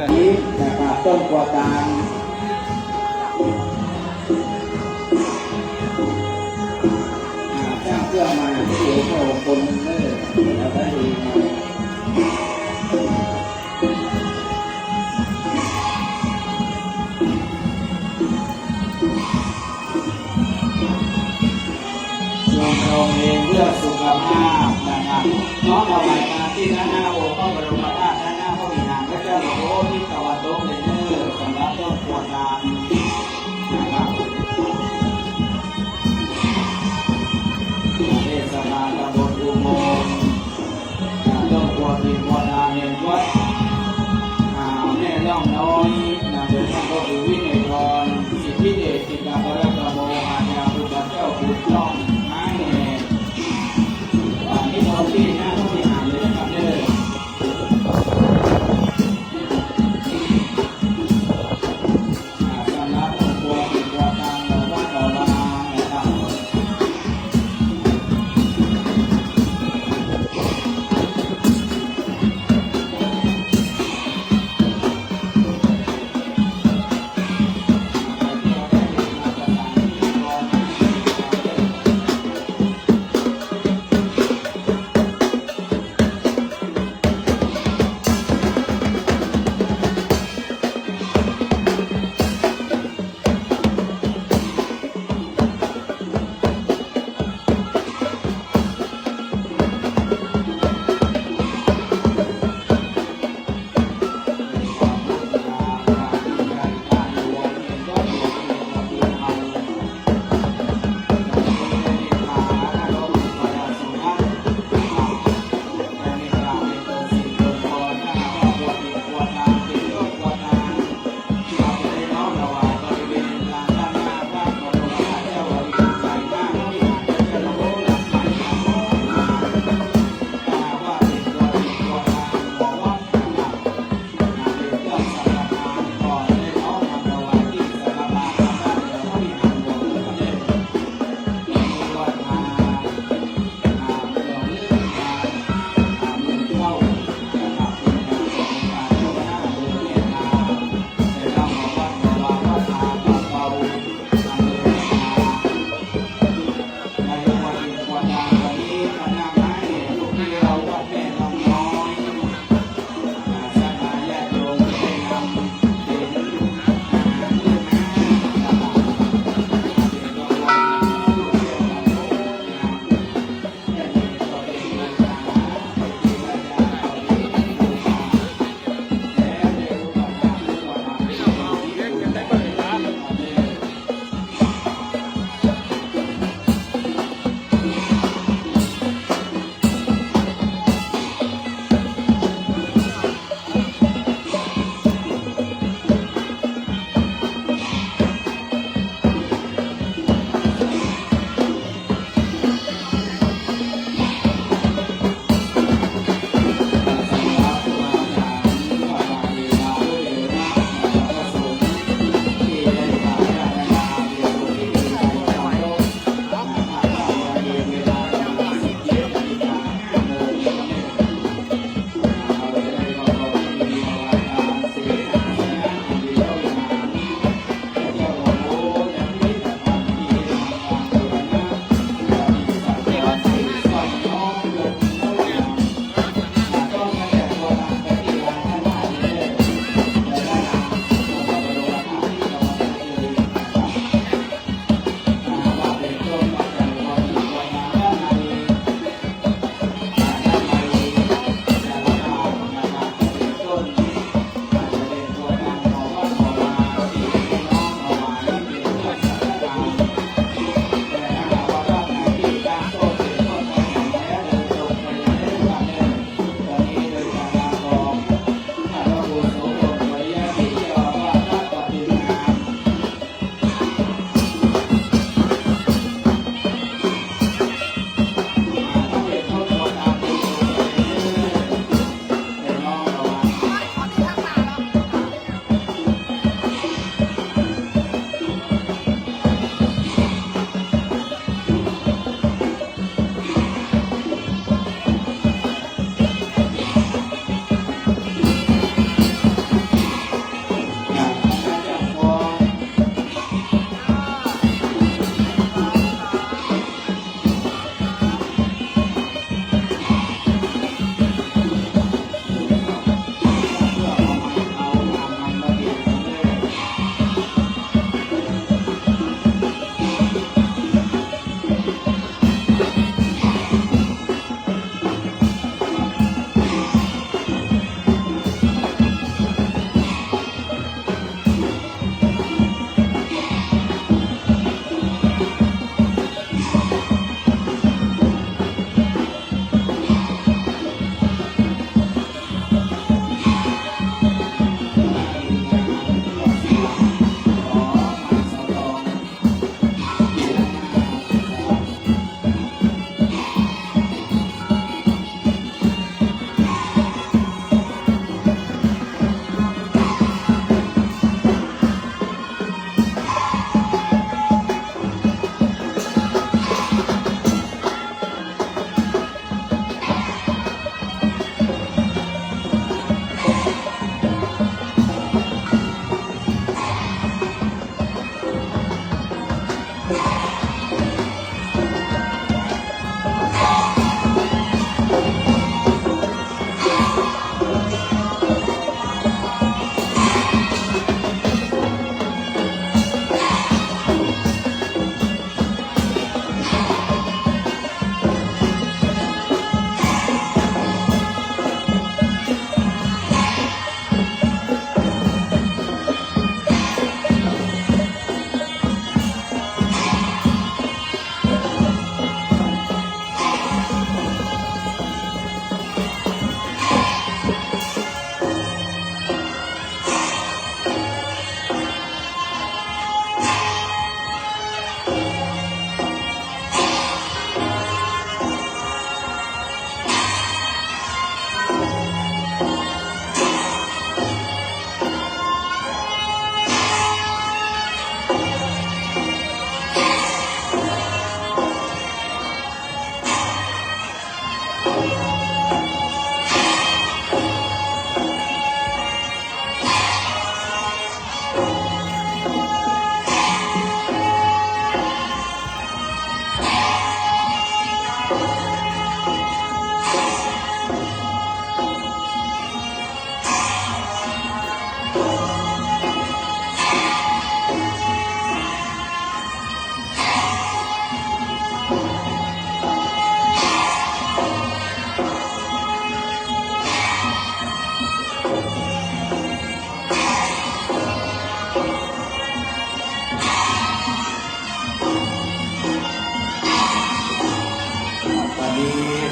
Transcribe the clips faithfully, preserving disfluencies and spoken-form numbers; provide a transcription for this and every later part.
นี้นะครับ ต้นกัวตาล อ่า สร้างเครื่องมาเสียเท่าคนเนอะ เอาไว้ดีมา ชมรมเองเพื่อสุขภาพนะครับ น้อมถวายทานที่ด้านหน้าองค์พระบรมธาตุ ด้านหน้าพระวิหารพระเจ้าหลวงพ่อทิศตะวันตกเลยเนอะ สำหรับต้นกัวตาลนะครับ เทศบาลตำบลอุโมงค์ อ่า ต้นกัวตาล กัวตาลแห่งวัด อ่า แม่ล่องน้อย นำโดยท่านพระครูวินัยธร สิทธิเดช กิตติปรกโม อาจารย์ครูบาเจ้าบุญช่อง ไม้แห่ง อ่า นี่พร้อมที่หน้าพระวิหารเลยนะครับเด้อ อ่า สำหรับครอบครัว ครอบครัวตามหมู่บ้านของเรานะครับ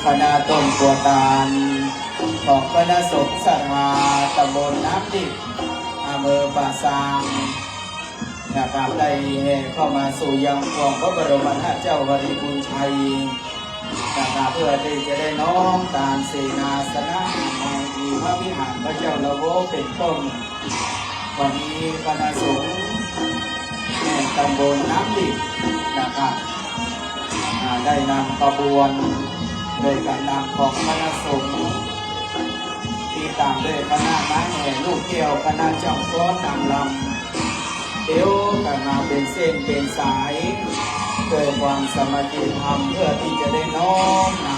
คณะต้นครัวตานของคณะสงฆ์ศรัทธาตำบลน้ำดิบ อำเภอป่าซางนะครับ ได้แห่เข้ามาสู่ยังองค์พระบรมธาตุเจ้าหริภุญชัยนะครับ เพื่อที่จะได้น้อมตานเสนาสนะในพระวิหารพระเจ้าละโวเป็นต้น วันนี้คณะสงฆ์แห่งตำบลน้ำดิบนะครับ อ่า ได้นำขบวนโดยการนำของคณะสงฆ์ ติดตามด้วยคณะม้าแห่ลูกแก้ว คณะจ้างฟ้อนนางรำ เตียวกั๋นมาเป๋นเส้นเป๋นสาย ด้วยความสามัคคีธรรม เพื่อที่จะได้น้อมน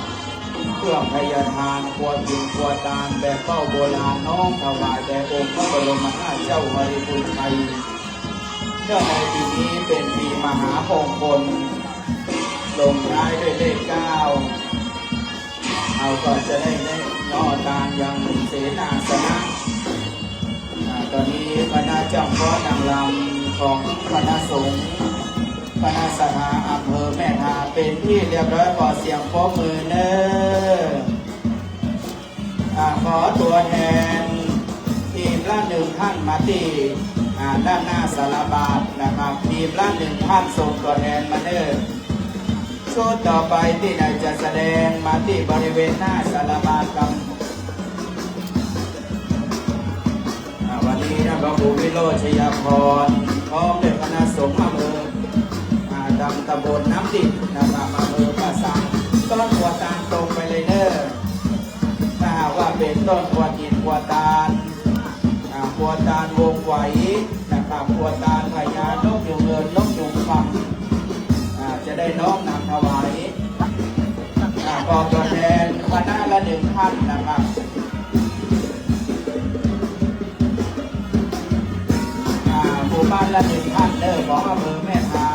ำ เครื่องไพยทาน ครัวกิ๋นครัวตานแบบเบ้าโบราณ น้อมถวายแด่องค์พระบรมธาตุเจ้าหริภุญชัย เนื่องในปี๋นี้เป๋นปี๋มหามงคล ลงท้ายด้วยเลขเก้า เฮาก็จะได้ ได้น้อมตานยังเสนาสนะ อ่า ต๋อนนี้คณะจ้างฟ้อนนางรำของคณะสงฆ์ คณะศรัทธาอำเภอแม่ทาเป๋นที่เรียบร้อย ขอเสียงปรบมือเน่อ อ่า ขอตั๋วแทนทีมละหนึ่งท่านมาตี้ อ่า ด้านหน้าสาราบาตรนะครับ ทีมละหนึ่งท่านส่งตั๋วแทนมาเน่อ ชุดต่อไปตี้ได้จะแสดงมาตี้บริเวณหน้าสาราบาตรครับ อ่า วันนี้ท่านพระครูวิโรจน์ ชยาภรณ์ พร้อมด้วยคณะสงฆ์อำเภอ อ่า ตำ ตำบลน้ำดิบนะครับ อำเภอป่าซาง ต้นครัวตานตรงไปเลยเน่อ ถ้าหากว่าเป๋นต้นครัวกิ๋นครัวตาน อ่า ครัวตานวงไหวนะครับ ครัวตานพญานกยูงเงิน นกยูงคำ อ่า จะได้น้อมนำถวาย อ่า ขอตั๋วแทนคณะละหนึ่งท่านนะครับ อ่า หมู่บ้านละหนึ่งท่านเน่อ ของอำเภอแม่ทา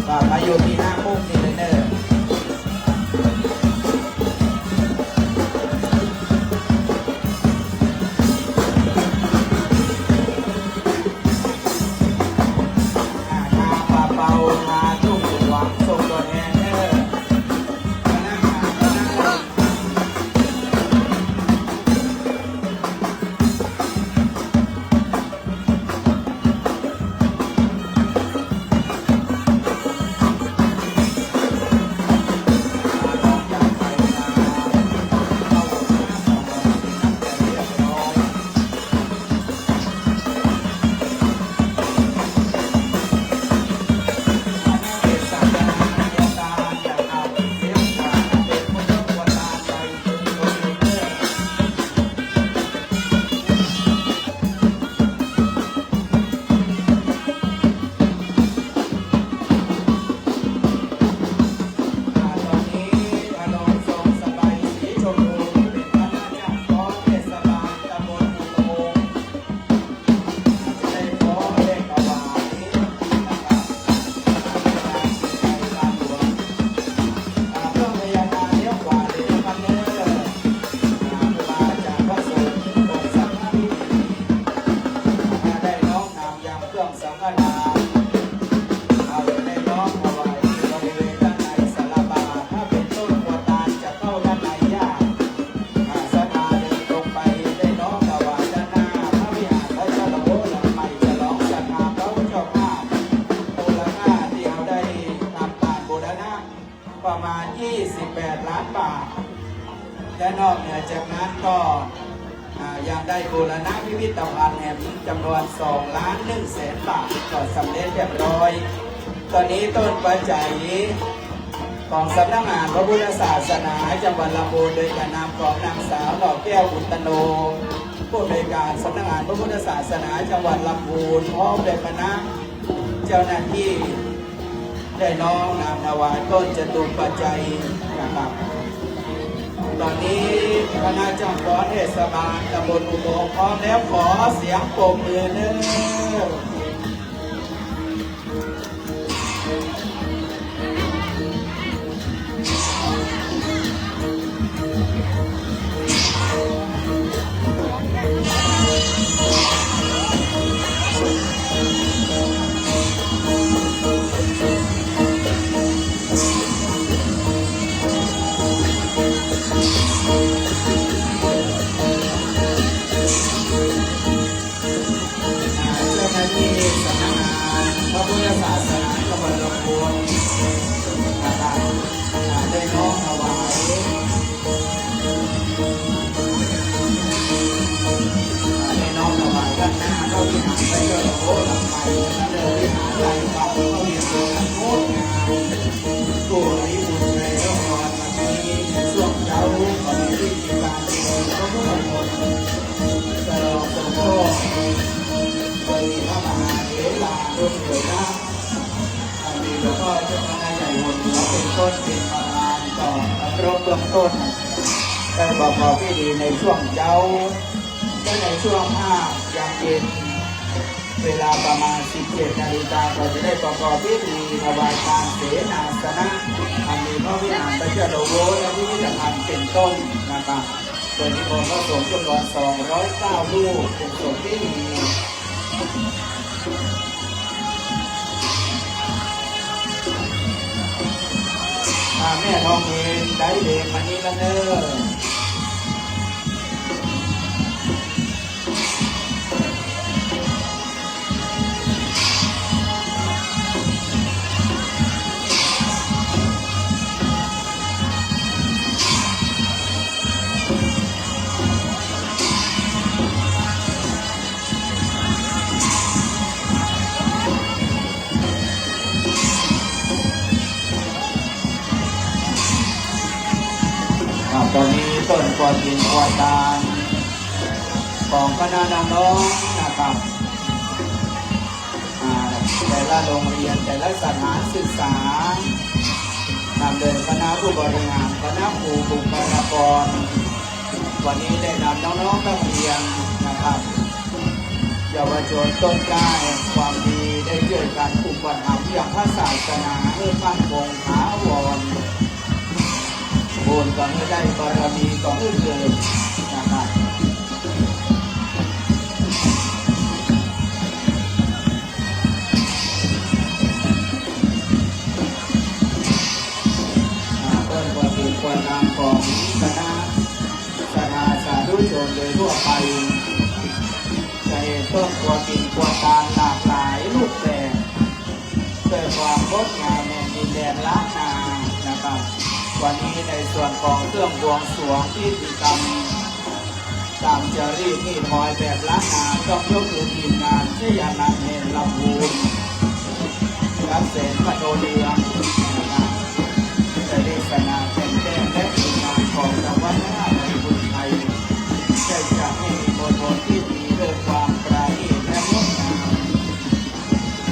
อ่า มาอยู่ตี้หน้ามุมนี่เลยเน่อ อ่า ทาป่าเป่า ทาทุ่งหลวง ส่งตั๋วแทนเน่อ คณะ คณะอ่า ต๋อนนี้ อ่า รองทรงสบายสีชมพู เป๋นพระราชกำพร้อนเทศบาลตำบลอุโมงค์ จะได้ฟ้อนได้ถวายนะครับ อ่า อ่า เครื่องไพยทานเลี้ยวขวาเลยนะครับเน่อ อ่า ครูบาอาจารย์พระสงฆ์ องค์สังฆาธิเบศ อ่า ได้น้อมนำยังเครื่อง สังฆทาน เอาได้น้อมถวายบริเวณด้านในศาลาบาตร ถ้าเป๋นต้นครัวตานจะเข้าด้านในยาก อ่า ศรัทธาเดินตรงไปได้น้อมถวายด้านหน้าพระวิหารพระเจ้าละโวหลังใหม่ ฉลองศรัทธาเต๊าเจ้าภาพ มูลค่าตี้เฮาได้ทำการบูรณะ ประมาณยี่สิบแปดล้านบาท และนอกเหนือจากนั้นก็ อ่า ยังได้บูรณะพิพิธภัณฑ์แหมจำนวนสองล้านหนึ่งแสนบาท ก็สำเร็จเรียบร้อย ต๋อนนี้ต้นปัจจัยของสำนักงานพระพุทธศาสนาจังหวัดลำพูน โดยการนำของนางสาวหน่อแก้ว อุตตโน ผู้อำนวยการสำนักงานพระพุทธศาสนาจังหวัดลำพูน พร้อมด้วยคณะ เจ้าหน้าตี้ได้น้อมนำถวายต้นจตุปัจจัยนะครับ ต๋อนนี้คณะจ้างฟ้อนเทศบาลตำบลอุโมงค์พร้อมแล้ว ขอเสียงปรบมือเน่อ อันนี้หลวงพ่อเจ้าคณะใหญ่หัวเหนือเป็นต้นเป็นประธานต่อเคารพเบื้องต้น ได้ประกอบพิธีในช่วงเจ๊า และในช่วงห้า ยามเย็น เวลาประมาณ สิบเจ็ดนาฬิกา ก็จะได้ประกอบพิธีถวายทานเสนาสนะ อันมีพระวิหารพระเจ้าโลโวและพิพิธภัณฑ์เป็นต้นนะครับ โดยนิมนต์พระสงฆ์จำนวน สองร้อยเก้ารูป เป็นสงฆ์ที่มี อ่า แม่ทองเพ็ญ ได้เลขมานี้ละเน้อ อ่า ตอนนี้ต้นกฐินกฐานของคณะน้องๆ นะครับ อ่า แต่ละโรงเรียน แต่ละสถานศึกษา นำโดยคณะผู้บริหาร คณะครู บุคลากร วันนี้ได้นำน้องๆ นักเรียนนะครับ เยาวชนต้นกล้าแห่งความดี ได้ช่วยกันอุปถัมภ์ยังพระศาสนาหื้อมั่นคงถาวร บุญก็หื้อได้ บารมีก็หื้อเกิดนะครับ อ่า ต้นกฐินกฐานของคณะศรัทธาสาธุชนโดยทั่วไป จะเห็นต้นกฐินกฐานหลากหลายรูปแบบ ด้วยความงดงามแห่งดินแดนล้านนานะครับ วันนี้ในส่วนของเครื่องบวงสรวงพิธีกรรม ตามจารีตฮีตฮอยแบบล้านนา ต้องยกคือทีมงานชยานันท์ เฮนลำพูน กับแสนมโนเรืองนะครับ จะเทศนาแต่งแต้มและทีมงานของทางวัดพระนารายณ์บุญชัย ได้จัดให้มีมณฑลพิธีด้วยความประณีตและงดงาม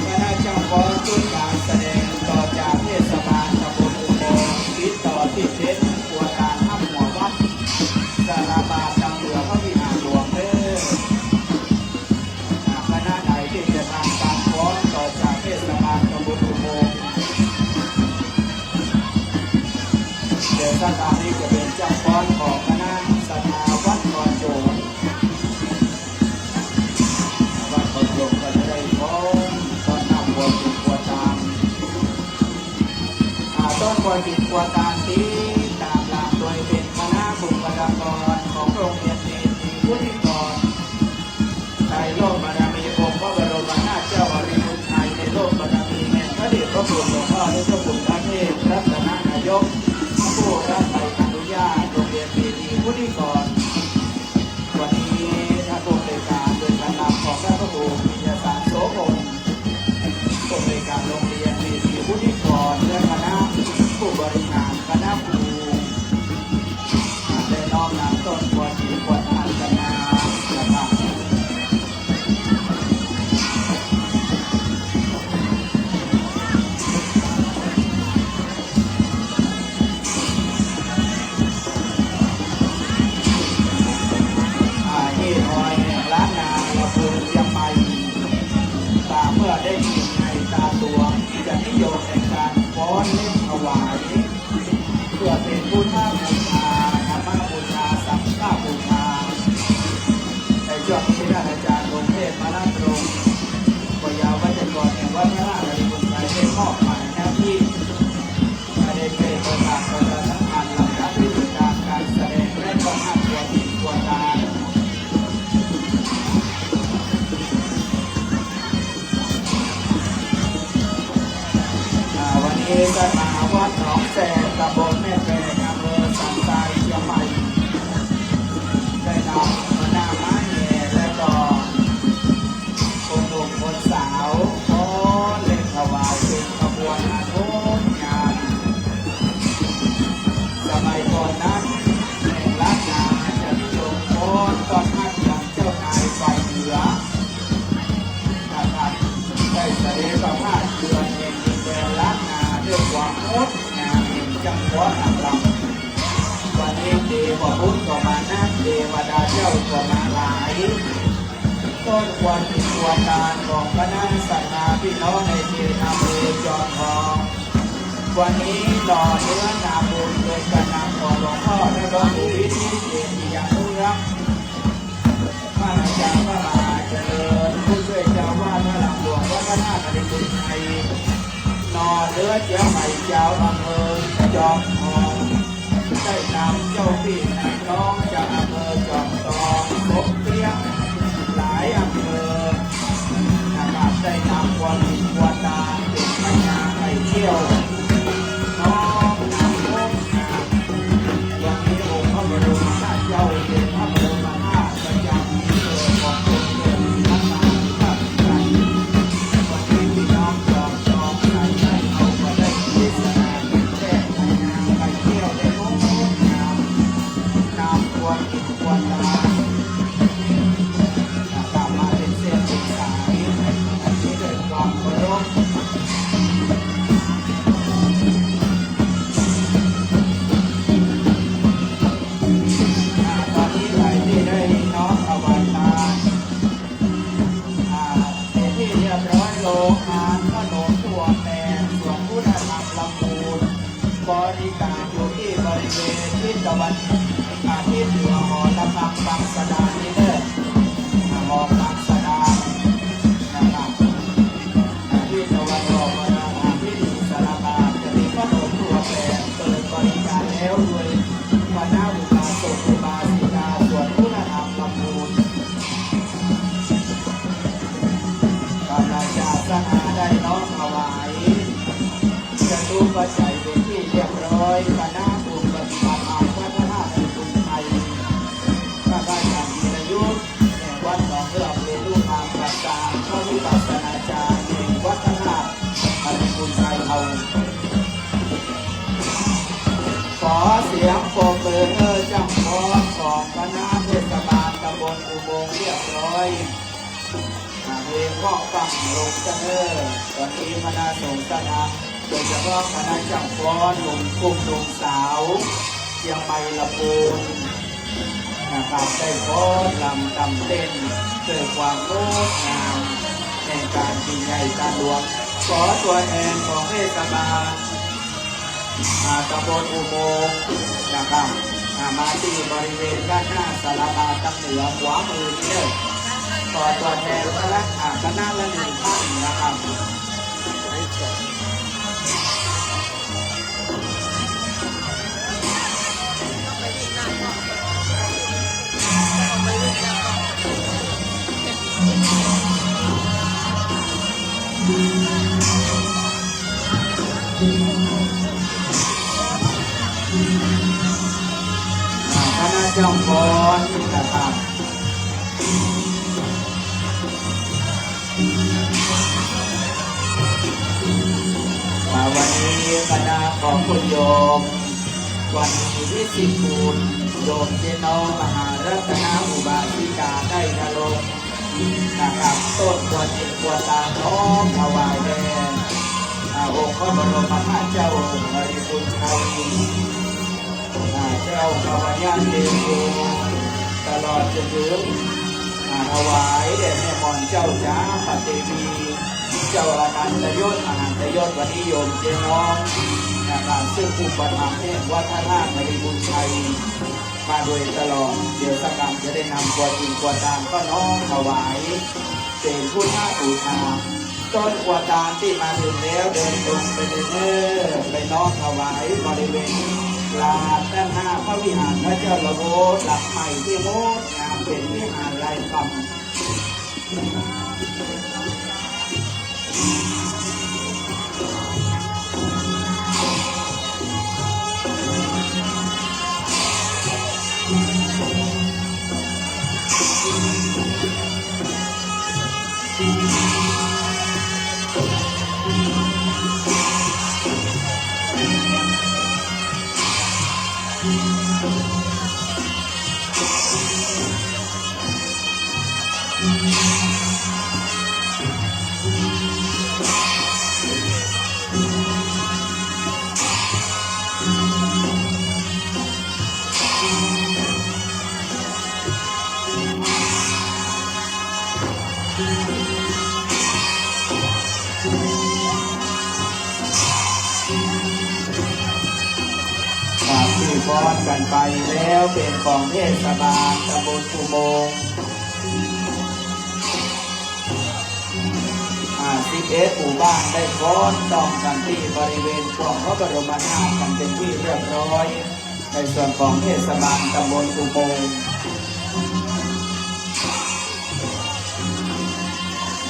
คณะจ้างฟ้อนชุดการแสดงต่อจากเทศบาลตำบลอุโมงค์ ติดต่อติดเด็ดครัวตาลฮับหัววัด สาราบาทตังเหลือพระวิหารหลวงเด้อ อ่า คณะไหนที่จะทำการฟ้อนต่อจากเทศบาลตำบลอุโมงค์ เดี๋ยวสัปดาห์นี้จะเป็นจ้างฟ้อนของคณะศรัทธาวัดดอนโจน วัดดอนโจนก็จะได้ฟ้อนต้อนฮับครัวตาล อ่า ต้อนฮับครัวตาลตี้ตามหลังโดยเป็นคณะบุคลากรของโรงเรียนเตรียมวุฒิกร ในโลกบารมีองค์พระบรมนาถเจ้าอริพุนชัย ในโลกบารมีแห่งพระเดชพระคุณหลวงพ่อและเจ้าคุณพระเทพรัตนนายก ผู้รับใบอนุญาตโรงเรียนเตรียมวุฒิกร วันนี้ท่านผู้อำนวยการโดยการนำของท่านพระครูปิยสารโสพล ผู้อำนวยการโรงเรียนเตรียมวุฒิกร และคณะผู้บริหารคณะครู ได้น้อมนำต้นกฐินกฐานกันมานะครับ อ่า ฮีตฮอยแห่งล้านนา ลำพูน เจียงใหม่ ตามเมื่อได้ยินในตาหลวง จะนิยมในการฟ้อนเล่นถวาย เพื่อเป็นพุทธบูชา ธรรมบูชา สังฆบูชา ในช่วงนี้ท่านอาจารย์พงษ์เทพ มะละตรง ก็ยาวัจกรแห่งวัดพระนารายณ์บุญชัย ได้มอบหมายหน้าที่ ให้ได้เป็นประธานประชาสัมพันธ์ลำดับวิธีการการแสดงและก็ห้ามครัวตาล อ่า วันนี้ก็มาวัดหนองแซน ตำบลแม่แตง อำเภอสันทราย เชียงใหม่ ได้นำคณะม้าแห่และก็คนหนุ่มคนสาวฟ้อนเล่นถวายเป็นขบวนอันงดงาม สมัยก่อนนั้น แห่งล้านนาจะนิยมฟ้อนต้อนฮับยังเจ้านายฝ่ายเหนือ นะครับ ได้เสด็จ เจ้าภาพเดือนแห่งดินแดนล้านนา ด้วยความงดงามแห่งจ้ำฟ้อนนางรำ วันนี้เตวบุตรก็มานัก เตวดาเจ้าก็มาหลาย ต้นควรกิจควรตานของคณะศรัทธาพี่น้องในเขตอำเภอจอมทอง วันนี้หน่อเนื้อนาบุญโดยการนำของหลวงพ่อและหลวงปู่อิทธิเกียรติยานุรักษ์ พระอาจารย์พระมหาเจริญ ผู้ช่วยเจ้าอาวาสวัดหลวงวัดพระธาตุนรินทร์อุทัย หน่อเนื้อเจียวใหม่เจ้าอำเภอจอมทอง ได้นำเจ้าพี่นายน้องจากอำเภอจอมทอง สมเปียง หลายอำเภอ นะครับ ได้นำควรกิจควรตานเป็นพญาไข่เขี้ยว น้อมนำงดงาม วันนี้องค์พระบรมธาตุเจ้าเป็นพระบรมธาตุประจำที่เกิดของคนเกิดรักษาพระบรมธาตุ วันนี้พี่น้องจอมทองใส่ได้เอาก็ได้เทศนาแก้พญาไข่เขี้ยวได้งดงาม นำควรกิจควรตาน กลับมาเป็นเส้นเป็นสาย อันนี้ด้วยความเคารพ อ่า ตอนนี้ใครที่ได้น้อมถวายทาน อ่า เป็นที่เรียบร้อย โรงงานขนมถั่วแปบสวนพุทธธรรมลำพูน บริการอยู่ที่บริเวณทิศตะวัน อ่า ทิศเหนือหอระฆังปางสะดานนี้เด้อ อ่า หอปางสะดานนะครับ อ่า ทิศตะวันออกก็ได้ อ่า ที่สารภาพจะมีขนมถั่วแปบเปิดบริการแล้ว โดยคณะอุบาสกอุบาสิกาสวนพุทธธรรมลำพูน กำลังจะสนาได้น้อมถวาย จตุปัจจัยเป็นที่เรียบร้อย คณะบุญปฏิบัติธรรมวัดพระธาตุดอยตุงชัย พระอาจารย์ธีรยุทธ แห่งวัดหนองเฮือก เป็นลูกหลานประจำพระวิปัสสนาจารย์แห่งวัดพระธาตุดอยตุงชัยเอา ขอเสียงปรบมือเออจ้ำฟ้อนของคณะเทศบาลตำบลอุโมงค์เรียบร้อย อ่า เพลงก็ฟังลงจะเนอ ตอนนี้คณะสงฆ์คณะ โดยเฉพาะคณะจ้ำฟ้อนหนุ่มกลุ่มหนุ่มสาวเชียงใหม่ลำพูนนะครับ ได้ฟ้อนรำตำเต้นด้วยความงดงามแห่งการยิ่งใหญ่การหลวง ขอตัวแทนของเทศบาล อ่า ตำบลอุโมงค์นะครับ อ่า มาที่บริเวณด้านหน้าศาลาทางเหนือขวามือนี้เด้อ ขอตัวแทนคณะ อ่า คณะละหนึ่งท่านนะครับ คณะจ้ำฟ้อนนะครับ อ่า วันนี้คณะของคุณโยม วันนี้วิสิทธิ์บุญ โยมเจ๊น้องมหารัตนาอุบาสิกาได้นรงค์นะครับ ต้นควรกิจควรตานน้อมถวายแด่ อ่า องค์พระบรมธาตุเจ้าบริบูรณ์ชัย อ่า เจ้าข้าพเจ้าเอง ตลอดจนถึง อ่า ถวายแด่แม่หม่อนเจ้าจ๋าพระเทวี เจ้าอนันตยศ มหันตยศ วันนี้โยมเจ๊น้องนะครับ ซึ่งอุปถัมภ์แห่งวัดพระธาตุบริบูรณ์ชัยมาโดยตลอด เดี๋ยวสักคำจะได้นำควรกิจควรตานก็น้อมถวาย เป็นพุทธบูชา ต้นควรตานตี้มาถึงแล้ว เดินตรงไปเลยเด้อ ไปน้อมถวายบริเวณลานด้านหน้าพระวิหารพระเจ้าละโว หลังใหม่ตี้งดงาม เป็นวิหารลายคำ ครับ ตี้ฟ้อนกั๋นไปแล้วเป๋นของเทศบาลตำบลอุโมงค์ อ่า สิบเอ็ดหมู่บ้านได้ฟ้อนต้องกั๋นตี้บริเวณขวงพระบรมธาตุกั๋นเป๋นตี้เรียบร้อย ในส่วนของเทศบาลตำบลอุโมงค์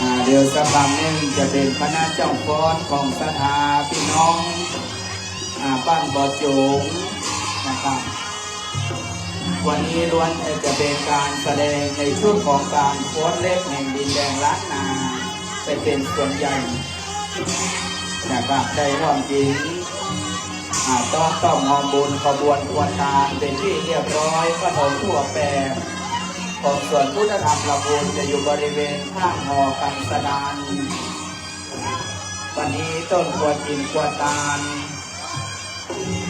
อ่า เดี๋ยวสักกำนึ่งจะเป๋นคณะจ้างฟ้อนของศรัทธาพี่น้อง อ่า บ้านบ่อโจ๋งนะครับ วันนี้ล้วนแต่จะเป๋นก๋านแสดงในชุดของก๋านฟ้อนเล็บแห่งดินแดนล้านนาไปเป๋นส่วนใหญ่นะครับ ได้ฮ่วมกิ๋น อ่า ต๊อกต้อมฮอมบุญขบวนครัวตานเป๋นตี้เรียบร้อย ขนมถ้วยแปดของสวนพุทธธรรมลำพูนจะอยู่บริเวณข้างหอกังสดาน วันนี้ต้นครัวกิ๋นครัวตาน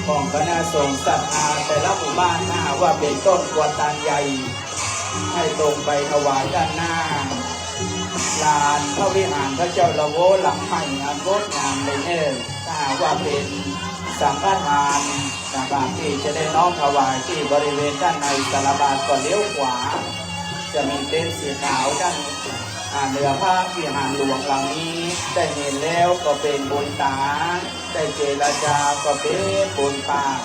ของคณะสงฆ์ศรัทธาแต่ละหมู่บ้าน ถ้าหากว่าเป๋นต้นครัวตานใหญ่ ให้ตรงไปถวายด้านหน้าลานพระวิหารพระเจ้าละโวหลังใหม่อันงดงามเลยเน่อ ถ้าหากว่าเป๋นสังฆทานนะครับ ตี้จะได้น้อมถวายตี้บริเวณด้านในสาราบาทก็เลี้ยวขวา จะมีเต็นท์สีขาวด้าน อ่า เหนือพระวิหารหลวงหลังนี้ ได้หันแล้วก็เป๋นบุญต๋า ได้เจรจาก็เป๋นบุญปาก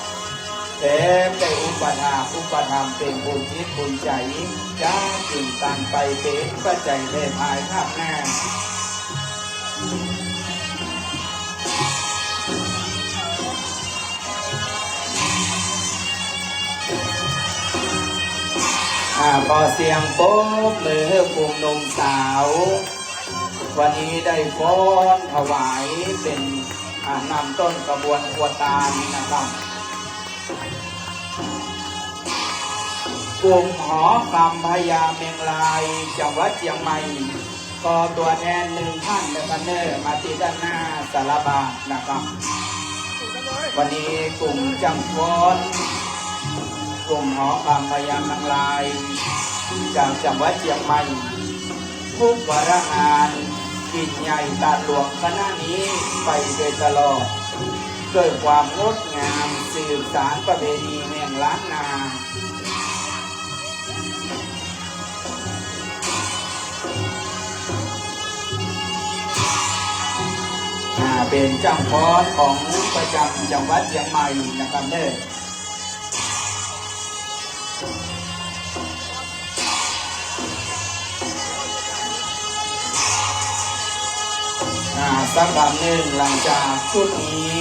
แถมได้อุปถากอุปถัมภ์เป๋นบุญจิตบุญใจ๋ จะจึ่งตันไปเป๋นปัจจัยแผ่ภายภาคหน้า อ่า ขอเสียงปรบมือหื้อหมู่หนุ่มสาว วันนี้ได้ฟ้อนถวายเป๋น อ่า นำต้นขบวนครัวตานนะครับ กลุ่มหอคำพญาเมียงราย จังหวัดเจียงใหม่ ขอตั๋วแทนหนึ่งท่านนะครับเน่อ มาตี้ด้านหน้าสาราบาทนะครับ วันนี้กลุ่มจ้างฟ้อน กลุ่มหอคำพญาเมียงราย จากจังหวัดเจียงใหม่ ทุกวาระงาน กิ๋นใหญ่ตานหลวงคณะนี้ไปโดยตลอด ด้วยความงดงามสืบสานประเพณีแห่งล้านนา อ่า เป๋นจ้างฟ้อนของประจ๋ำจังหวัดเจียงใหม่นะครับเน่อ อ่า สักกำนึ่งหลังจากชุดนี้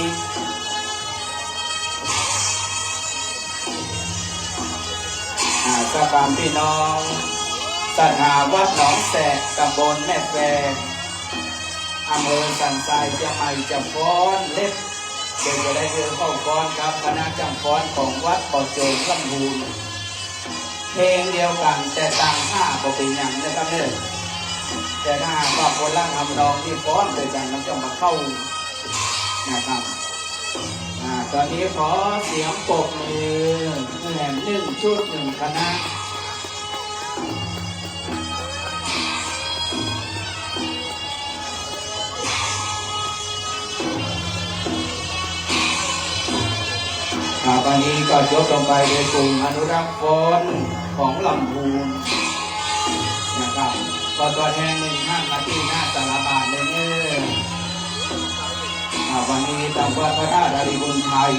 อ่า สักกำพี่น้องศรัทธาวัดหนองแสก ตำบลแม่แฟ อำเภอสันทราย เจียงใหม่ จะฟ้อนเล็บ เดี๋ยวจะได้เดินเข้าฟ้อนกับคณะจ้างฟ้อนของวัดบ่อโจ๋งลำพูน เพลงเดียวกั๋นแต่ต่างท่าบ่เป๋นหยังนะครับเน่อ แต่ถ้าหากว่าคนละทำนองนี่ฟ้อนโตกั๋นมันจะบ่เข้านะครับ อ่า ต๋อนนี้ขอเสียงปรบมือหื้อแหมหนึ่งชุดหนึ่งคณะ ครับ วันนี้ก็จบลงไปโดยกลุ่มอนุรักษ์ฟ้อนของลำพูนนะครับ ขอตั๋วแทนหนึ่งท่านมาตี้หน้าสาราบาทเลยเน่อ อ่า วันนี้ตามวัดพระธาตุอาริพุนชัย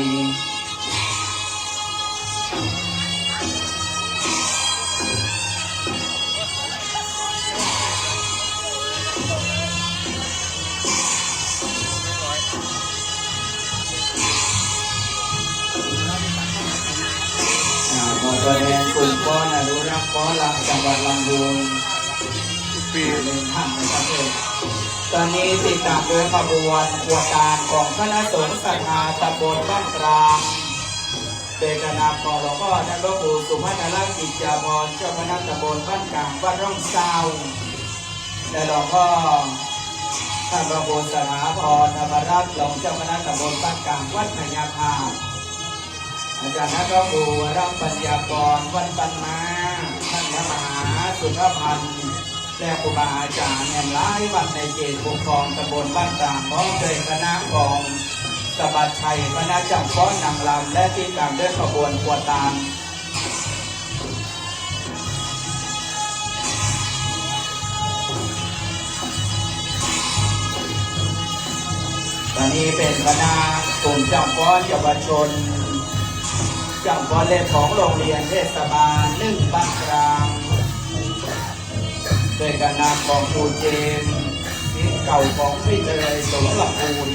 อ่า ขอตั๋วแทนกลุ่มฟ้อนอนุรักษ์ฟ้อนลำจังหวัดลำพูน ปี หนึ่งท่านนะครับเน่อ ต๋อนนี้ติดต๋ามโดยขบวนครัวตานของคณะสงฆ์ศรัทธาตำบลบ้านกลาง โดยก๋านนำของหลวงพ่อท่านพระครูสุภัทรกิจจาภรณ์ เจ้าคณะตำบลบ้านกลางวัดร่องเศร้า และหลวงพ่อท่านพระครูสถาพรธรรมรัตน์ รองเจ้าคณะตำบลบ้านกลางวัดพญาคาม อาจ๋ารย์ท่านพระครูวรปัญญากร วัดบ้านม้า ท่านพระมหาสุนทรพันธ์ และครูบาอาจ๋ารย์แห่งหลายวัดในเขตปกครองตำบลบ้านกลาง พร้อมด้วยคณะของสะบัดชัย คณะจ้างฟ้อนนางรำ และติดตามด้วยขบวนปัวตาน วันนี้เป๋นคณะกลุ่มจ้างฟ้อนเยาวชน จ้างฟ้อนเล็บของโรงเรียนเทศบาลหนึ่งบ้านกลาง ด้วยการนำของครูเจมส์ ศิษย์เก่าของวิทยาลัยสวนลำพูน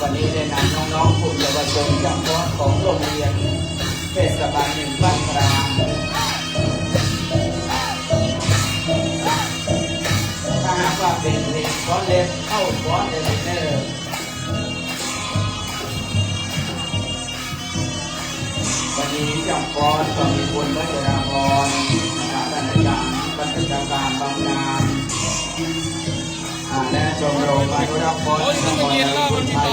วันนี้ได้นำน้องๆ กลุ่มเยาวชนจ้างฟ้อนของโรงเรียนเทศบาลหนึ่งบ้านกลาง ถ้าหากว่าเป๋นเพลงฟ้อนเล็บเข้าฟ้อนได้เลยเน่อ วันนี้จ้างฟ้อนก็มีคุณวัชราพร นะครับ ท่านอาจารย์ บัญชาการบำนาญ อ่า และชมรมอนุรักษ์ฟ้อนนครหลวงไทย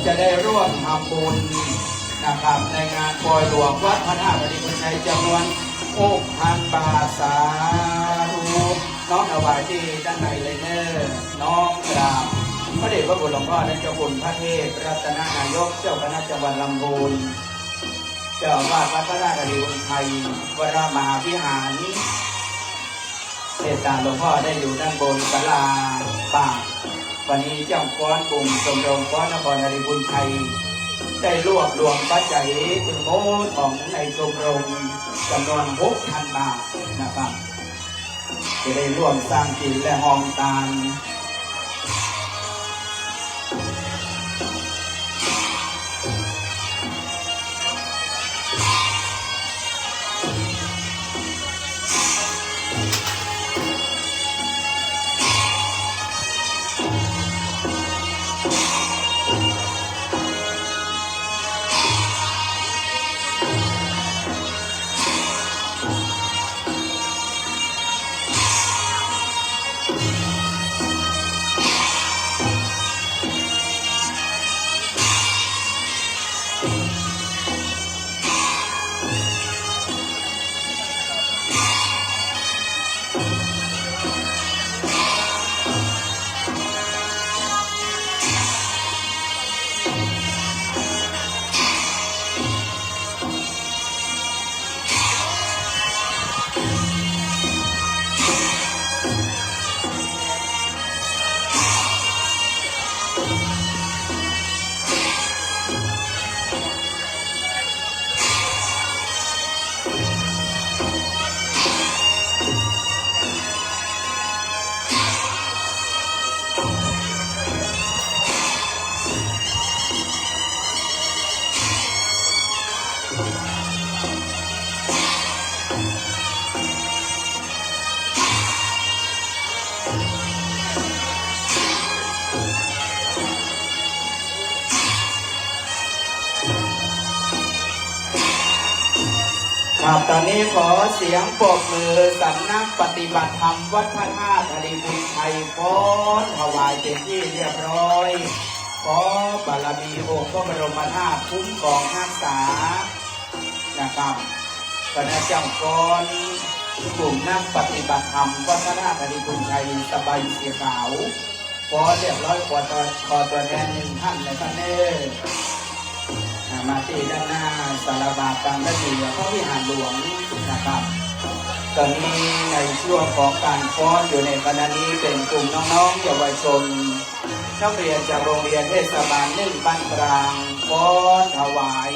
จะได้ร่วมทำบุญนะครับ ในงานปอยหลวงวัดพระธาตุดอยอินทร์ชัยจำนวนหกพันบาท สาธุ น้อมถวายตี้ด้านในเลยเน่อ น้อมกราบพระเดชพระคุณหลวงพ่อและเจ้าคุณพระเทพรัตนนายก เจ้าคณะจังหวัดลำพูน เจ้าอาวาสวัดพระธาตุดอยอินทร์ชัยวรมหาวิหาร เมตตาหลวงพ่อได้อยู่ด้านบนศาลาปาก วันนี้จ้างฟ้อนกลุ่มชมรมฟ้อนนครหลวงไทย ได้รวบรวมปัจจัยตึงหมดของในชมรมจำนวนหกพันบาทนะครับ จะได้ร่วมสร้างกิ๋นและฮองตาน ครับ ต๋อนนี้ขอเสียงปรบมือสำนักปฏิบัติธรรมวัดพระธาตุดอยอินทร์ชัยฟ้อนถวายเป๋นตี้เรียบร้อย ขอบารมีองค์พระบรมธาตุคุ้มครองฮักษานะครับ คณะจ้างฟ้อนกลุ่มนักปฏิบัติธรรมวัดพระธาตุดอยอินทร์ชัย สบายสีขาว ฟ้อนเรียบร้อย ขอตัว ขอตัวแทนหนึ่งท่านนะครับเน่อ อ่า มาตี้ด้านหน้าศาลาบาทตางด้านเหนือพระวิหารหลวงนะครับ ต๋อนนี้ในช่วงของก๋านฟ้อนอยู่ในขณะนี้เป๋นกลุ่มน้องๆ เยาวชน นักเรียนจากโรงเรียนเทศบาลหนึ่งบ้านกลาง ฟ้อนถวาย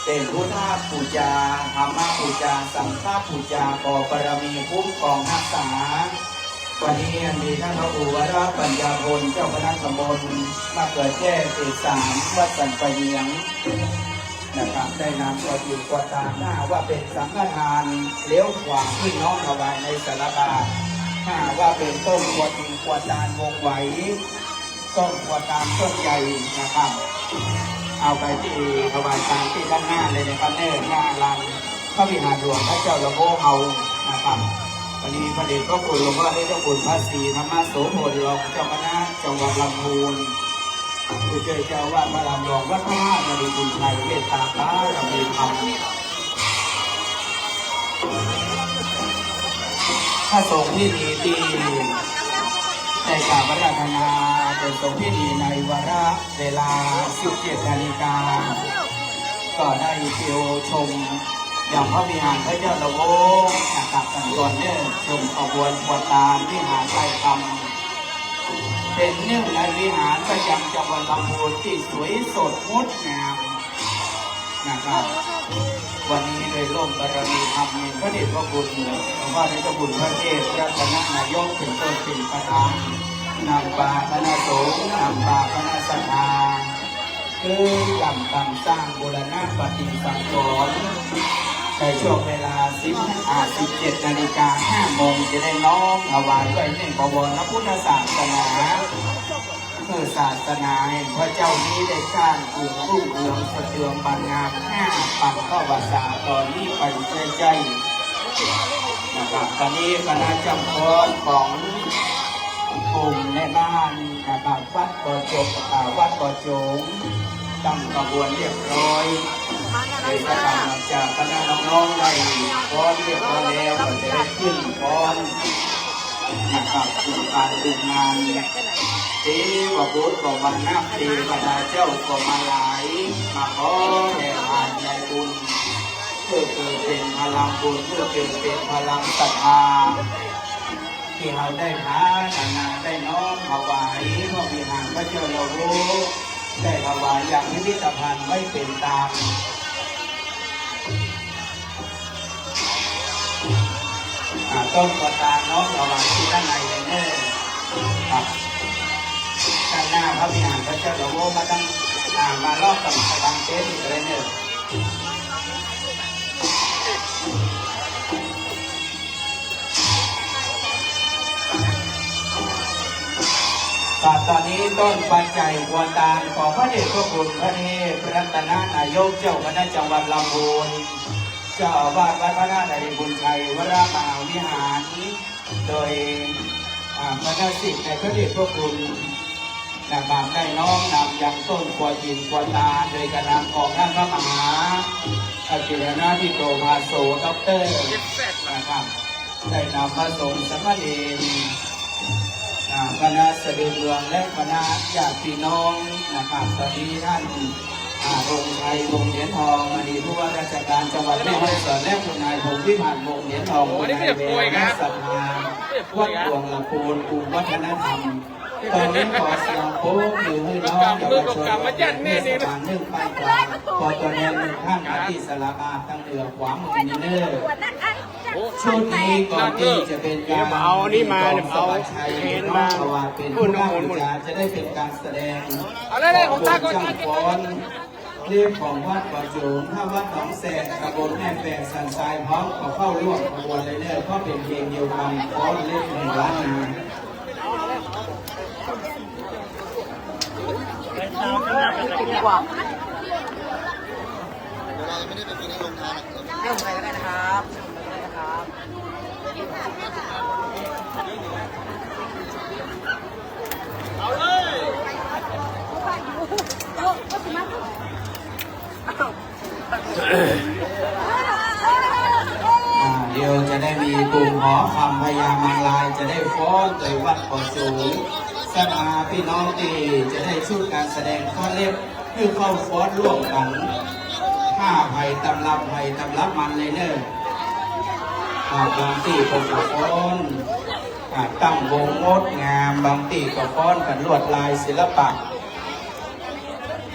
เป๋นพุทธปู๋จา ธรรมปู๋จา สังฆปู๋จา ขอบารมีคุ้มครองฮักษา วันนี้ยังมีท่านพระครูวรปัญญาพล เจ้าคณะตำบลมะเขือแจ้เขตสาม วัดสันป่าเหียงนะครับ ได้นำกระถินกระตาน ถ้าหากว่าเป๋นสังฆทาน เลี้ยวขวาขึ้นน้อมถวายในศาลาบาท ถ้าหากว่าเป๋นต้นกระถินกระตานวงไหว ต้นกระตานต้นใหญ่นะครับ เอาไปตี้ถวายตานตี้ด้านหน้าเลยนะครับเน่อ หน้าลานพระวิหารหลวงพระเจ้าละโมเฮานะครับ วันนี้พระเดชพระคุณหลวงพ่อเจ้าคุณพระศรีธรรมโสภณ รองเจ้าคณะจังหวัดลำพูน ผู้ช่วยเจ้าอาวาสพระรามรองวัดพระธาตุดอยอินทร์ชัย เมตตาบารมีธรรม พระสงฆ์พิธีตี้ได้กราบอาราธนาเป็นสงฆ์พิธีในวาระเวลา สิบเจ็ดนาฬิกา ก็ได้เตียวชมอย่างพระวิหารพระเจ้าละโวนะครับ ตั้งแต่เริ่มชมขบวนขบวนตานวิหารไตรธรรม เป๋นนึ่งในวิหารประจำจังหวัดลำพูนตี้สวยสดงดงามนะครับ วันนี้ได้ร่วมบารมีธรรมมีพระเดชพระคุณหลวงพ่อเจ้าคุณพระเทพรัตนนายกเป๋นต้นเป๋นประธาน นำปาคณะสงฆ์ นำปาคณะศรัทธา คือร่วมกั๋นสร้างบูรณะปฏิสังขรณ์ ในช่วงเวลาสิบ อ่า สิบเจ็ดนาฬิกาห้าโมง จะได้น้อมถวายไว้เนื่องบวรพระพุทธศาสนา เพื่อศาสนาแห่งพระเจ้านี้ได้ก้าวรุ่งเรืองสะเทือนบานงาม ห้าปังเข้าพรรษาต๋อนนี้ไปใจ้ๆ นะครับ ต๋อนนี้คณะจ้ำฟ้อนของกลุ่มแม่บ้านนะครับ วัดบ่อโจ๋ง อ่า วัดบ่อโจ๋ง ตั้งขบวนเรียบร้อย เดี๋ยวจะตามจากคณะน้องๆ ได้ฟ้อนเรียบร้อยแล้ว ก็จะได้ขึ้นฟ้อนนะครับ กลุ่มการกลุ่มงาน เทวบุตรก็มานับ เทวดาเจ้าก็มาหลาย มาขอแผ่ผ่านใจบุญ เพื่อเกิดเป๋นพลังบุญ เพื่อเกิดเป๋นพลังศรัทธา ตี้เฮาได้พานานาได้น้อมถวายพระวิหารพระเจ้าละโว ได้ถวายอย่างพิพิธภัณฑ์ไว้เป๋นตาม อ่า ต้นก็ตามน้อมถวายตี้ด้านในเลยเน่อ ครับ ด้านหน้าพระวิหารพระเจ้าละโว มาตั้ง อ่า มารอบกับตะบังเต๊นท์เลยเน่อ ครับ ต๋อนนี้ต้นปัจจัยขบวนตานของพระเดชพระคุณพระเทพรัตนนายกเจ้าคณะจังหวัดลำพูน เจ้าอาวาสวัดพระนารายณ์บุญชัยวรมหาวิหาร โดย อ่า คณะสิษย์ในพระเดชพระคุณ นะครับ ได้น้อมนำยังต้นขบวนตาน โดยการนำของท่านพระมหา อภิรณาธิโตภาโส ด็อกเตอร์ นะครับ ได้นำพระสงฆ์สามเณร อ่า คณะสะดือเมืองและคณะญาติพี่น้องนะครับ ต๋อนนี้ท่าน อ่า ธงชัย วงศ์เหรียญทอง อดีตผู้ว่าราชการจังหวัดแม่ฮ่องสอน และคุณนายพงษ์วิพันธ์ วงศ์เหรียญทอง หัวหน้าเวรสภาวัดหลวงลำพูน กลุ่มวัฒนธรรม ต๋อนนี้ขอเสียงปรบมือหื้อน้องเยาวชนเทศบาลหนึ่งบ้านกลาง ขอต๋วแทนหนึ่งท่านมาตี้สลาบาททางเหนือขวามือนี้เน่อ ชุดนี้ก่อนตี้จะเป๋นการ เอานี่มา เอาเอ็นมา เพราะว่าเป๋นผู้นำบูชา จะได้เป๋นการแสดง เอาเลยๆ ของตาก่อน ของกลุ่มจ้างฟ้อน เรียกของวัดบ่อโจ๋ง ถ้าวัดหนองแสก ตำบลแม่แฝก สันทราย พร้อมก็เข้าร่วมขบวนเลยเน่อ เพราะเป๋นเพลงเดียวกั๋น ฟ้อนเรียกแห่งล้านนา กินดีกว่า เดี๋ยวเรายังไม่ได้ไปกินในโรงทานอ่ะ ให้ผมไปก็ได้นะครับ ให้ผมไปก็ได้นะครับ เอาเลย อ่า เดี๋ยวจะได้มีกลุ่มหอคำพญามังราย จะได้ฟ้อนโตยวัดบ่อโจ๋ง สำหรับพี่น้องตี้จะได้ชุดการแสดงฟ้อนเล็บ คือเข้าฟ้อนร่วมกั๋น ห้าไผ่ตำรับไผ่ตำรับมันเลยเน่อ อ่า บางตี้ก็ฟ้อน อ่า ตั้งวงงดงาม บางตี้ก็ฟ้อนกั๋นลวดลายศิลปะ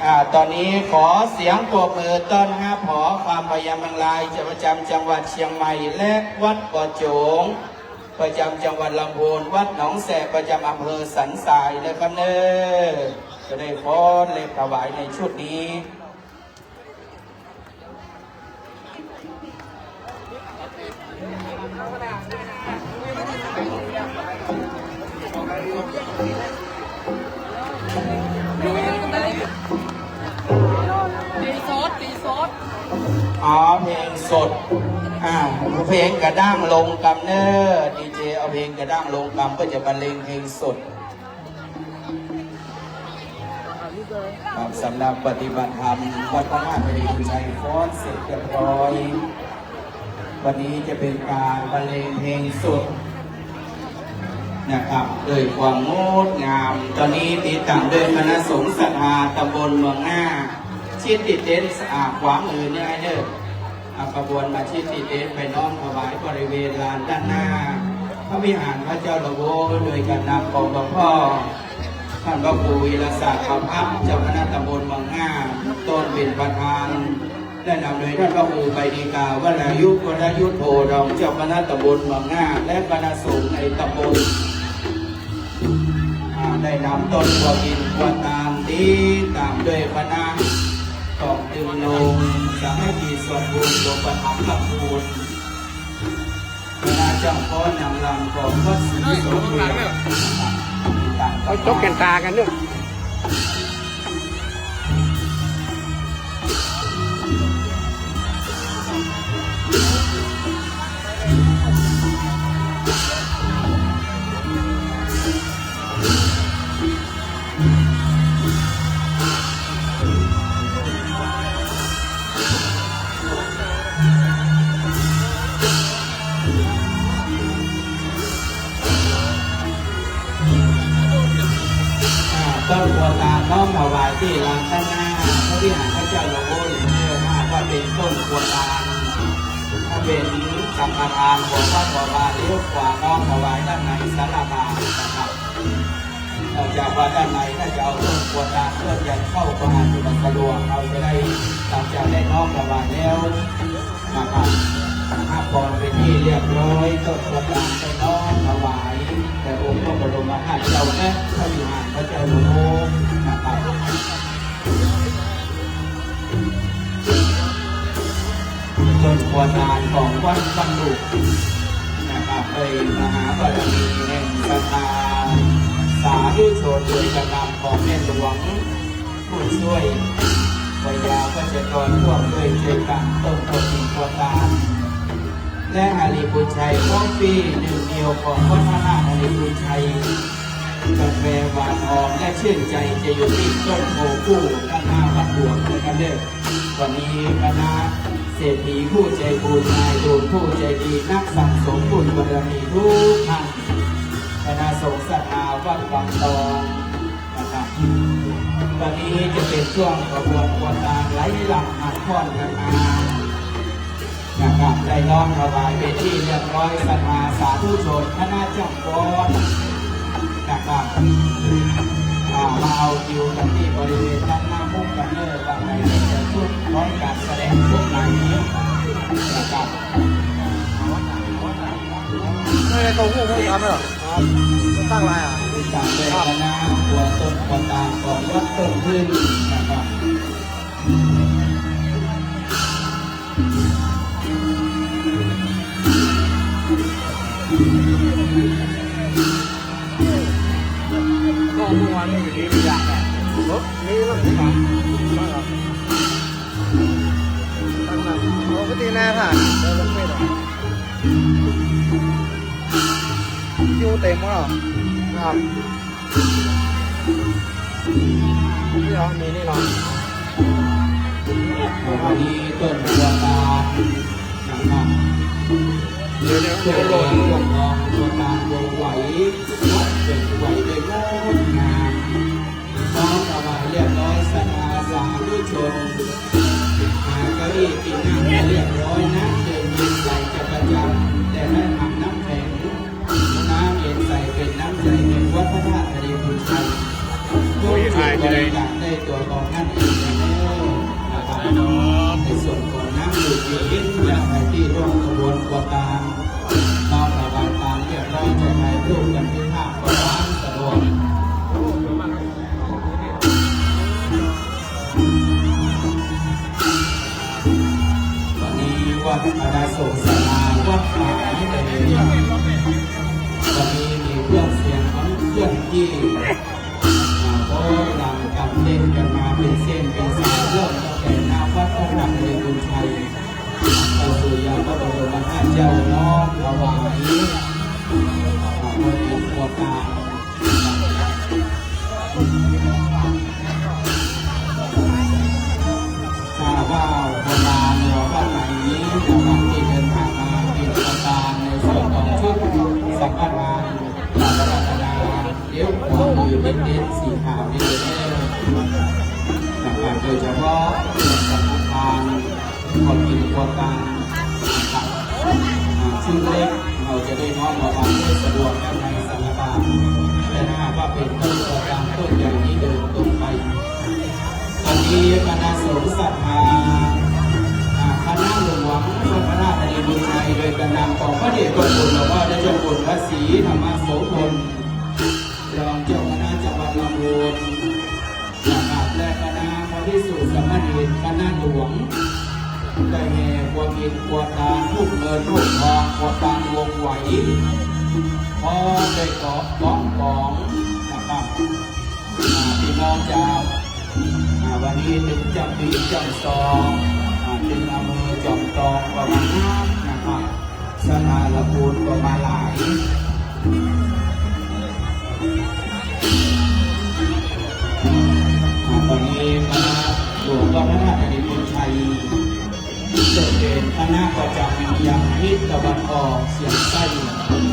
อ่า ต๋อนนี้ขอเสียงปรบมือต้อนฮับหอคำพญามังรายประจำจังหวัดเชียงใหม่ และวัดบ่อโจ๋งประจำจังหวัดลำพูน วัดหนองแสกประจำอำเภอสันทรายนะครับเน่อ จะได้ฟ้อนเล็บถวายในชุดนี้ ตีสด ตีสด อ๋อ เพลงสด อ่า เพลงกระด้างลงกำเน่อ ดีเจเอาเพลงกระด้างลงกำ เปิ้นจะบรรเลงเพลงสด ครับ สำหรับปฏิบัติธรรมวัดพระธาตุพนมชัยฟ้อนเสร็จเรียบร้อย วันนี้จะเป็นการบรรเลงเพลงสด นะครับ ด้วยความงดงาม ต๋อนนี้ติดต๋ามด้วยคณะสงฆ์ศรัทธาตำบลเมืองหน้า ชิดติดเต็นท์ อ่า ขวามือเนี่ยเด้อ อ่า ขบวนมาชิดติดเต็นท์ ไปน้อมถวายบริเวณลานด้านหน้าพระวิหารพระเจ้าละโว โดยก๋านนำของหลวงพ่อ ท่านพระครูวีรศักดิ์ ประภัพ เจ้าคณะตำบลเมืองหน้า ต้นเป๋นประธาน ได้นำโดยท่านพระครูไปดีกา วรายุ วรยุทโธ รองเจ้าคณะตำบลเมืองหน้า และคณะสงฆ์ในตำบล อ่า ได้นำต้นครัวกินครัวตาน ติดต๋ามด้วยคณะกองตึงโลงสามัคคีส่วนบุญ หลวงปู่ถามคำภูน คณะเจ้าฟ้อนนางรำของวัดศรีโสเภณี เอาจกแก่นตากั๋นเนาะ อ่า ต้นครัวตานน้อมถวายตี้ลานด้านหน้าพระวิหารพระเจ้าละโว เรียกว่าเป๋นต้นครัวตาน ถ้าเป๋นสังฆทานของวัดวาบา เลี้ยวขวาน้อมถวายด้านในศาลาบานะครับ เนื่องจากว่าด้านในถ้าจะเอาต้นครัวตานต้นใหญ่เข้าก็อาจจะบ่สะดวก เฮาจะได้ หลังจากได้น้อมถวายแล้วนะครับ รับพรเป๋นที่เรียบร้อย ต้นครัวตานได้น้อมถวายแด่องค์พระบรมธาตุเจ้าและพระวิหารพระเจ้าละโวนะครับ ต้นครัวตานของวัดบ้านลุกนะครับ ด้วยมหาบารมีแห่งศรัทธาสาธุชน โดยก๋านนำของแม่หลวงผู้ช่วย ไวยาวัจกรร่วมด้วยช่วยกั๋นต้นครัวกินครัวตาน และหาริบุญชัยคอฟฟี่ หนึ่งเดียวของวัดพระธาตุหาริบุญชัย กาแฟหวานหอมและชื่นใจจะอยู่ตี้ต้นโพธิ์คู่ด้านหน้าวัดหลวงนะครับเด้อ วันนี้คณะเศรษฐีผู้ใจบุญ นายทุนผู้ใจดี นักสั่งสมบุญบารมีทุกท่าน คณะสงฆ์ศรัทธาวัดวังตองนะครับ วันนี้จะเป๋นช่วงขบวนครัวตานไหลหลั่งผ่านค่อนกั๋นมา นะครับ ได้น้อมถวายเป๋นที่เรียบร้อย ศรัทธาสาธุชน คณะเจ้าฟ้อนนะครับ อ่า มาเอาคิวกั๋นตี้บริเวณด้านหน้ามุกกั๋นเด้อ ว่าใผจะชุดพร้อมก๋านแสดงชุดไหนนะครับ ไม่ได้โกหกพวกกันเหรอ ครับ ตั้งอะไรอ่ะ ติดต๋ามด้วยคณะครัวต้นครัวตานของวัดต้นพึ่งนะครับ ก็เมื่อวานนี้มีอย่างแบบ เออ มีเรื่องนี้มา มาเหรอ ตั้งนาน ปกติหน้าผ่าน เออ รถเมล์เหรอ คิวเต็มแล้วเหรอ ครับ นี่เหรอ มีนี่เหรอ อันนี้ต้นครัวตานนะครับ เดี๋ยว เดี๋ยว เดี๋ยวโหลด ต้นครัวตานวงไหว วัดเกิดไหวได้งดงาม น้อมถวายเรียบร้อย ศรัทธาสาธุชน หาเก้าอี้กิ๋นน้ำเรียบร้อย น้ำดื่มเย็นใสจะประจำ แต่ได้ทำน้ำแข็ง น้ำเย็นใสเป๋นน้ำใสแห่งวัดพระธาตุหาริบุญชัย ผู้ที่บริจาคได้ตั๋วกองนั่นเองนะครับ ในส่วนของน้ำดื่มเย็นๆ อย่างใผตี้ร่วมขบวนครัวตาน น้อมถวายตานเรียบร้อย จะถ่ายรูปบันทึกภาพก็ตามสะดวก วันนี้วัดคณะสงฆ์ศรัทธาวัดป่านิเวศ วันนี้มีเครื่องเสียงของเครื่องที่ อ่า ฟ้อนรำกำเต้นกั๋นมาเป๋นเส้นเป๋นสาย เริ่มตั้งแต่หน้าวัดพระธาตุหาริบุญชัย เข้าสู่ยังพระบรมธาตุเจ้า น้อมถวาย อ่า พระครัวตาน ถ้าว่าครัวตานหรือว่าวัดไหนนะครับ ตี้เดินทางมาบิณฑบาตในส่วนของชุดสังฆทาน พระ เน้นๆ สีขาวนี่เลยนะครับ โดยเฉพาะสังฆทาน ครัวกินครัวตานนะครับ อ่า ซึ่งเลขเฮาจะได้น้อมมาบางเพื่อสะดวกด้านในสังฆทาน และถ้าหากว่าเป๋นต้นครัวตานต้นใหญ่นี้เดินตรงไป ตอนนี้คณะสงฆ์ศรัทธา อ่า คณะหลวงเจ้าคณะอดีตบุญชัย โดยการนำของพระเดชพระคุณหลวงพ่อเจ้าคุณพระศรีธรรมโสภณ รองเจ้าคณะจังหวัดลำพูน นะครับ และคณะพระภิกษุสามเณรคณะหลวง ได้แห่ครัวกินครัวตาน ลูกเงินลูกทอง ครัวตานวงไหว พร้อมด้วยกอง กอง กอง นะครับ อ่า พี่น้องจาว อ่า วันนี้เป๋นจำปี๋จำซอง อ่า เป๋นอำเภอจอมตองก็มานับนะครับ ศรัทธาละปูนก็มาหลาย อ่า ตอนนี้คณะหลวงพ่อพระธาตุอดีตบุญชัย ซึ่งเป๋นคณะประจำยังทิศตะวันออกเฉียงใต้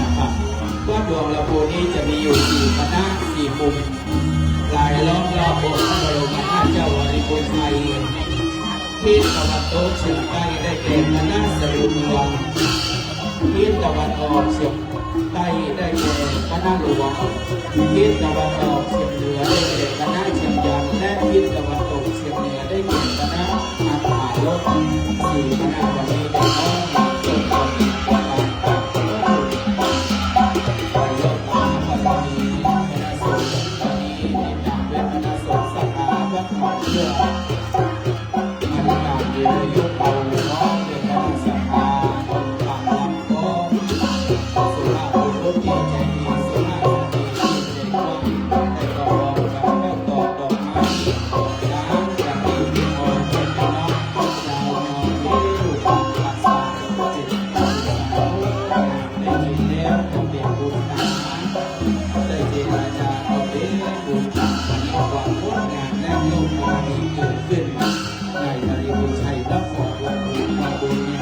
นะครับ วัดหลวงละปูนนี้จะมีอยู่สี่คณะสี่กลุ่ม ลายล้อมรอบองค์พระบรมธาตุเจ้าอดีตบุญชัย ทิศตะวันตกเฉียงใต้ได้แก่คณะสะดือเมือง ทิศตะวันออกเฉียงใต้ได้แก่คณะหลวง ทิศตะวันออกเฉียงเหนือได้แก่คณะเชียงยัน และทิศตะวันตกเฉียงเหนือได้แก่คณะอาถารถ สี่คณะวันนี้ได้น้อมนำต้นบุญ ไปร่วมบุญบารมีคณะสงฆ์ วันนี้ติดตามด้วยคณะสงฆ์ศรัทธาวัดหนองเรือ มาริกาเดียวยกเอาน้อมเป็นคณะศรัทธา ตามลำโพง สุภาพบุรุษที่ใจดี สุภาพสตรีที่ใจกว้าง ได้กระทำการตอกดอกไม้ น้ำจากที่มีพรเป็นน้องชาวมอญเลี้ยว รักษาจิตรักษาได้ยินแล้วก็เปรียบบุญตา ได้เจรจาเอาเป็นบุญตา อันนี้ความงดงามและโลกบารมีเกิดขึ้นในบริบูรณ์ชัย และขอบุญมาบุญเนี่ย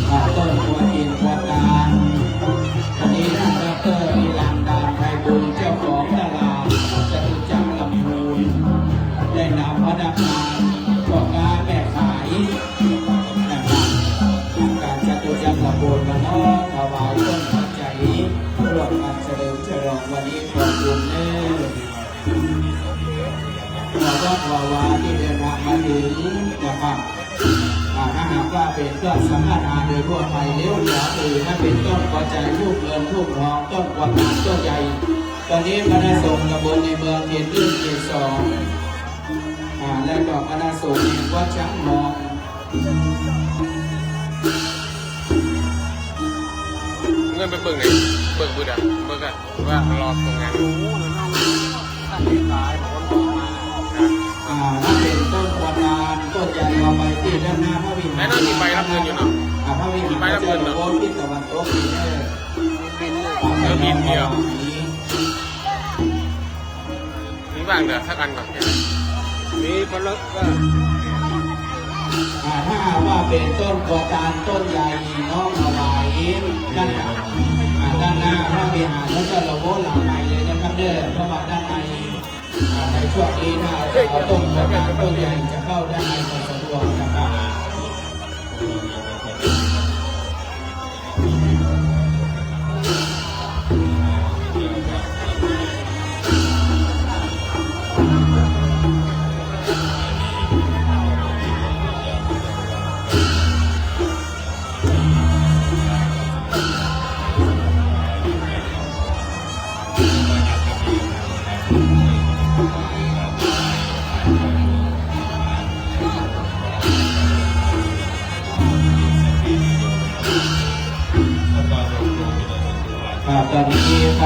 อ่า ต้นครัวกินครัวตาน อันนี้ท่านดอกเตอร์นิรันดร์ ดานไพบูลย์ เจ้าของตลาดจตุจักรลำพูน ได้นำพนักงานพ่อค้าแม่ขาย นะครับ ทางการจตุจักรลำพูนมาน้อมถวายต้นปัจจัย ร่วมกันเฉลิมฉลองวันนี้ขอบคุณเน้อ ชาววัดวาวาที่เดินทางมาถึงนะครับ อ่า ถ้าหากว่าเป๋นต้นสังฆทานโดยทั่วไป เลี้ยวขวามือ ถ้าเป๋นต้นปัจจัยลูกเงินลูกทอง ต้นครัวตานต้นใหญ่ ตอนนี้คณะสงฆ์ตำบลในเมืองเขตหนึ่งเขตสอง อ่า และก็คณะสงฆ์แห่งวัดช้างทอง เงินไปเบิ่งไหน เบิ่งบ่า เบิ่งก่อนว่ารอบตรงนั้น อ่า ถ้าเป๋นต้นครัวตานต้นใหญ่ เอาไปตี้ด้านหน้าพระวิหาร แม่นอนมีใบรับเงินอยู่เนาะ อ่า พระวิหาร มีใบรับเงินเนาะ เจ้าหลวงพ่อที่ตะวันตกนี่เด้อ เออ บินเดียว มีบ้างเด้อ สักอันก่อน มีคนละ อ่า ถ้าหากว่าเป๋นต้นครัวตานต้นใหญ่ น้อมถวายด้านหน้า อ่า ด้านหน้าพระวิหาร แล้วก็เราโบ้หลังใหม่เลยนะครับเด้อ เพราะว่าด้านใน อ่า ในช่วงนี้ถ้าจะเอาต้นครัวตานต้นใหญ่จะเข้าด้านในก็สะดวกนะครับ อ่า ต้นครัว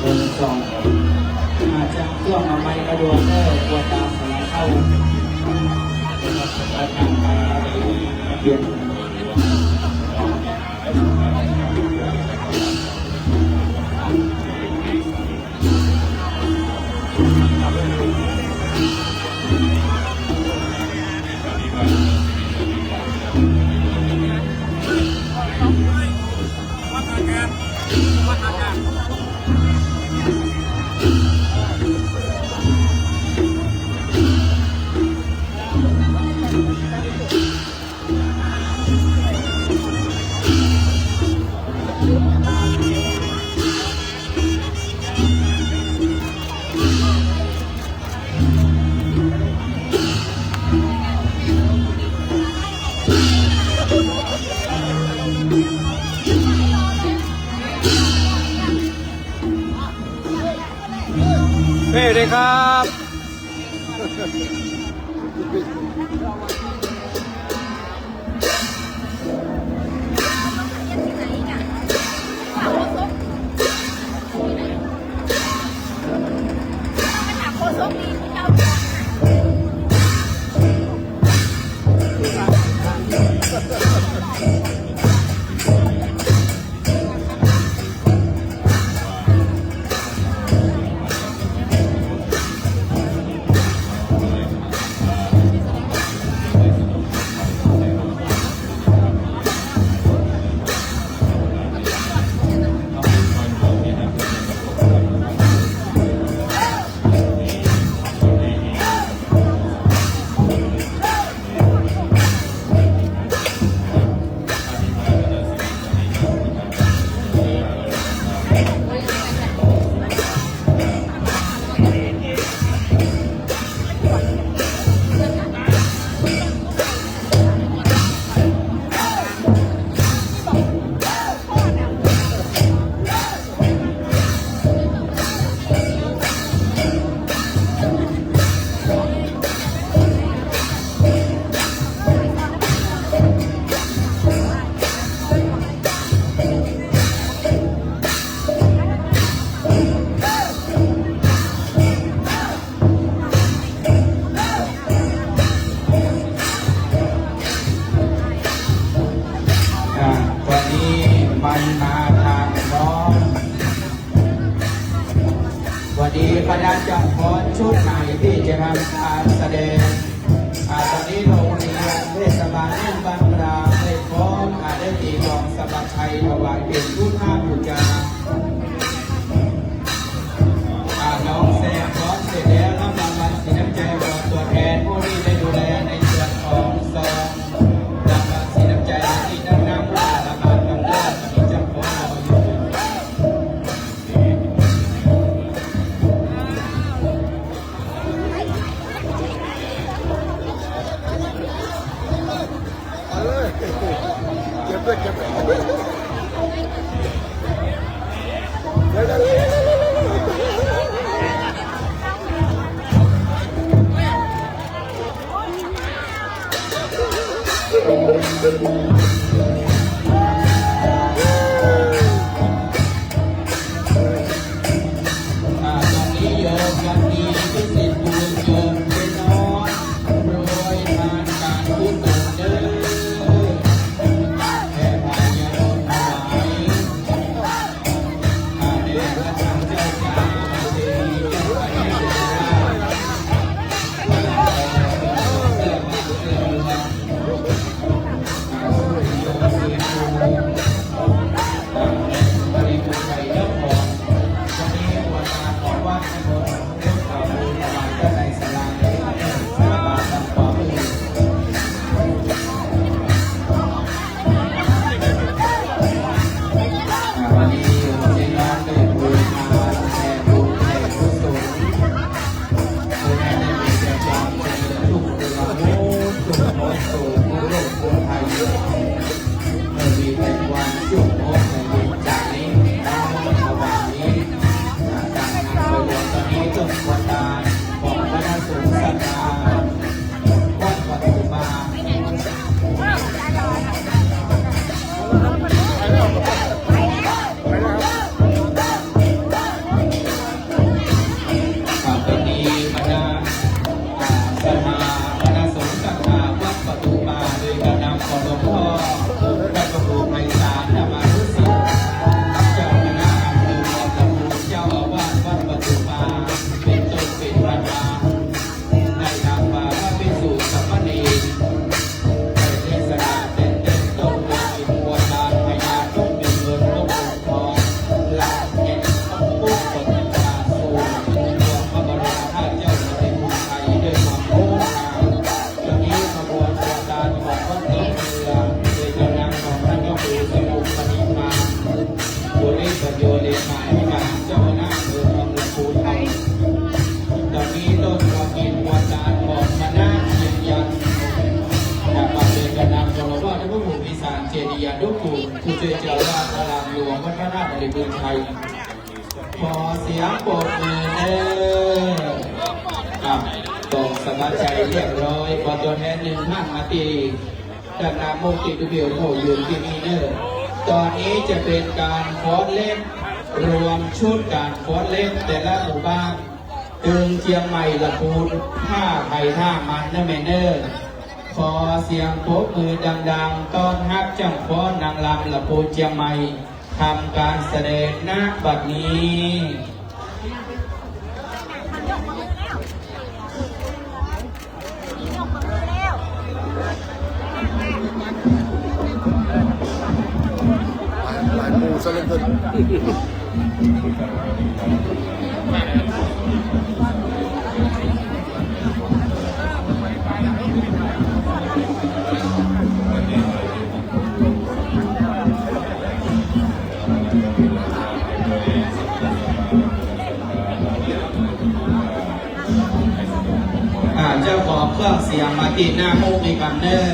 เบอร์สอง อาจจะช่วงเอาไม้กระดวงเด้อ กลัวตาเสียเข้า เปลี่ยน เพ่เลยครับ จะฟ้อนชุดไหนที่จะทำการแสดง อ่า ตอนนี้โรงเรียนเทศบาลเมืองบ้านพลาได้ฟ้อน อ่า ได้ตีกลองสะบัดชัยถวายเป็นพุทธบูชา อ่า น้องแซมฟ้อนเสร็จแล้ว รับรางวัลสีน้ำใจของตัวแทนผู้ที่ได้ดูแลในส่วนของซอง รางวัลสีน้ำใจที่ได้นำมา รางวัลกำเนิดที่จะฟ้อนเราอยู่ เอาเลย เก็บด้วย เก็บด้วย เดี๋ยว เดี๋ยว เดี๋ยว เดี๋ยว อ่า ตอนนี้โยมยังมีลูกศิษย์ผู้โยมไปนอนโปรยทานการกุศลเด้อ แผ่พาญาติโยมทั้งหลาย วันนี้โยมเจ๊น้อยได้บูชาแผ่บุญแผ่กุศล เพื่อให้ได้มีแต่ความเจริญรุ่งเรือง สุขโมกข์สุขโลกสุขภัย เออ มีแต่ความสุขโมกข์ในจิตใจนี้ ในระหว่างนี้ อ่า การงานโดยรวมตอนนี้ก็ควรตามของคณะสงฆ์ศรัทธาวัดปทุมมา ต่อไปนี้บรรดา อ่า ศรัทธา คณะสงฆ์ศรัทธาวัดปทุมมา โดยการนำของหลวงพ่อพระครูไพศาลธรรมานุสิทธิ์ เจ้าคณะอำเภอวังตะพุง เจ้าอาวาสวัดปทุมมา เป็นต้นเป็นประธาน ในนามพระภิกษุสามเณร ได้เทศนาแตะเต๊ะต้นว่าอินทร์อวตารพญานกบินเงินนกบินทอง หลับแห่งพระพุทธเจ้าสู่ดวงพระบรมธาตุเจ้าแผ่นดินไทยด้วยความโง่เง่า ตอนนี้ขบวนอวตารของวัดหนองเกลือ โดยกำลังของท่านพระครูสมุปปฏิภาณ ปุริปัญโญ เลขาธิการเจ้าคณะอำเภอวังตะพุง ตอนนี้ต้นกฐินอวตารของคณะเชียงยันต์ จากบาทเดชนำคารวะท่านพระครูวิสารเจดียานุกูล ผู้ช่วยเจ้าอาวาสอารามหลวงวัดพระธาตุบริบูรณ์ชัย ขอเสียงปรบมือเด้อ ครับ ก็สบายใจเรียบร้อย ขอตัวแทนหนึ่งท่านมาตี ด้านหน้ามุกติดเดียวโผล่อยู่ที่นี่เนอะ ตอนนี้จะเป็นการฟ้อนเล็บ รวมชุดการฟ้อนเล็บแต่ละหมู่บ้าน ตึงเจียงใหม่ละปูน ท่าไผท่ามันนะแม่เนอะ ขอเสียงปรบมือดังๆ ต้อนฮับจ้างฟ้อนนางรำละปูนเจียงใหม่ ทำการแสดง ณ บัดนี้ หลาย หลายหมู่ซะเหลือเกิน อ่า เจ้าของเครื่องเสียงมาติดหน้ามุกนี้กำเนอะ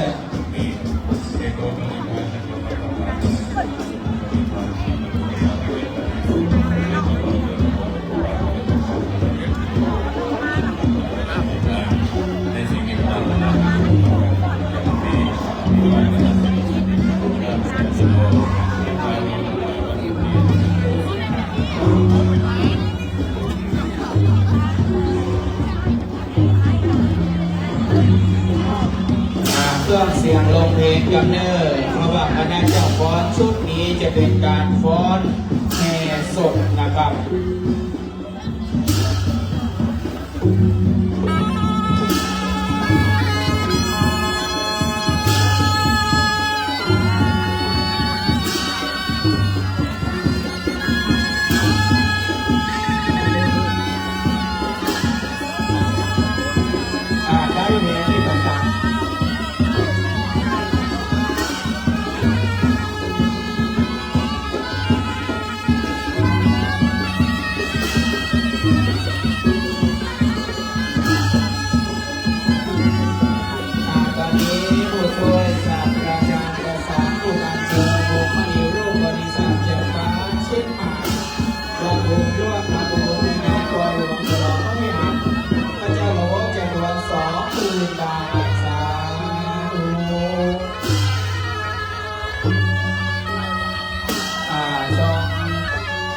อ่า เครื่องเสียงลงเพลงกำเนอะ เพราะว่าคณะเจ้าฟ้อนชุดนี้จะเป็นการฟ้อนแห่ศพนะครับ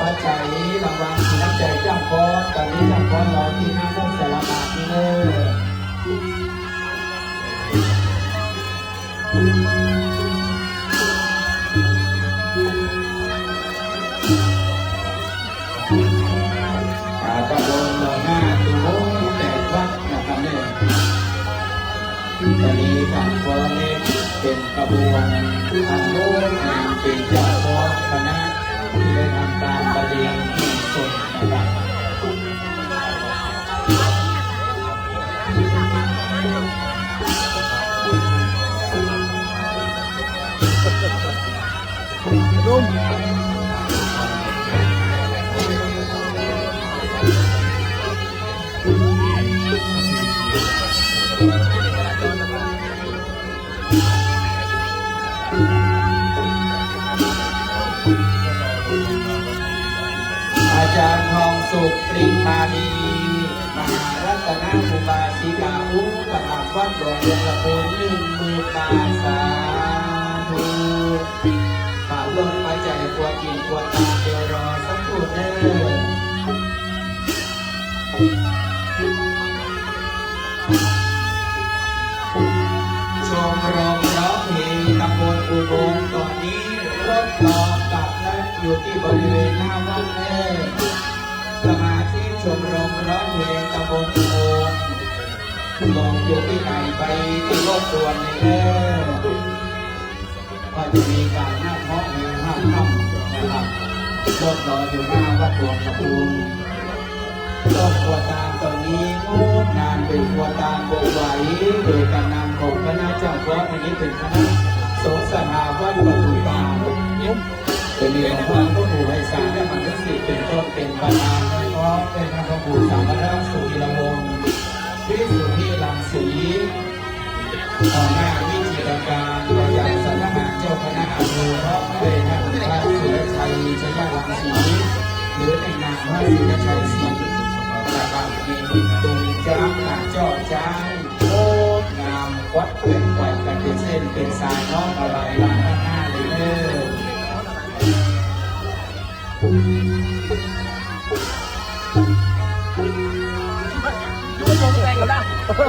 ปัจจัย ระวังน้ำใจ๋จ้างฟ้อน ต๋อนนี้จ้างฟ้อนรอตี้หน้ามุ้งสารภาพนี้เน่อ อ่า ตำบลหนองนา ตี้โน้นแปดวัดนะครับเนี่ย ต๋อนนี้จ้างฟ้อนนี้เป๋นขบวน อันงดงาม เป๋นเจ้าฟ้อนคณะตี้ได้ทำก๋านบรรเลงเพลงสดนะครับ อาจ๋ารย์ทองสุข ปริมาลี มหารัตนอุบาสิกา อุปถัมภ์วัดหลวงเวียงตะปูน นึ่งหมื่นบาท สาธุ ฝากต้นปัจจัยครัวกิ๋นครัวตาน เดี๋ยวรอสักครู่เน่อ ชมรมร้องเพลงตำบลอุบล ต๋อนนี้รถรอกลับแล้ว อยู่ตี้บริเวณหน้าวัดเน่อ สมาชิกชมรมร้องเพลงตำบลอุบล ลงอยู่ตี้ไหนไปตี้รถด่วนเลยเน่อ ก็จะมีก๋านนับฮ้องเพลงห้าค่ำนะครับ รถรออยู่หน้าวัดหลวงตะปูน ต้นครัวตานต๋อนนี้งดงาม เป๋นครัวตานบ่ไหว โดยก๋านนำของคณะจ้างฟ้อน อันนี้เป๋นคณะสงฆ์ศรัทธาวัดประตูตาน จะมีหลวงพ่อพระครูไพศาลและมหาสิทธิ์เป๋นต้น เป๋นประธาน พร้อมด้วยท่านพระครูสามรักษ์ สุวีรวงศ์ วิสุทธิรังสี หัวหน้าวิชาการประจำสำนักงานเจ้าคณะอำเภอ พร้อมด้วยท่านพระสุรชัย ชัยรังสี หรือในนามพระสุรชัยศรีประกาศเมตตุงจรักหาเจ้าจ้าง งดงาม วัดเปล่งปลั่งกั๋นเป๋นเส้นเป๋นสาย น้อมถวายหลวงพ่อหน้าเลยเน่อ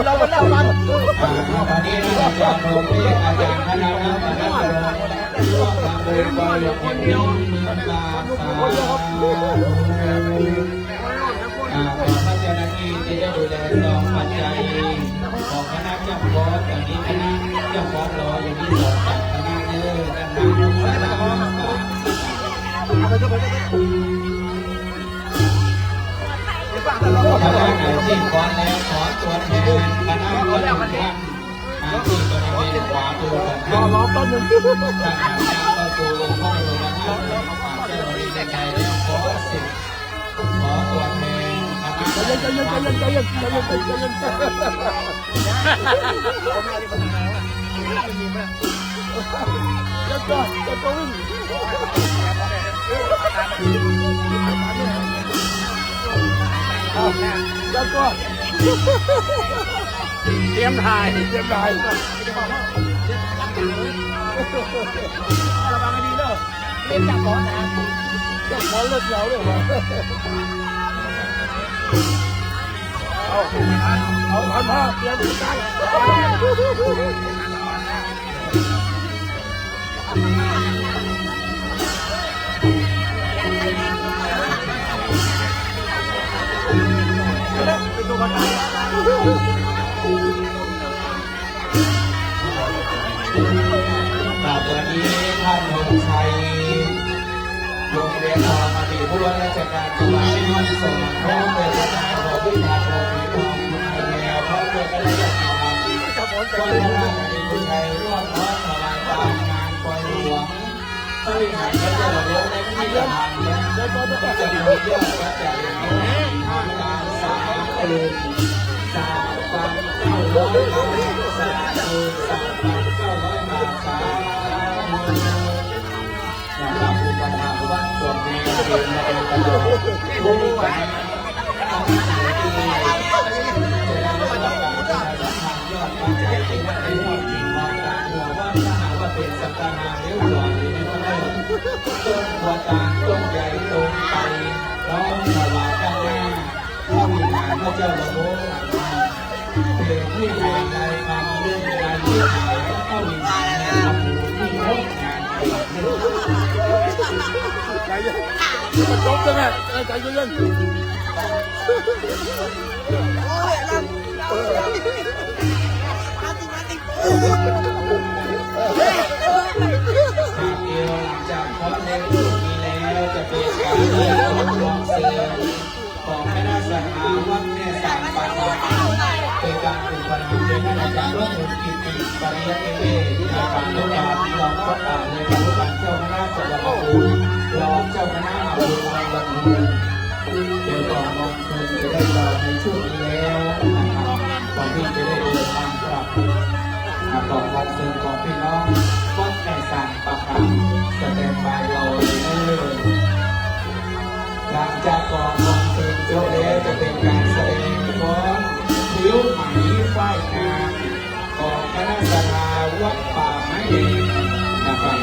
เราก็เล่ากัน อ่า ต๋อนนี้นะ อาจ๋ารย์ผมเรียกอาจ๋ารย์คณะรัฐศาสนร่วมทำบุญบริจาคเงินบาท สาธุ อ่า ขอพระเจ้าหน้าตี้ตี้ได้ดูแลซองปัจจัยของคณะเจ้าฟ้อน ต๋อนนี้คณะเจ้าฟ้อนรออยู่ตี้สองสามคณะเน่อ ด้านหน้า คณะไหนตี้ฟ้อนแล้ว ขอตัวแทนคณะฟ้อนหนึ่งท่าน มาตี้บริเวณขวามือของท่าน รอ รอแป๊บนึง ท่านหันหน้าเข้าสู่องค์พระบรมธาตุ เจ้าบริเวณใดแล้ว ขอสิทธิ์ ขอตัวแทนคณะ ใจเย็น ใจเย็น ใจเย็น ใจเย็น ใจเย็น ใจเย็น เดี๋ยวก่อน เดี๋ยวก่อน วิ่ง เอา เดี๋ยวก่อน เตรียมถ่าย เตรียมถ่าย ระวังให้ดีเด้อ เล่นจับหมอนนะ จับหมอนเลือดเหนียวด้วยวะ เอา เอา พันห้า เตรียมการ ครับ วันนี้ท่านธงชัย วงศ์เวียนทอง อดีตผู้ว่าราชการจังหวัดแม่ฮ่องสอน พร้อมด้วยคณะ ขอบคุณครับ ขอบคุณครับ พร้อมด้วยคณะญาติธรรม ก็ได้นำอดีตผู้ชายรอดพ้นถวายตามงานปล่อยหลวง พระวิหารพระเจ้าหลวงในพิพิธภัณฑ์และจำนวนยอดพระจารีกห้าล้านสามหมื่นสามพันเก้าร้อยบาท สามหมื่นสามพันเก้าร้อยบาท สาธุ นะครับ อุปถัมภ์วัดส่วนนี้ เป็นมรดกโลก ผู้ ยอดปัจจัยตี้วัดได้มอบจริงมอบตามหัววัด ถ้าหากว่าเป๋นสังฆทานแล้ว หย่อนอยู่ในพระเจ้า ต้นครัวตานต้นใหญ่ตรงไป เจ้าละโม เกิดมีหลายกรรม เรื่องการเรื่องหาย แล้วก็มีหลายกรรม มีงดงาม ใจเย็น มันจบแล้วนะ ใจเย็นๆ โอ้ย มาติ มาติ หากเดียวหลังจากฟ้อนในพิธีแล้ว จะเป็นการเริ่มของเสริมของคณะศรัทธาวัดแม่สามป่า โดยการอุปถัมภ์โดยท่านอาจารย์ร่มบุญกิตติ ปริยัตินิเทศ อาจารย์นุการรองเจ้าคณะ รองเจ้าคณะจังหวัดลำพูน รองเจ้าคณะอำเภอเมืองลำพูน เดี๋ยวก่อนมองเชิญจะได้รอในช่วงนี้แล้วนะครับ ก่อนที่จะได้เดินทางกลับ อ่ะ ก่อนมองเชิญของพี่น้องวัดแม่สามป่า สแตนบายรออยู่เด้อ หลังจากก่อนมองเชิญจบแล้วจะเป็นการแสดงฟ้อนพริ้วไหมฝ้ายงาม ของคณะศรัทธาวัดป่าไม้แดงนะครับ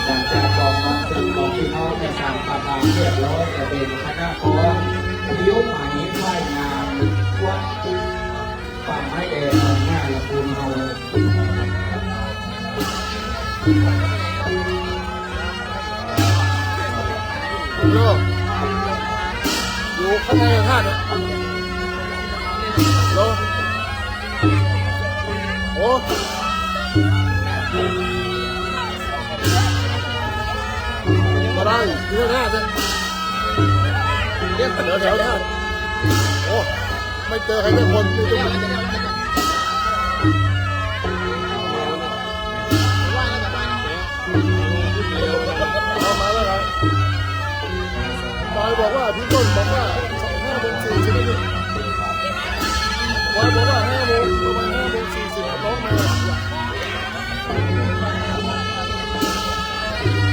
หลังจากกองน้อมเสด็จของพี่น้องในสามประการเรียบร้อย จะเป็นคณะฟ้อนพริ้วไหมฝ้ายงามวัดป่าไม้แดงหน้าละคุณเฮา โย อยู่ข้างในธาตุเนี่ย โย โอ้ มาได้ อยู่ข้างหน้าเนี่ย เรียกแถวๆธาตุ โอ้ ไม่เจอใครสักคน ไม่เจอ เอามาแล้วเหรอ บอยบอกว่า พี่ต้นบอกว่า ห้าโมงสี่สิบนี่ บอยบอกว่า ห้าโมง ประมาณ ห้าโมงสี่สิบ น้องมา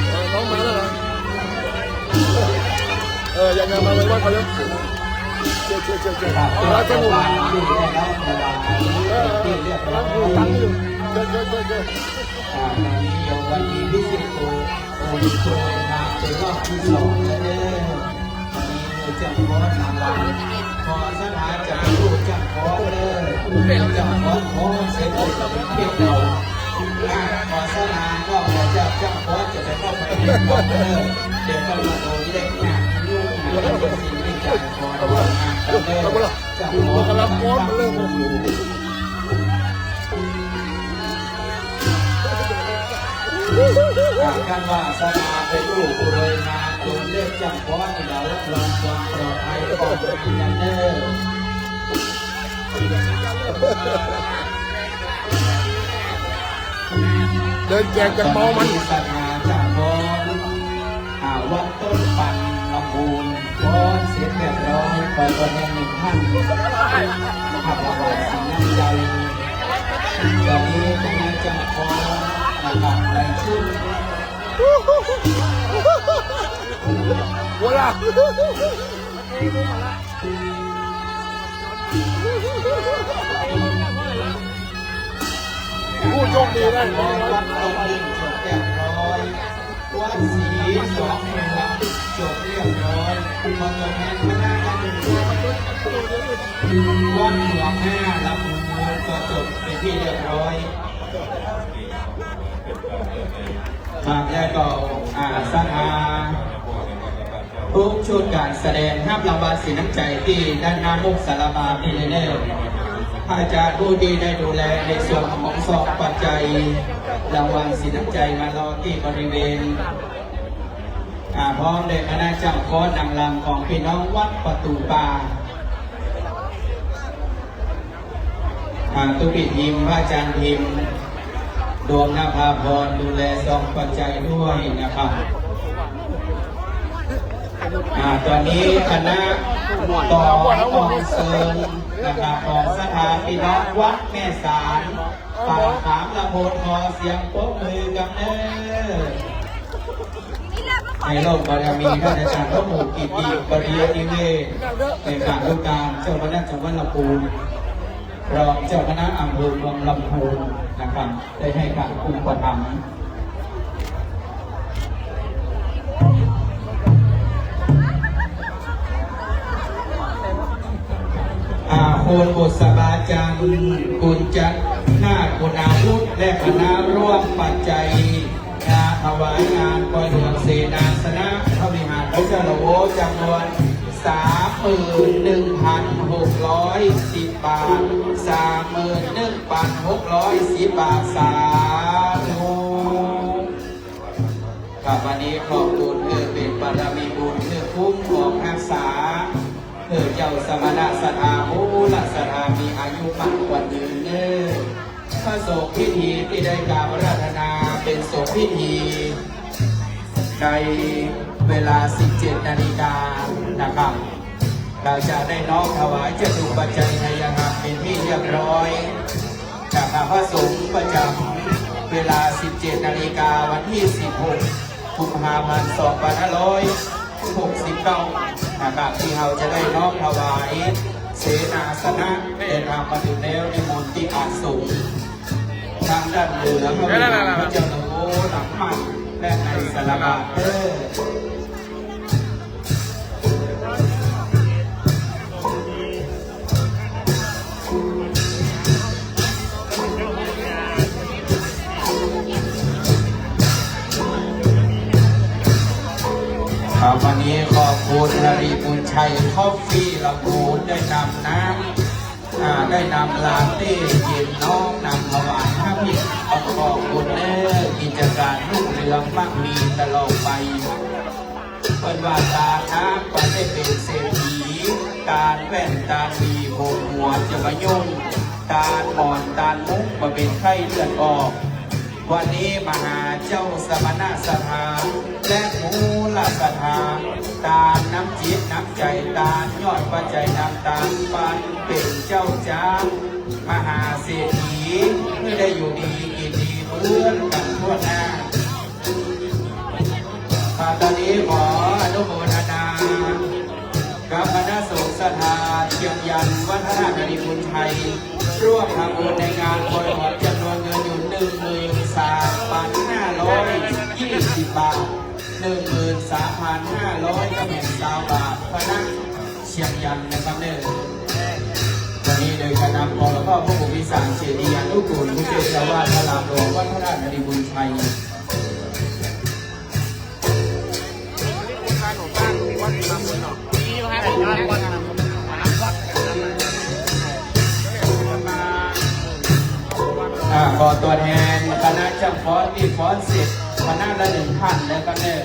เออ น้องมาแล้วเหรอ เออ ยังไง มาเลย ว่าเขาเร็ว เชิญ เชิญ เชิญ เชิญ เอาละ สนุก เออ เออ กำลังหูฟังอยู่ เชิญ เชิญ เชิญ เชิญ อ่า วันนี้เดี๋ยววันนี้พิเศษโต โอ้โห มาเป็นรอบที่สองแล้วเด้อ วันนี้เจ้าฟ้อนนางรำ ขอศรัทธาจะเป็นผู้เจ้าฟ้อนเด้อ เจ้าฟ้อนขอเสร็จเลยจะเป็นเทพเรา อ่า ขอศรัทธาก็ขอเจ้า เจ้าฟ้อนจะเป็นรอบไปเทพเราเด้อ เดี๋ยวก็มาโดนเล็กหนักยุ่งหนักเป็นสิ่งที่จ่ายขอระวังงานกันเด้อ เจ้าฟ้อนกำลังฟ้อนเลย หากท่านวาสนาเป็นผู้บริหารตัวเลขจำเพาะนี่ เรารับรองความปลอดภัยของงานกันเด้อ เดินแจกจากเมามัน ศรัทธาจำเพาะ อ่า วัดต้นปัน ลำพูน ฟ้อนเสร็จเรียบร้อย ไปกันยังหนึ่งท่าน ขับรางวัลสินน้ำใจ ตอนนี้คณะเจ้าฟ้อนนะครับ ในชุด หัวละ ผู้โชคดีได้ วัดตกดินจบเรียบร้อย วัดศรีสองเมืองจบเรียบร้อย พอจบงานคณะก็คือวัดหลวงห้าลำพูนก็จบเป็นที่เรียบร้อย ครับ แล้วก็ อ่า ศรัทธา ทุกชุดการแสดง ฮับรางวัลสินน้ำใจตี้ด้านหน้ามุกศาลาบาลนี้เน่อ พระอาจารย์ผู้ตี้ได้ดูแลในส่วนของซองปัจจัย รางวัลสินน้ำใจมารอตี้บริเวณ อ่า พร้อมโดยคณะเจ้าฟ้อนนางรำของพี่น้องวัดประตู่ป่า อ่า ตุ๊กปี้ทิม พระอาจารย์ทิม ดวงนภาพร ดูแลซองปัจจัยด้วยนะครับ อ่า ตอนนี้คณะต่อกองเสริมนะครับ ของศรัทธาพี่น้องวัดแม่สาร ป่าขามลำพูน ขอเสียงปรบมือกันเน่อ ในร่มบารมีท่านอาจารย์พระหมู่กิตติ ปริยัตินิเวศน์ เลขานุการเจ้าคณะจังหวัดลำพูน รองเจ้าคณะอำเภอเมืองลำพูนนะครับ ได้ให้การอุปถัมภ์ คุณบุษบาจันทร์ คุณจันทนาถ คุณอาวุธ และคณะร่วมปัจจัย งานถวายงานปอยหลวงเสนาสนะพระวิหารพระเจ้าละโว จำนวน สามหมื่นหนึ่งพันหกร้อยสิบ บาท สามหมื่นหนึ่งพันหกร้อยสิบ บาท สาธุ ครับ วันนี้ขอบคุณ เออ เป๋นบารมีบุญ เออ คุ้มครองฮักษา เออ เจ้าสมณะศรัทธา มูลศรัทธา มีอายุมั่นขวัญยืนเน่อ พระสงฆ์พิธีตี้ได้กราบอาราธนาเป๋นสงฆ์พิธี ในเวลา สิบเจ็ดนาฬิกา นะครับ เฮาจะได้น้อมถวายจตุปัจจัยทายธรรมเป๋นที่เรียบร้อย จากพระสงฆ์ประจำเวลา สิบเจ็ดนาฬิกา วันตี้ สิบหกกุมภาพันธ์ สองพันห้าร้อยหกสิบเก้า นะครับ ตี้เฮาจะได้น้อมถวายเสนาสนะ ได้นำมาเถิงแล้ว นิมนต์ตี้อาสม ทางด้านเหนือพระวิหารพระเจ้าละโว หลังใหม่ และในสาราบาทเด้อ ครับ วันนี้ขอบคุณนรีบุญชัยคอฟฟี่ลำพูน ได้นำน้ำ อ่า ได้นำลาเต้เย็นน้อมนำถวายพระภิกษุ ขอบคุณเน่อ กิจการรุ่งเรืองมั่งมีตลอดไป เปิ้นว่าตานน้ำบ่ได้เป๋นเศรษฐี ตานแว่นตานหวีผมหัวจะบ่ายุ่ง ตานหมอนตานมุ้งบ่เป๋นไข้เลือดออก วันนี้มาหาเจ้าสมณะศรัทธา และมูลศรัทธา ตานน้ำจิตน้ำใจ๋ ตานยอดปัจจัยนำตาน ปันเป๋นเจ้าจ๊าง มหาเศรษฐี หื้อได้อยู่ดีกิ๋นดีเหมือนกั๋นทั่วหน้า ข้าตอนนี้ขออนุโมทนา กับคณะสงฆ์ศรัทธาเชียงยันต์วัดพระธาตุนรีบุญชัย ร่วมทำบุญในงานปอยหลวงจำนวนเงินอยู่ หนึ่งหมื่นสามพันห้าร้อยยี่สิบ บาท หนึ่งหมื่นสามพันห้าร้อยกับแห่งซาวบาท คณะเชียงยันต์นะครับเน่อ วันนี้โดยการนำของหลวงพ่อพระครูวิสารเสนียานุกูล ผู้ช่วยเจ้าอาวาสพระรามหลวงวัดพระธาตุนรีบุญชัย อ่า ขอตั๋วแทนคณะจ้างฟ้อนตี้ฟ้อนเสร็จ คณะละหนึ่งท่านนะครับเน่อ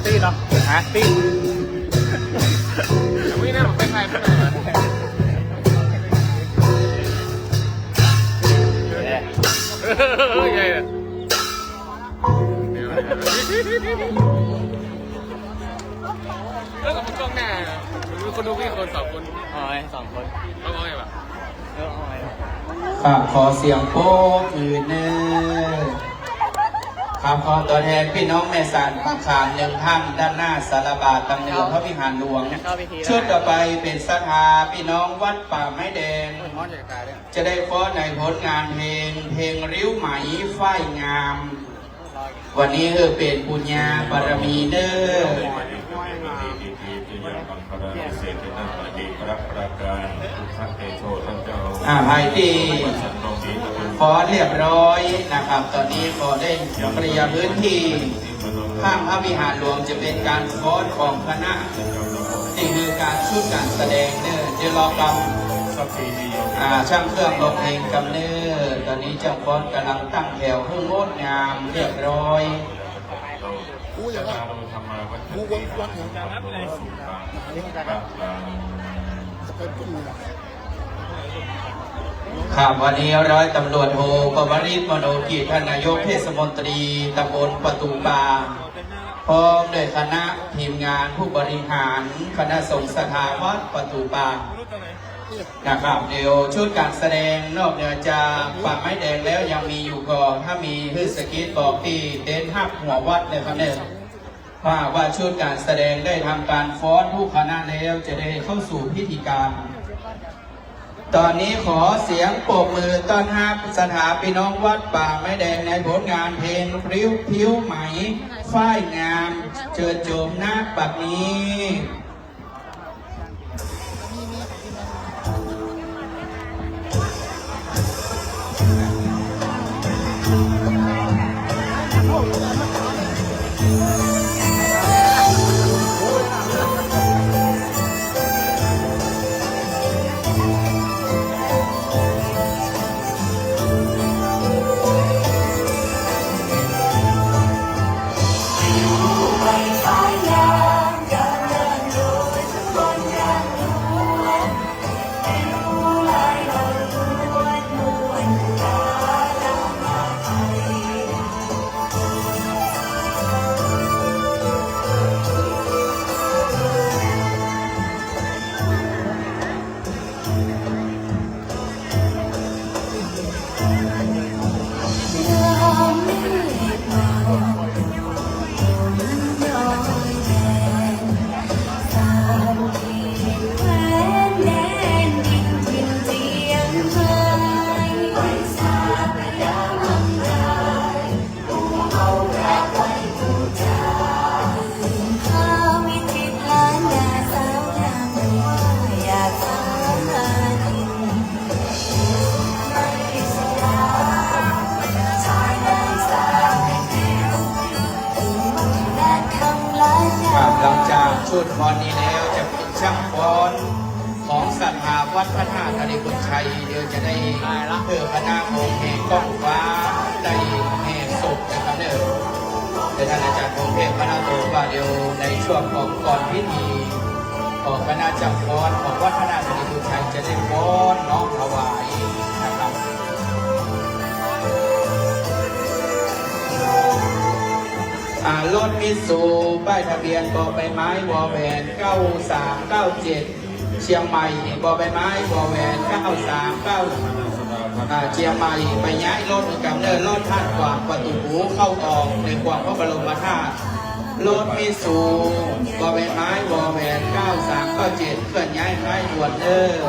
ตี้เหรอ ฮะ ตี้ วิ่งหน้าผมไปไกลไปหน่อย เฮ้ย ใหญ่เลย แล้วก็กล้องหน้า คนดูพี่คนสองคน อ๋อ สองคน เขาเอาไงวะ เออ เอาไงวะ ครับ ขอเสียงปรบมือเน่อ ครับ ขอตั๋วแทนพี่น้องแม่สานปากขามหนึ่งท่าน ด้านหน้าสาราบาทตางเหนือพระวิหารหลวง ชุดต่อไปเป๋นศรัทธาพี่น้องวัดป่าไม้แดง จะได้ฟ้อนในผลงานเพลง เพลงริ้วไหมฝ้ายงาม วันนี้หื้อเป๋นบุญญาบารมีเน่อ อ่า ใผตี้ฟ้อนเรียบร้อยนะครับ ตอนนี้ก็ได้เตรียมพื้นตี้ ข้างพระวิหารหลวงจะเป๋นก๋านฟ้อนของคณะ ตี้หื้อก๋านชุดก๋านแสดงเน่อ เดี๋ยวรอฟัง อ่า ช่างเครื่องร้องเพลงกำเน่อ ตอนนี้ช่างฟ้อนก่ำลังตั้งแถวหื้องดงามเรียบร้อย ครับ วันนี้ร้อยตำรวจโท ปวริศ มโนกิจ ท่านนายกเทศมนตรีตำบลประตู่ป่า พร้อมด้วยคณะทีมงานผู้บริหารคณะสงฆ์ศรัทธาวัดประตู่ป่า นะครับ เดี๋ยวชุดก๋านแสดงนอกเหนือจากป่าไม้แดงแล้วยังมีอยู่ก่อ ถ้ามีหื้อสะกิดบอกตี้เต็นท์ฮับหัววัดเลยครับเน่อ ถ้าหากว่าชุดก๋านแสดงได้ทำก๋านฟ้อนทุกคณะแล้ว จะได้เข้าสู่พิธีการ ต๋อนนี้ขอเสียงปรบมือต้อนฮับศรัทธาปี้น้องวัดป่าไม้แดงในผลงานเพลงพริ้วพริ้วไหม ฝ้ายงาม เจิญโจม ณ บัดนี้ ครับ หลังจากสวดมนต์นี้แล้วจะเป๋นช่างฟ้อน ของศรัทธาวัดพระธาตุทะเลบุญชัย เดี๋ยวจะได้เปิดคณะวงแห่กล้องฟ้า ได้แห่ศพนะครับเด้อ แต่ท่านอาจารย์พงษ์เทพมณโตว่าเดี๋ยวในช่วงของก่อนพิธี ของคณะช่างฟ้อนของวัดพระธาตุทะเลบุญชัยจะได้ฟ้อนน้อมถวายนะครับ อ่า รถมิตซู ป้ายทะเบียน บอใบไม้ วอแหวน เก้าสามเก้าเจ็ด เจียงใหม่ บอใบไม้ วอแหวน เก้าสามเก้า อ่า เจียงใหม่ ไปย้ายรถกำเนิด รถท่านขวางประตู๋เข้าออกในขวางพระบรมธาตุ รถมิตซู บอใบไม้ วอแหวน เก้าสามเก้าเจ็ด เคลื่อนย้ายคล้ายด่วนเด้อ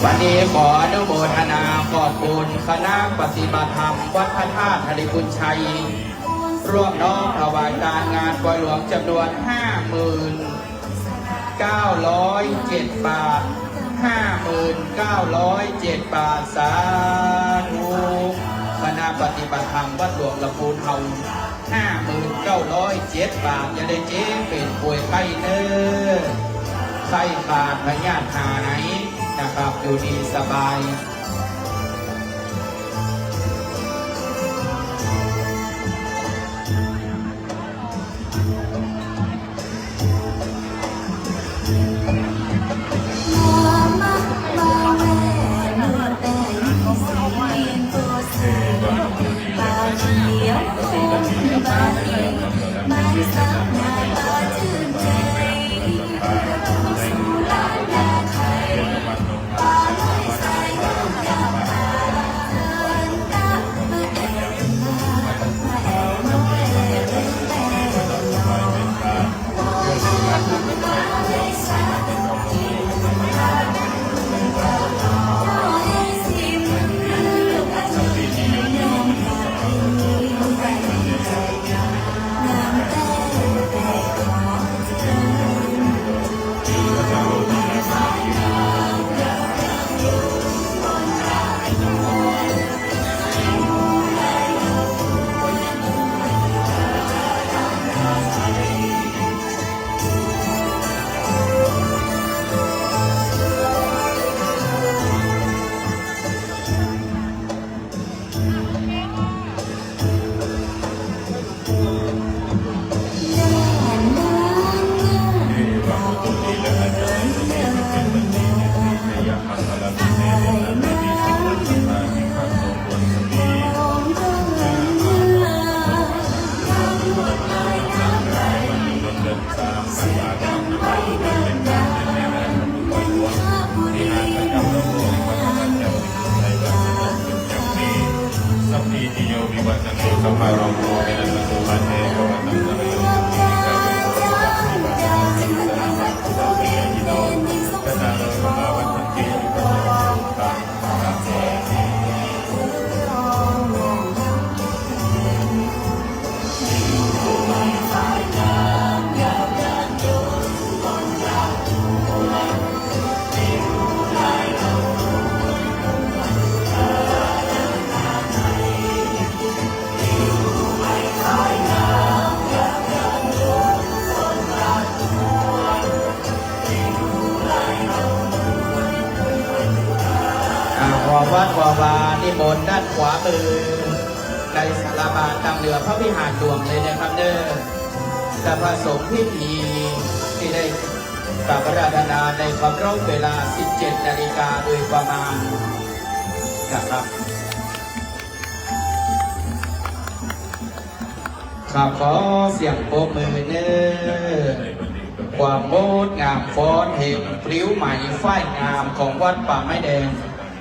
วันนี้ขออนุโมทนาขอบคุณคณะปฏิบัติธรรมวัดพระธาตุทะเลบุญชัย ร่วมน้อมถวายตานงานปอยหลวงจ๋ำนวน ห้าหมื่นเก้าร้อยเจ็ด บาท ห้าหมื่นเก้าร้อยเจ็ด บาท สาธุ คณะปฏิบัติธรรมวัดหลวงละปูนเฮา ห้าหมื่นเก้าร้อยเจ็ด บาท อย่าได้เจ็บเป๋นป่วยไข้เน้อ ไข้ขาดพยาธิหายนะครับ อยู่ดีสบาย นิมนต์ด้านขวามือ ในศาลาบานตังเหนือพระวิหารหลวงเลยนะครับเด้อ จะประสงค์พิธีที่ได้กราบอาราธนาในเคารพเวลา สิบเจ็ดนาฬิกาโดยประมาณนะครับ ครับ ขอเสียงปรบมือเน้อ ความงดงามฟ้อนแห่งปลิ้วไหมฝ้ายงามของวัดป่าไม้แดง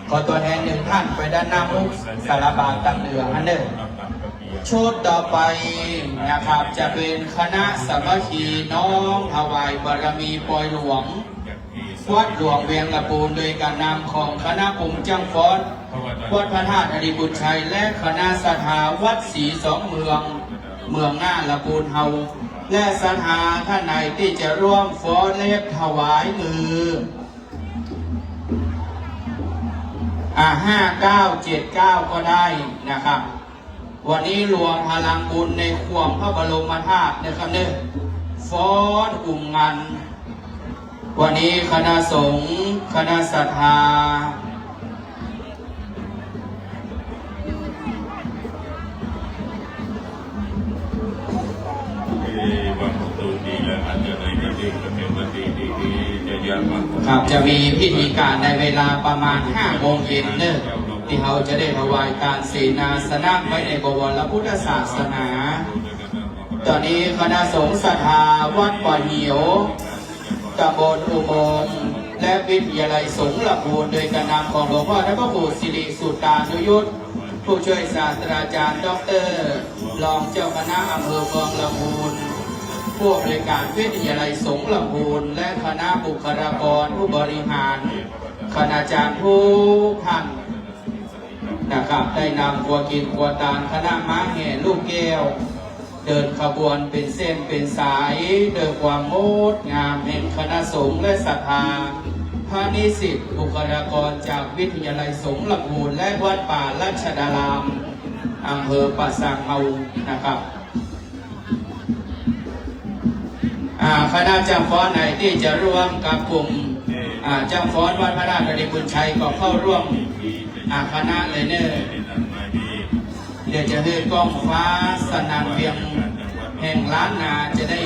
ขอตัวแทนหนึ่งท่านไปด้านหน้ามุกศาลาบานตังเหนือหั้นเน้อ ชุดต่อไปนะครับ จะเป๋นคณะสามัคคีน้อมถวายบารมีปอยหลวง วัดหลวงเวียงละปูน โดยก๋านนำของคณะกลุ่มจ้างฟ้อน วัดพระธาตุอริบุญชัย และคณะศรัทธาวัดศรีสองเมือง เมืองหน้าละปูนเฮา และศรัทธาท่านใดตี้จะร่วมฟ้อนเล็บถวายมือ อ่า ห้าเก้าเจ็ดเก้า ก็ได้นะครับ วันนี้รวมพลังบุญในข่วงพระบรมธาตุนะครับเน้อ ฟ้อนอุ้มงาน วันนี้คณะสงฆ์ คณะศรัทธา ครับ จะมีพิธีก๋านในเวลาประมาณห้าโมงเย็นเน้อ ตี้เฮาจะได้ถวายก๋านเสนาสนะไว้ในบวรพุทธศาสนา ต๋อนนี้คณะสงฆ์ศรัทธาวัดป่าเหยียว ตำบลอุโมงค์ และวิทยาลัยสงฆ์ละปูน โดยก๋านนำของหลวงพ่อท่านพระครูสิริสุตตานุยุต ผู้ช่วยศาสตราจารย์ด็อกเตอร์ รองเจ้าคณะอำเภอเมืองละปูน ผู้อำนวยก๋านวิทยาลัยสงฆ์ละปูน และคณะบุคลากรผู้บริหาร คณาจารย์ทุกท่าน นะครับ ได้นำครัวกิ๋นครัวตาน คณะม้าแห่ลูกแก้ว เดินขบวนเป๋นเส้นเป๋นสาย ด้วยความงดงามแห่งคณะสงฆ์และศรัทธา พระนิสิต บุคลากรจากวิทยาลัยสงฆ์ละปูน และวัดป่ารัชดาราม อำเภอป่าซางเฮานะครับ อ่า คณะจ้างฟ้อนไหนตี้จะร่วมกับกลุ่ม อ่า จ้างฟ้อนวัดพระธาตุอริบุญชัยก็เข้าร่วม อ่า คณะเลยเน้อ เดี๋ยวจะหื้อก้องฟ้าสนั่นเวียงแห่งล้านนา จะได้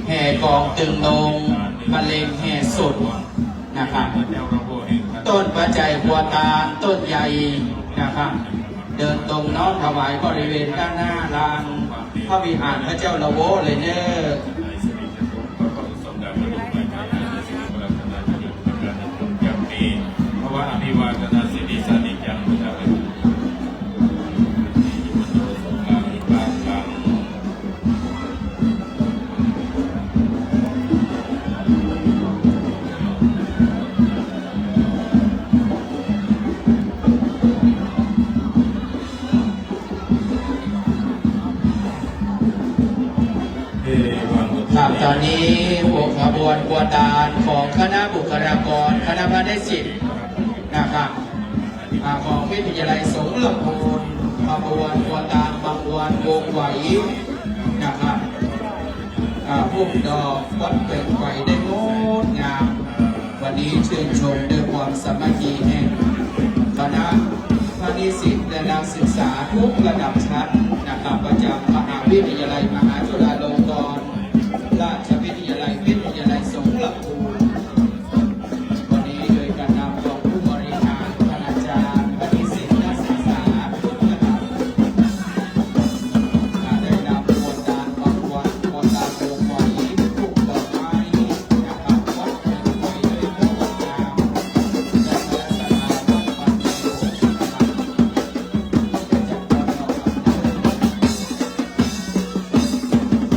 แห่กลองตึงโนงบรรเลงแห่สด นะครับ ต้นปัจจัยครัวตานต้นใหญ่นะครับ เดินตรงน้อมถวายบริเวณด้านหน้าลานพระวิหารพระเจ้าละโวเลยเน้อ ครับ ต๋อนนี้หัวขบวนครัวตานของคณะบุคลากร คณะพระนิสิตนะครับ อ่า ของวิทยาลัยสงฆ์ละปูน ขบวนครัวตานบางวันวงไหวนะครับ อ่า หุ้มดอกวัดเปิดไหวได้งดงาม วันนี้ชื่นชมด้วยความสามัคคีแห่งคณะพระนิสิตและนักศึกษาทุกระดับชั้นนะครับ ประจำมหาวิทยาลัยมหาจุฬาลงกรณราชวิทยาลัย วิทยาลัยสงฆ์ละปูน วันนี้โดยการนำของผู้บริหาร คณาจารย์ พระนิสิต นักศึกษาทุกระดับ ได้นำครัวตานบางวัน ครัวตานวงไหว ผูกดอกไม้นะครับ วัดเปิดไหวด้วยงดงาม และคณะศรัทธาวัดป่าเหยียวนะครับ ครับ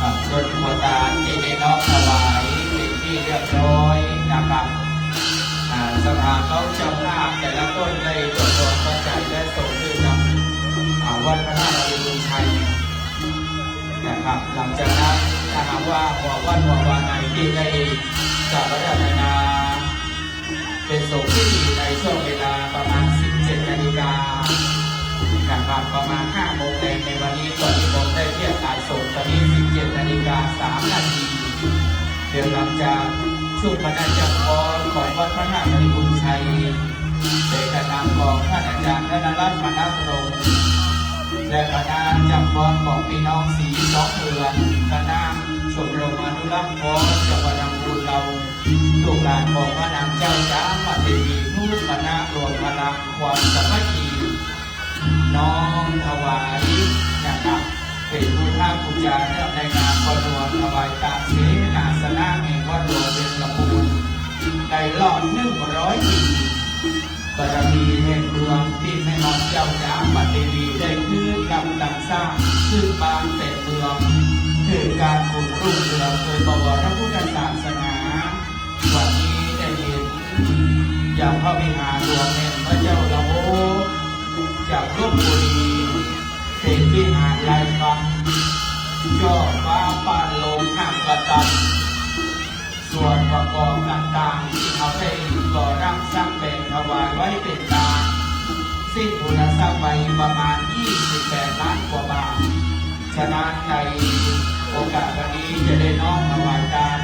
อ่ะ ส่วนประธานที่ได้น้อมถวายเป็นที่เรียบร้อยนะครับ อ่า สภาเขาเจ้าภาพแต่ละต้นได้รวบรวมปัจจัยและส่งคืนนำ อ่า วัดพระธาตุวารีชัยนะครับ หลังจากนั้นถ้าหากว่าหัววัดหัววาไหนที่ได้สัมปทาน เป็นสงฆ์พิธีในช่วงเวลาประมาณ สิบเจ็ดนาฬิกา นะครับ ประมาณ ห้าโมงแลงในวันนี้ ตอนนี้ผมได้เทียบถ่ายสงฆ์ตอนนี้ สิบเจ็ดนาฬิกา สามนาที เดี๋ยวหลังจากชุดคณะจ้างฟ้อนของวัดพระธาตุบริบูรณ์ชัย โดยการนำของท่านอาจารย์ธนรัตน์ มณัฐรงค์ และคณะจ้างฟ้อนของปี้น้องสีสองเมือง คณะชมรมอนุรักษ์ฟ้อนจังหวัดลำพูน เฮา ลูกหลานของพระนางเจ้าจ๋ามาเตวีทุกคณะรวมพลังความสามัคคี น้อมถวายนะครับ เป๋นพุทธบูชาเนื่องในงานประมวลถวายตานเสนาสนะแห่งวัดหลวงเวียงตะปูน ในรอบหนึ่งร้อยปี บารมีแห่งเมืองตี้แม่น้องเจ้าจ๋ามาเตวีได้คืนกำตั้งสร้าง ซึ่งปางเป๋นเมือง เกิดการรุ่งเรืองโดยประวัติพระพุทธศาสนา วันนี้ได้เห็นอย่างพระวิหารหลวงแห่งพระเจ้าละโว จากลพบุรี เป๋นวิหารลายคำ เจ้าฟ้าปานลมหางกระตัน ส่วนประกอบต่างๆ ตี้เฮาได้ก่อร่างสร้างแป๋งถวายไว้เป๋นตาน สิ้นทุนทรัพย์ไปประมาณยี่สิบแปดล้านกว่าบาท ฉะนั้นในโอกาสวันนี้จะได้น้อมถวายตาน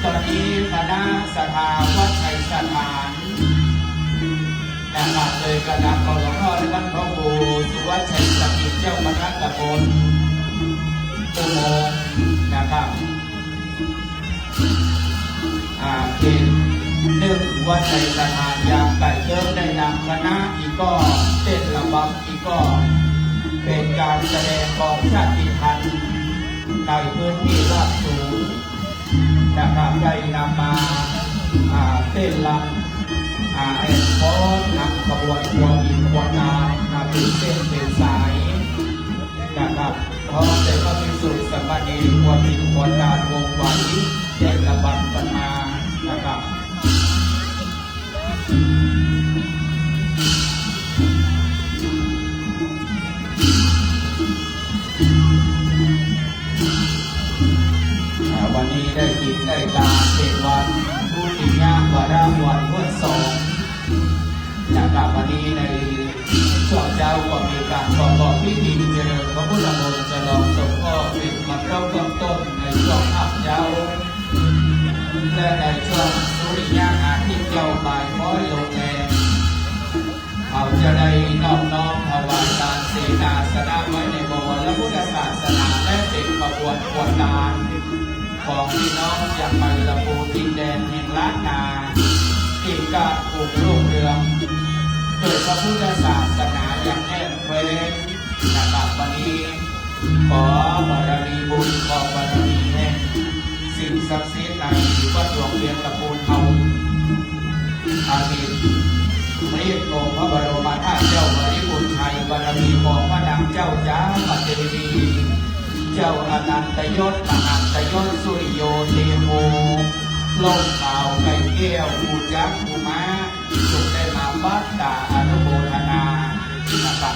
ตอนนี้คณะศรัทธาวัดชัยสถานนะครับ โดยการนำของหลวงพ่อและท่านพระครูสุวัชชัยสถิต เจ้าคณะตำบลอุโมงค์นะครับ อ่า เป๋นหนึ่งวัดชัยสถาน อย่างใต้เจิมได้นำคณะ อีกก็เต้นระบำ อีกก็เป๋นการแสดงของชาติพันธุ์ในพื้นที่ราบสูงนะครับ ได้นำมา อ่า เต้นรำ อ่า แห่ฟ้อนนำขบวนขวัญอินขวัญตา มาเป๋นเส้นเป๋นสาย นะครับ พร้อมด้วยพระภิกษุสามเณรขวัญอินขวัญตาวงไหว เต้นระบำกั๋นมานะครับ อ่า วันนี้ได้กินได้ตานเป๋นวันทุติยวาระวันฮวดสอง นะครับ วันนี้ในช่วงเจ๊าก็มีการประกอบพิธีเจริญพระพุทธมนต์ฉลองสมโภชเป๋นวันเริ่มต้นในช่วงค่ำเจ๊า และในช่วงสุริยะอาทิตย์เจ๊าบ่ายคล้อยลงแลง เฮาจะได้นอบน้อมถวายตานเสนาสนะไว้ในบวรพุทธศาสนา และเป๋นขบวนขวัญตาน ของปี้น้องจากไปละปูนดินแดนแห่งล้านนา ตี้ก้าวรุ่งเรืองโดยพระพุทธศาสนาอย่างแน่นแฟ้นนะครับ วันนี้ขอบารมีบุญ ขอบารมีแห่งสิ่งศักดิ์สิทธิ์ในวัดหลวงเวียงตะปูนเฮา อาทิตย์ เรียกองค์พระบรมธาตุเจ้าบริบูรณ์ชัย บารมีของพระนางเจ้าจ๋ามาเตวี เจ้าอนันตยศ มหันตยศ สุริโย เตโม ล่มขาวไก่แก้ว กูจักกูม้า จงได้มาบัดต๋าอนุโมทนานะครับ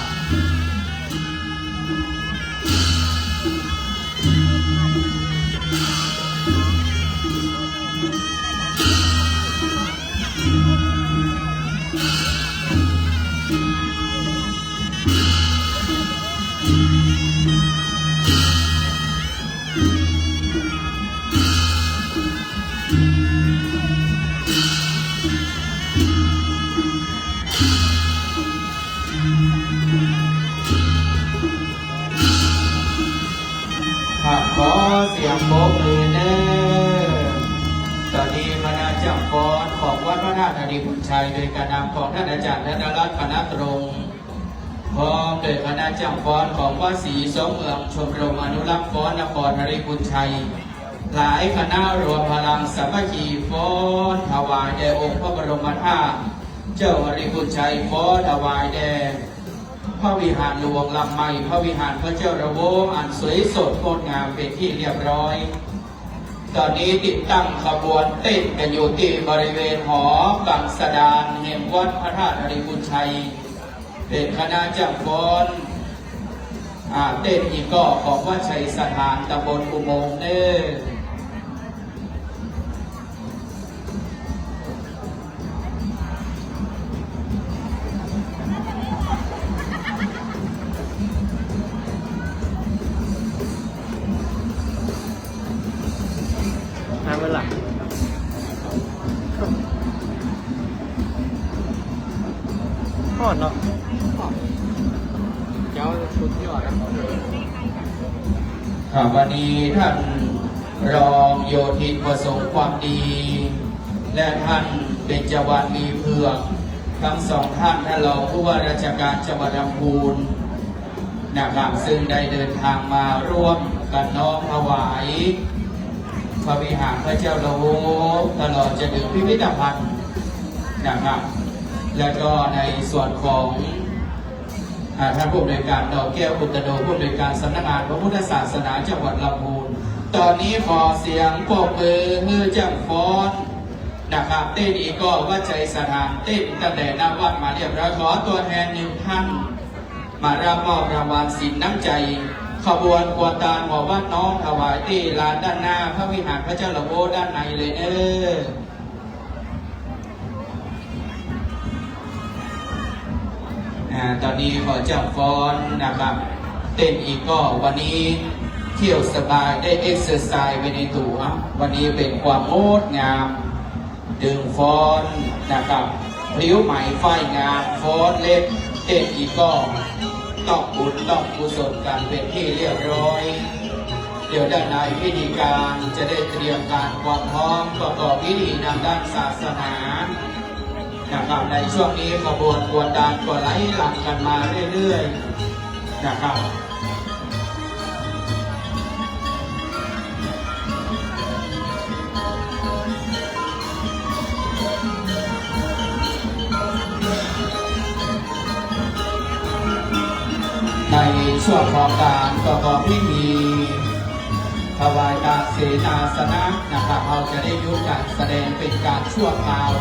ครับ ขอเสียงปรบมือเน้อ ต๋อนนี้คณะจ้างฟ้อนของวัดพระธาตุอริบุญชัย โดยการนำของท่านอาจารย์ธนรัตน์ มณัฐรงค์ พร้อมด้วยคณะจ้างฟ้อนของวัดศรีสองเมือง ชมรมอนุรักษ์ฟ้อนนครอริบุญชัย หลายคณะรวมพลังสามัคคีฟ้อนถวายแด่องค์พระบรมธาตุเจ้าอริบุญชัย ฟ้อนถวายแด่พระวิหารหลวงลำใหม่ พระวิหารพระเจ้าละโว อันสวยสดงดงามเป๋นตี้เรียบร้อย ต๋อนนี้ติดตั้งขบวนเต้นกั๋นอยู่ตี้บริเวณหอกังสดานแห่งวัดพระธาตุอริบุญชัย เป๋นคณะจ้างฟ้อน อ่า เต้นอีกก็ของวัดชัยสถานตำบลอุโมงค์เน้อ ยอดเนาะ เจ้าสุดยอดนะ ครับ วันนี้ท่านรองโยธินประสงค์ความดี และท่านเบญจวรรณ ลีเผือก ทั้งสองท่าน ท่านรองผู้ว่าราชการจังหวัดลำพูนนะครับ ซึ่งได้เดินทางมาร่วมกันน้อมถวายพระวิหารพระเจ้าละโว ตลอดจนถึงพิพิธภัณฑ์นะครับ และก็ในส่วนของ อ่า ท่านผู้อำนวยการ ดอกแก้ว อุตตโน ผู้อำนวยการสำนักงานพระพุทธศาสนาจังหวัดลำพูน ตอนนี้ขอเสียงปรบมือหื้อจ้างฟ้อนนะครับ เต้นอีกก็วัดชัยสถาน เต้นตั้งแต่หน้าวัดมาเรียบร้อย ขอตัวแทนหนึ่งท่าน มารับมอบรางวัลสินน้ำใจ ขบวนครัวตานหอวัดน้อมถวายตี้ลานด้านหน้าพระวิหารพระเจ้าละโวด้านในเลยเน้อ อ่า ตอนนี้ขอจ้างฟ้อนนะครับ เต้นอีกก็วันนี้เที่ยวสบายได้เอ็กเซอร์ไซส์ไปในตั๋ว วันนี้เป็นความงดงาม ดึงฟ้อนนะครับ พลิ้วไหมฝ้ายงาม ฟ้อนเล็บ เต้นอีกก็ต้องบุญต้องกุศลกันเป็นที่เรียบร้อย เดี๋ยวด้านในพิธีการจะได้เตรียมการความพร้อมประกอบพิธีทางด้านศาสนานะครับ ในช่วงนี้ขบวนครัวตานก็ไหลหลั่งกันมาเรื่อยๆนะครับ ในช่วงของการประกอบพิธีถวายตานเสนาสนะนะครับ เฮาจะได้หยุดการแสดงเป๋นการชั่วคราว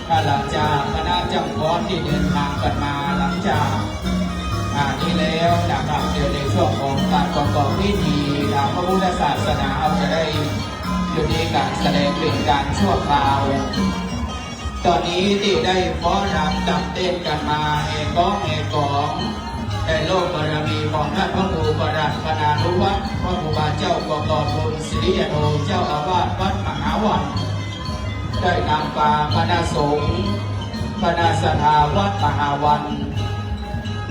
ถ้าหลังจากคณะจ้างฟ้อนตี้เดินทางกันมาหลังจาก อ่า นี้แล้วนะครับ เดี๋ยวในช่วงของการประกอบพิธีตามพระพุทธศาสนา เฮาจะได้หยุดการแสดงเป๋นการชั่วคราว ตอนนี้ตี้ได้ฟ้อนรำตำเต้นกันมาแห่กองแห่กอง ได้ร่วมบารมีของท่านพระครูปรัชญ์คณานุวัฒน์ พระครูบาเจ้าประกอบบุญสิริยาโน เจ้าอาวาสวัดมหาวัน ได้นำปาคณะสงฆ์ คณะศรัทธาวัดมหาวัน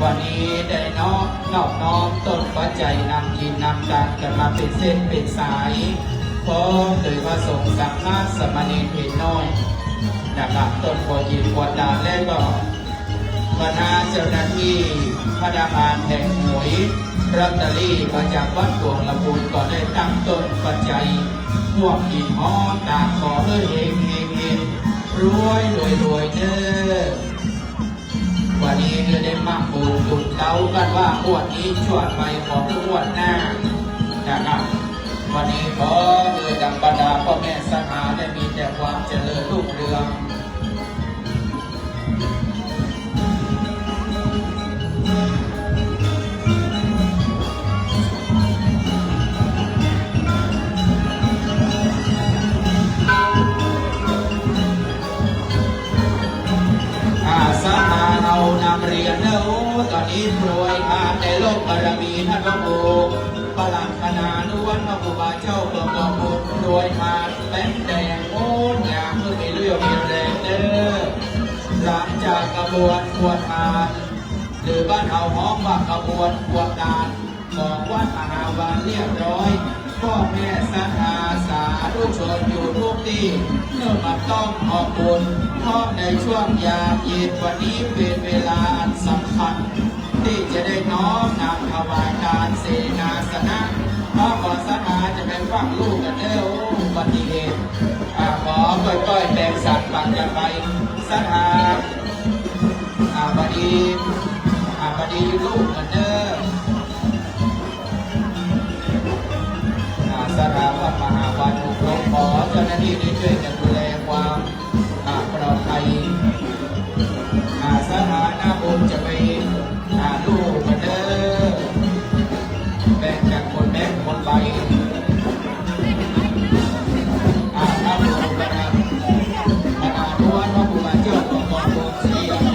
วันนี้ได้น้อม นอบน้อมต้นปัจจัยนำกินนำตานกันมาเป๋นเส้นเป๋นสาย พร้อมโดยพระสงฆ์สังฆะสามเณรเป๋นน้อยนะครับ ต้นครัวกินครัวตาน และก็คณะเจ้าหน้าตี้พนักงานแผงหวยลอตเตอรี่ประจำวัดหลวงลำพูนก็ได้ตั้งต้นปัจจัย พวกกิ๋นฮ้อนตานขอหื้อเฮงเฮงเฮง รวยรวยรวยเน้อ วันนี้จะได้มั่งบุญจุดเต๊ากันว่างวดนี้ชวดไปของงวดหน้านะครับ วันนี้ขอหื้อดังบรรดาพ่อแม่ศรัทธาได้มีแต่ความเจริญรุ่งเรือง อาสาเฮานำเรียนเน้อ โอ้ ตอนนี้โปรยทานในร่มบารมีท่านพระครูปรัชญ์คณานุวัฒน์ พระครูบาเจ้าเปิ่งกองบุญ โปรยทานแป้งแดงงดงามเพื่อมีเรี่ยวมีแรงเน้อ หลังจากขบวนครัวตาน หรือบ้านเฮาฮ้องว่าขบวนครัวตาน ของวัดมหาวันเรียบร้อย พ่อแม่ศรัทธาสาธุชนอยู่ทุกตี้ เมื่อมาต้องขอบคุณ เพราะในช่วงยามเย็นวันนี้เป๋นเวลาอันสำคัญ ตี้จะได้น้อมนำถวายตานเสนาสนะ เพราะขอศรัทธาจะไปฟังลูกกันเน้อ โอ้ อุบัติเหตุ อ่า ขอก้อยๆแปลงสัตว์ปังกันไป ศรัทธา อ่า พอดี อ่า พอดีลูกกันเน้อ อ่า ศรัทธาวัดมหาวันอบรม ขอเจ้าหน้าตี้ได้ช่วยกันดูแลความ อ่า ปลอดภัย อ่า ศรัทธาหน้าบุญจะไป อ่า ลูกกันเน้อ แบ่งกันคนแบ่งคนไป อ่า ครับผม ประธาน ประธานวัดพระครูบาเจ้า ปกครองวงศรีอนุ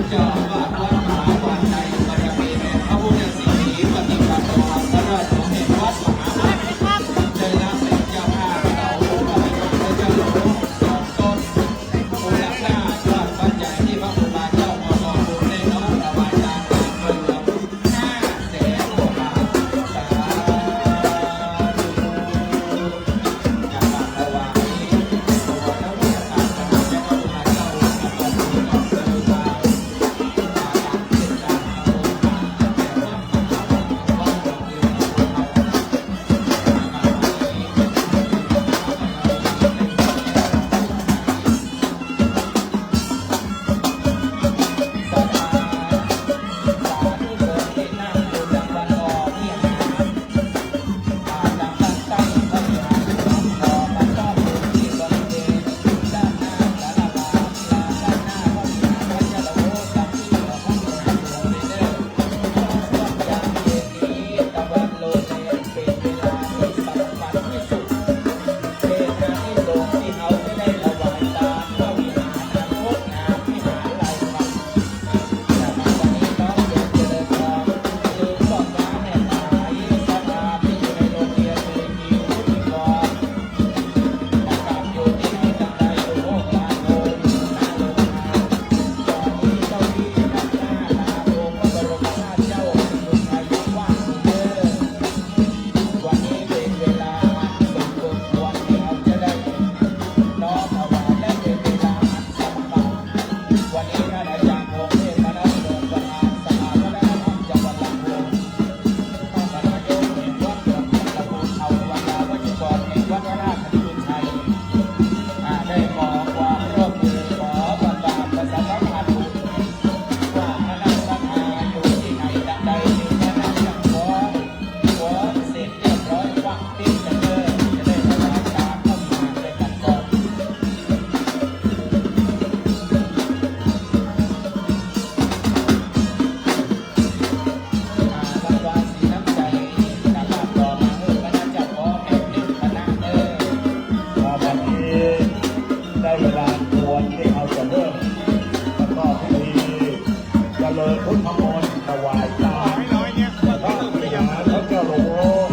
เจ้าอาวาสวัดมหาวันในบารมีแห่งพระพุทธศรีปฏิบัติธรรมพระราชสมเด็จวัดมหาวัน ได้รับเป็นเจ้าภาพเสาพระวิหารพระเจ้า ขบวนที่เขาจะเริ่มประกอบพิธีเจริญพุทธมนต์ถวายตามพระวิหารพระเจ้าหลวง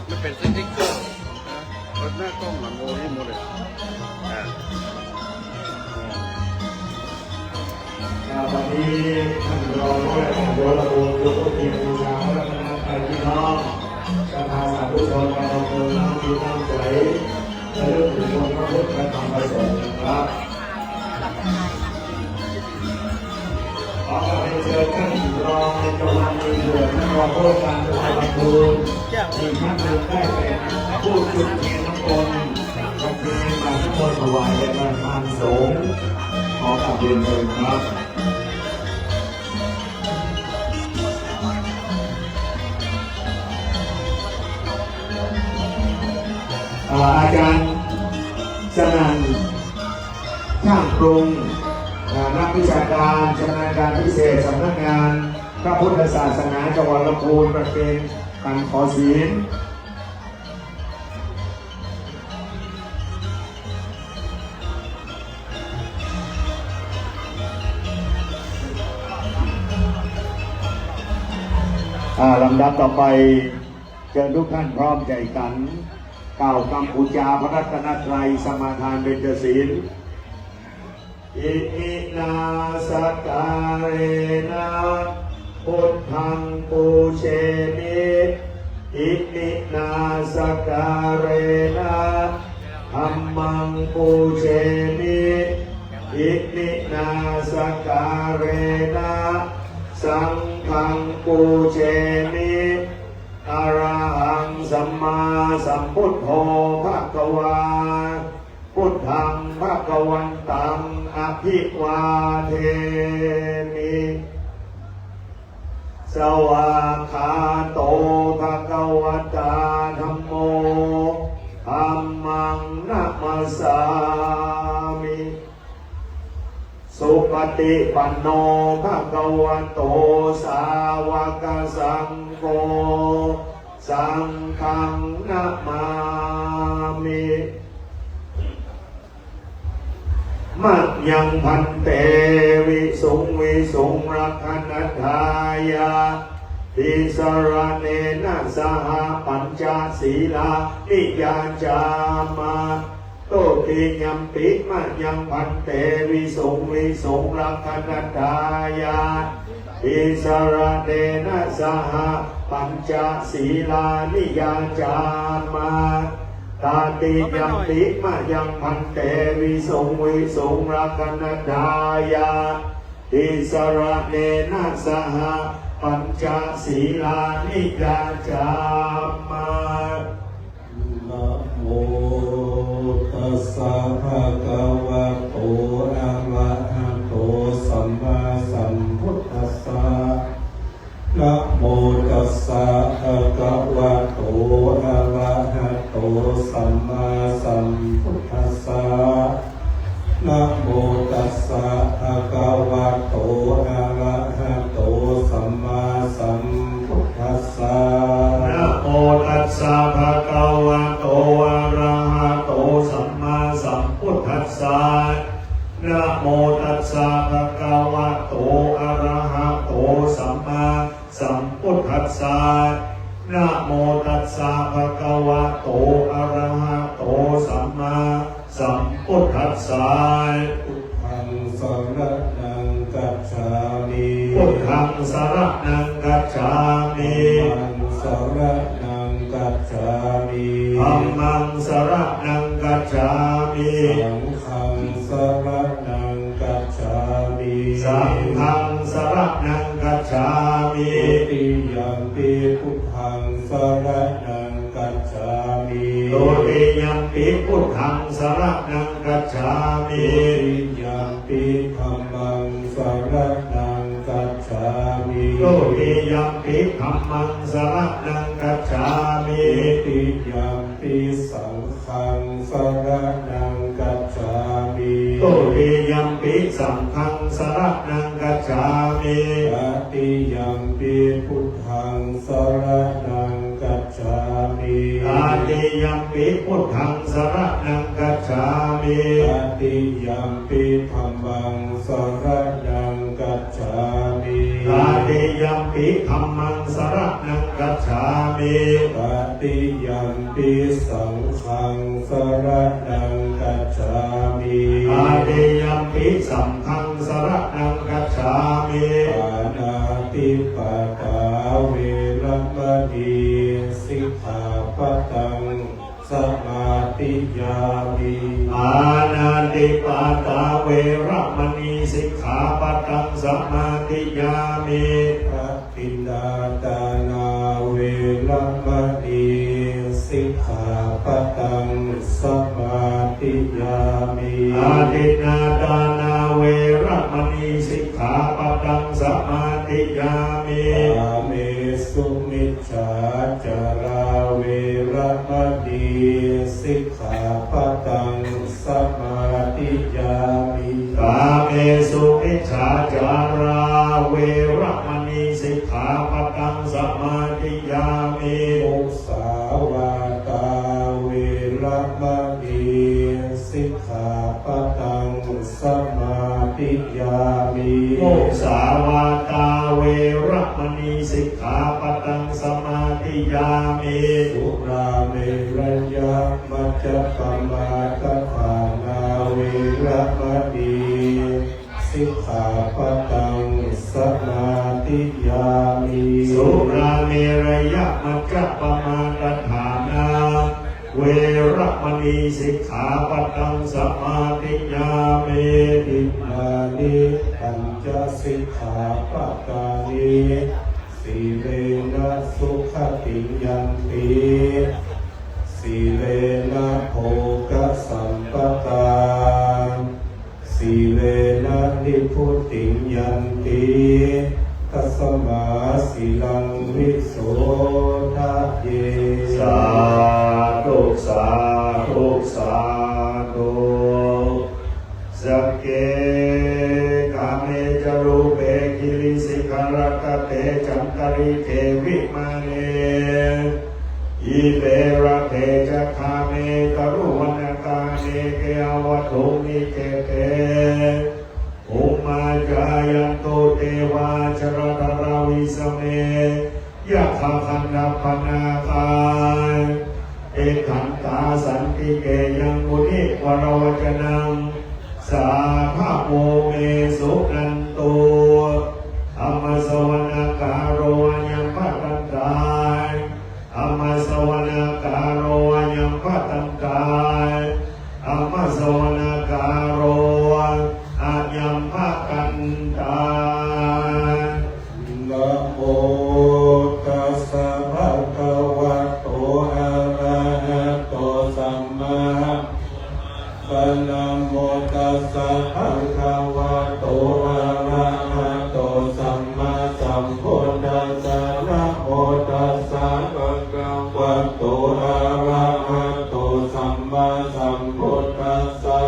มันเป๋นสติ๊กเกอร์ เปิดหน้ากล้องหลังโอนี่หมดเลย อ่า ครับ วันนี้ท่านรองผู้ว่าราชการจังหวัดลำพูนยกพระเกียรติบูชาพระรัตนตรัยพี่น้อง ประธานสาธุชน ประชาชนทั้งที่ตั้งใจ๋ ระลึกถึงคุณพระพุทธพระธรรมพระสงฆ์นะครับ ขอกราบเรียนเชิญท่านรองในจังหวัดลำพูน ท่านรองผู้ว่าราชการจังหวัดลำพูน อีกท่านหนึ่งได้เป็นผู้จุดเทียนน้ำมนต์ ก็คือน้ำมนต์ถวายแด่ประธานสงฆ์ ขอกราบเรียนเชิญครับ อ่า อาจารย์สนั่น ช่างปรุง อ่า นักวิชาการชำนาญการพิเศษสำนักงานพระพุทธศาสนาจังหวัดลำพูน ประเคนขันขอศีล อ่า ลำดับต่อไป เจิญทุกท่านพร้อมใจ๋กั๋น กล่าวกำปู๋จาพระรัตนตรัย สมาทานเบญจศีล Iminā sakkārena buddhaṃ pūjemi. Iminā sakkārena dhammaṃ pūjemi. Iminā sakkārena saṅghaṃ pūjemi. Arahaṃ sammāsambuddho bhagavā. Buddhaṃ bhagavantaṃ abhivādemi. Svākkhāto bhagavatā dhammo. Dhammaṃ namassāmi. Supaṭipanno bhagavato sāvakasaṅgho. Saṅghaṃ namāmi. Mayaṃ bhante visuṃ visuṃ rakkhaṇatthāya tisaraṇena saha pañca sīlāni yācāma. Dutiyampi mayaṃ bhante visuṃ visuṃ rakkhaṇatthāya tisaraṇena saha pañca sīlāni yācāma. Tatiyampi mayaṃ bhante visuṃ visuṃ rakkhaṇatthāya tisaraṇena saha pañca sīlāni yācāma. Namo tassa bhagavato arahato sammāsambuddhassa. Namo tassa bhagavato arahato sammāsambuddhassa. Namo tassa bhagavato arahato sammāsambuddhassa. Namo tassa bhagavato arahato sammāsambuddhassa. Namo tassa bhagavato arahato sammā sambuddhassa. Namo tassa bhagavato arahato sammāsambuddhassa. Buddhaṃ saraṇaṃ gacchāmi. Buddhaṃ saraṇaṃ gacchāmi. Dhammaṃ saraṇaṃ gacchāmi. Dhammaṃ saraṇaṃ gacchāmi. Saṅghaṃ saraṇaṃ gacchāmi. Saṅghaṃ saraṇaṃ gacchāmi. Dutiyampi buddhaṃ saraṇaṃ gacchāmi. Dutiyampi buddhaṃ saraṇaṃ gacchāmi. Dutiyampi dhammaṃ saraṇaṃ gacchāmi. Dutiyampi dhammaṃ saraṇaṃ gacchāmi. Dutiyampi saṅghaṃ saraṇaṃ gacchāmi. Dutiyampi saṅghaṃ saraṇaṃ gacchāmi. Tatiyampi buddhaṃ saraṇaṃ gacchāmi. Tatiyampi buddhaṃ saraṇaṃ gacchāmi. Tatiyampi dhammaṃ saraṇaṃ gacchāmi. Tatiyampi dhammaṃ saraṇaṃ gacchāmi. Tatiyampi saṅghaṃ saraṇaṃ gacchāmi. Tatiyampi saṅghaṃ saraṇaṃ gacchāmi. Pāṇātipātā veramaṇī sikkhāpadaṃ samādiyāmi. Pāṇātipātā veramaṇī sikkhāpadaṃ samādiyāmi. Adinnādānā veramaṇī sikkhāpadaṃ samādiyāmi. Adinnādānā veramaṇī sikkhāpadaṃ samādiyāmi. Kāmesu micchācārā veramaṇī sikkhāpadaṃ samādiyāmi. Kāmesu micchācārā veramaṇī sikkhāpadaṃ samādiyāmi. Musāvādā veramaṇī sikkhāpadaṃ samādiyāmi. Musāvādā veramaṇī sikkhāpadaṃ samādiyāmi. Surāmerayamajjapamādaṭṭhānā veramaṇī sikkhāpadaṃ samādiyāmi. Surāmerayamajjapamādaṭṭhānā veramaṇī sikkhāpadaṃ samādiyāmi. Imāni pañca sikkhāpadāni. Sīlena sugatiṃ yanti, sīlena bhogasampadā, sīlena nibbutiṃ yanti, tasmā sīlaṃ visodhaye. Sādhu, sādhu, sādhu. Sagge kāme ca rūpe girisikharataṭe cantalikkhe vimāne, dīpe raṭṭhe ca gāme taruvanagahane gehavatthumhi khette, bhummā cāyantu devā jalathalavisame yakkhagandhabbanāgā, tiṭṭhantā santike yaṃ munivaravacanaṃ sādhavo me suṇantu. Dhammassavanakālo ayambhadantā. Dhammassavanakālo ayambhadantā. Dhammassavanakālo ayambhadantā. Namo tassa bhagavato arahato sammā Namo tassa bhagavato arahato sammāsambuddhassa. Namo tassa bhagavato arahato sammāsambuddhassa.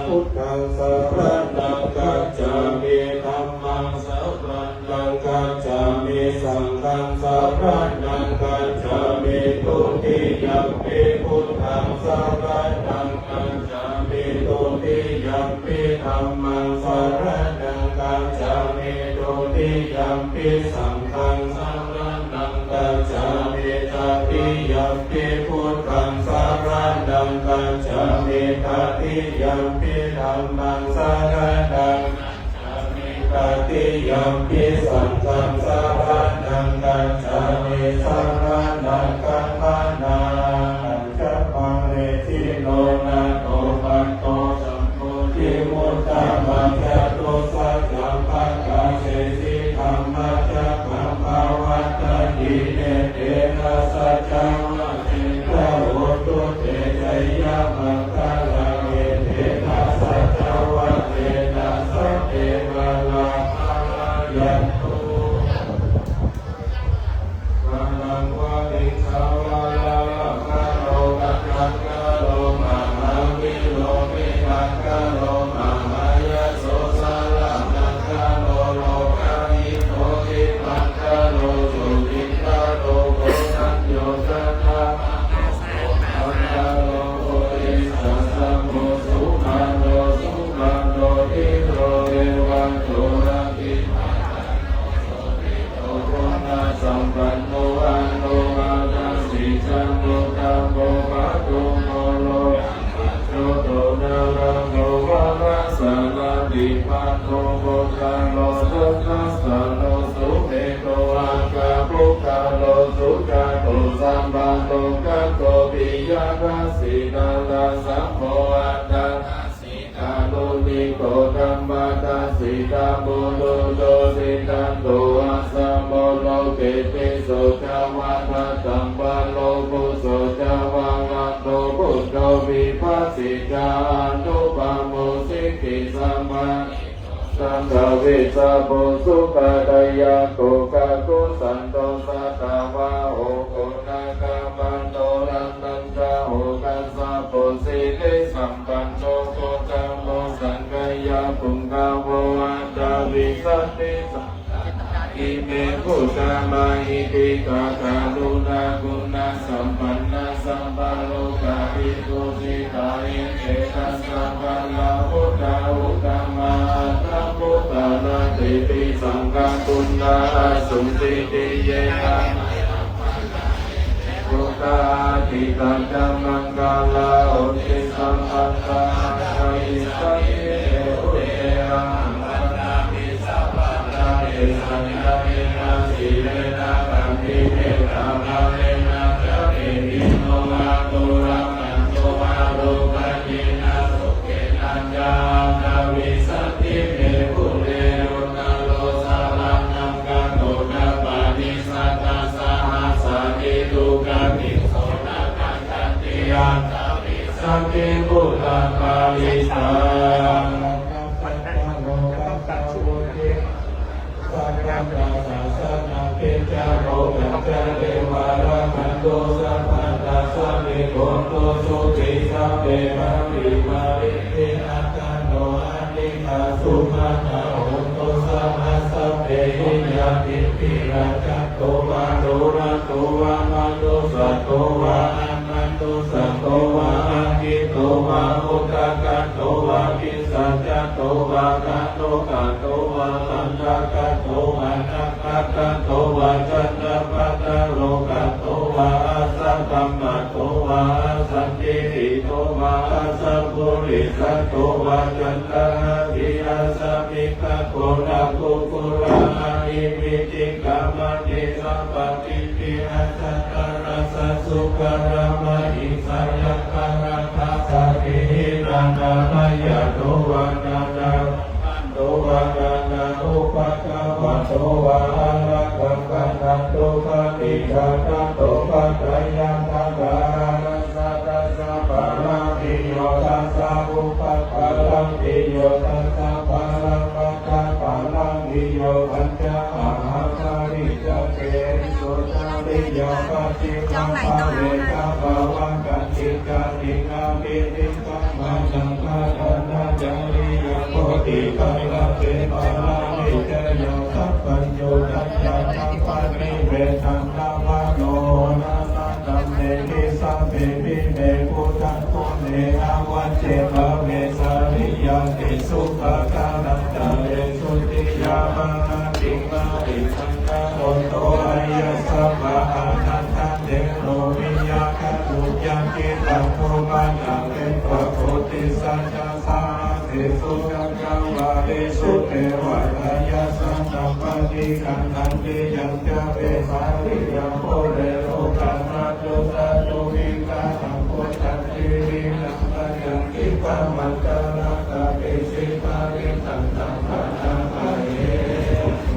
Buddhaṃ saraṇaṃ gacchāmi. Dhammaṃ saraṇaṃ gacchāmi. Saṅghaṃ saraṇaṃ gacchāmi. Dutiyampi buddhaṃ saraṇaṃ gacchāmi. Dutiyampi dhammaṃ saraṇaṃ gacchāmi. Dutiyampi saṅghaṃ saraṇaṃ gacchāmi. Tatiyampi buddhaṃ saraṇaṃ gacchāmi. Tatiyampi dhammaṃ saraṇaṃ gacchāmi. Tatiyampi saṅghaṃ saraṇaṃ gacchāmi, saraṇagamanaṃ. Ajjappaṃ nisinno nato patto sambodhimuttamaṃ, catusaccāpakasesi dhammacakkaṃ pavattati, etena saccavajjena hotu te jayamaṅgalaṃ. Etena saccavajjena sabbe mārā palayantu. Kataṃ vā Indravaraṃ Kalo Kaṇhaṅkaro Mahāvīro Viraṅkalo Mahāyaso Saraṇaṅkaro Lokahito Dīpaṅkaro Juṭiṭṭhālo Koṇḍañño Jayantaṃ Mahānāgo Bodhisatto Sumano Sumano Dhīro Devaro Sampanno Anuruddhasīsānuddhapo Pādumo Lomahaṃso Nārado Vārāsānādhipā Kumbhīro Dhataraṭṭho Sumedho Aggapuggalā Sujāto Sabbalokaggo Piyadassī Narāsambho Atthadassi Kāruṇiko Tammadassī Tamududo Siddhanto Asamo Loke Tisso Ca Vatthattham Paro Phusso Ca Vatthatto Buddho Vipassi Ca Anuttamo Sikhī Samāhito Saṅghavissabhū Sukhadāyako Kakusandho Sātāvaho Koṇāgabanto Raṇañjaho Kassapo Sirisampanno Gotamo Sakyapuṅgavo Aṭṭhavīsati Satāyatime Buddhamahiddhikā Karuṇāguṇasampannā Sabbalokahitokāyikā Dasapāla Buddhā Uttamadhammapuggalā Tepi Saṅghaguṇā Asuṃ Siddhi Yena Buddhā Atītā ca Maṅgalā Hotu Sabbadā Aṭṭhavīsati Buddhe Ahaṃ Vandāmi Sabbadā Tesañca Tena Sīlena Khantiṃ Mettā Bhāvanā Ca Niṭṭhino Atorā Muktā Arogā Jena Sukhena Ca Aṭṭhavīsati Me Buddhe Yo Naro Saraṇaṃ Gato Ca Pāṇi Sata Sahassāni Dukkhāni Sottha Gacchanti Aṭṭhavīsati Buddhapālitaṃ. Sabbattha Sāsanampi Ca Rogā Ca Devā Rakkhantu Sabbadā Sabbī Hontu Sukhī Sabbe Parivaṇṇentu Attāno Anīghā Sumanā Hontu Saha Sabbehi Ñātibhi Rakkhantu Vā Dūrato Vā Manussatto Vā Amanus- -sato Vā Aggito Vā Udakato Vā Pisācato Vā Khāṇukato Vā Kaṇṭakato Vā Nakkhattato Vā Janapadarogato Vā Asaddhammato Vā Asandiṭṭhito Vā Asappurisato Vā Caṇḍahatthi-Assamigagoṇakukkura-Ahi-Vicchika-Maṇisappa- -ṭhi-Asaṭṭhārasa-Sukaramahiṃsa-Yakkhārākkhasādīhi Nānābhayato Vā Nānārogato Vā Nānāupaddavato Vā Ārakkhaṃ Gaṇhantu Gabbhīraṃ Tato Paccayabhātā Hārassa Tassa Balaṃ Bhiyyo Tassa Upapalaṃ Bhiyyo Tassa Balaṃ Paṭhapallaṃ Bhiyyo Pañcamahāpariccāge Visuddhacariyaṃ Pacchimabbhave Sabbāvakkantiṃ Jātiṃ Abhidhikkhamaṃ Saṅghāṭhanācariyaṃ Bodhipallaṅke Paṭhavijayaṃ Sabbaññutañāṇappaṭivedhaṃ Navalokanānaṃ Dhammeti Sabbepime Buddhaguṇe Avajjebhave Sāriyatisukhākarattare Sutiyā Bhāratiṃ Parittaṃ Karonto Āyasmā Ānandatthero Viya Kāruññacittaṃ Upaṭṭhapetvā Koṭisatasahassesu Cakkavāḷesu Devatā Nikkhaṇṇaṃ viyañca vesāliyaṃ pure rogā sāntu sādhu vighanaṃ pūjaṃ sirīmaṃ jayamaṅgalaṃ. Sabbe siddhā vinaṃ taṃ bhaṇāma he.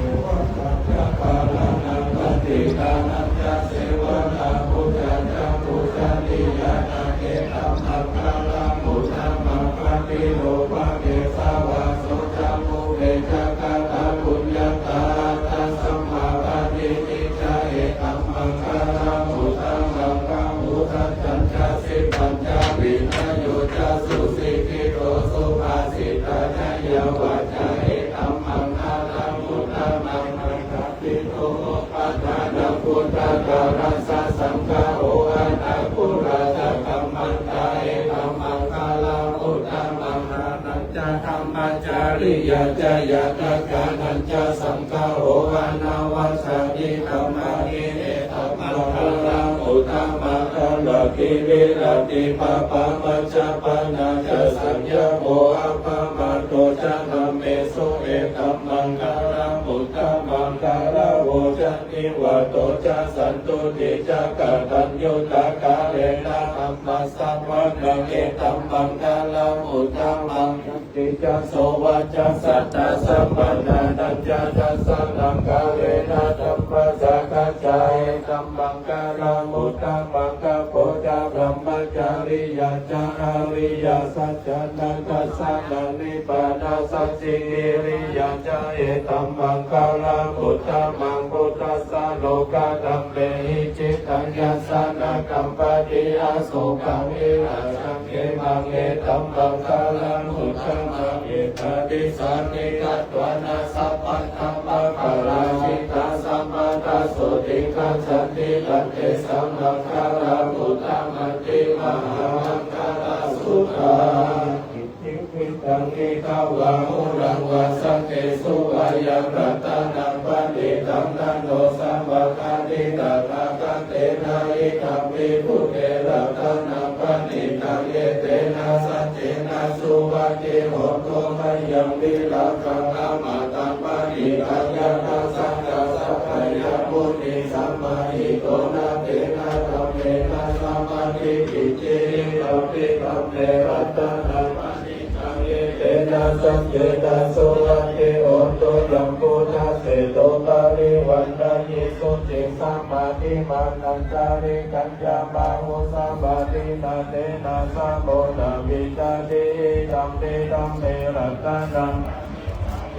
Uvadesaṃ ca pāṇānaṃ paṭiṭṭhānañca sevanā pūjā ca pūjanīyānaṃ etammaṅgalamuttamaṃ. Paṭirūpadesavāso ca pubbe ca katapuññatā attasammāpaṇidhi ca etammaṅgalamuttamaṃ. Bāhusaccañca sippañca vinayo ca susikkhito subhāsitā ca yā vācā etammaṅgalamuttamaṃ. Pañcasikho upādānabhūtattarassa saṅgaho anākulā ca kammantā etammaṅgalamuttamaṃ. Dānañca dhammacariyā ca ñātakānañca saṅgaho anavajjāni kammāni etammaṅgalamuttamaṃ. Āratī viratī pāpā majjapānā ca saññamo appamādo ca dhammesu etammaṅgalamuttamaṃ. Gāravo ca nivāto ca santuṭṭhī ca kataññutā kālena dhammassavanaṃ etammaṅgalamuttamaṃ. Khantī ca sovacassatā samaṇānañca dassanaṃ kālena dhammasākacchā etammaṅgalamuttamaṃ. Tapo ca brahmacariyā ca ariyasac cāna dassanaṃ nibbānasacchikiriyā ca etammaṅgalamuttamaṃ. Phuṭṭhassa lokadhammehi cittaṃ yassa na kampati asokaṃ virajaṃ khemaṃ etammaṅgalamuttamaṃ. Etādisāni katvāna sabbatthamaparājitā sabbattha sotthiṃ gacchanti tantesaṃ maṅgalamuttamanti. Mahāmaṅgalasuttaṃ. Icchī vittaṃ idha vā huraṃ vā saggesu vā yaṃ ratanaṃ paṇītaṃ na no samaṃ atthi tathāgatena idampi buddhe ratanaṃ paṇītaṃ etena saccena suvatthi hotu. Mayaṃ virāgaṃ amataṃ paṇītaṃ yadajjhagā sakyamunī samāhito na tena dhammena samatthi kiñci idampi dhamme ratanaṃ paṇītaṃ etena saccena suvatthi hotu. Yambuddhaseṭṭho parivaṇṇayī suciṃ samādhimānantarikaññamāhu samadhinā tena samo na vijjati idampi dhamme ratanaṃ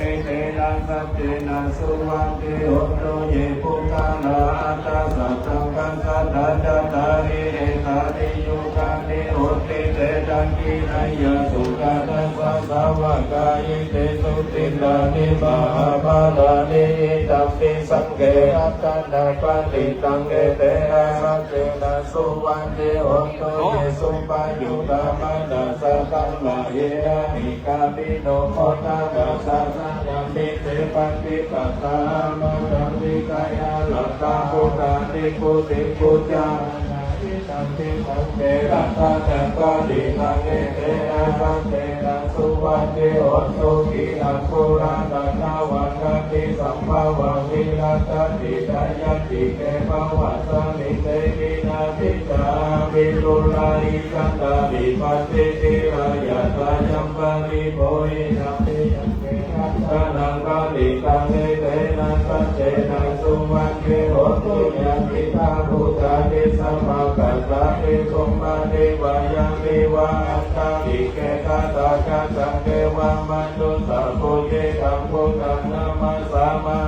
etena saccena suvatthi hotu. Ye puggalā aṭṭha sataṃ pasatthā cattāri etāni yugāni honti te dakkhiṇeyyā sugatassa sāvakā etesu dinnāni mahapphalāni idampi saṅghe ratanaṃ paṇītaṃ etena saccena suvatthi hotu. Ye suppayuttā manasā daḷhena nikkāmino gotamasāsanamhi te pattipattā amataṃ vigayha laddhā mudhā nibbutiṃ bhuñjamānā idampi saṅghe ratanaṃ paṇītaṃ etena saccena suvatthi hotu. Khīṇaṃ purāṇaṃ navaṃ natthi sambhavaṃ virattacittāyatike bhavasmiṃ te khīṇabījā aviruḷhā akantā vipattiṃ dhīrā yathāyampadīpo idampi saṅghe ratanaṃ paṇītaṃ etena saccena suvatthi hotu. Yadidaṃ bhūtāni samāgatāni bhummāni vā yāni va antalikkhe tathāgataṃ devamanussapūjitaṃ buddhaṃ namassāma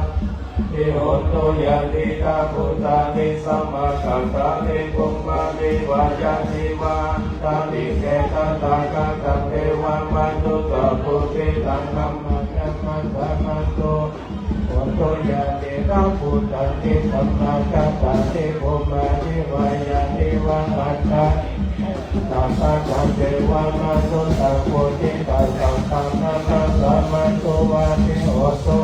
ti hotu. Yadidaṃ bhūtāni samāgatāni bhummāni vā yāni va antalikkhe tathāgataṃ devamanussapūjitaṃ dhammaṃ namassāma tu hotu. Yadidaṃ bhūtāni samāgatāni bhummāni vā yāni va antalikkhe tathāgataṃ devamanussapūjitaṃ dhammaṃ namassāma tu. Suvatthi hotu.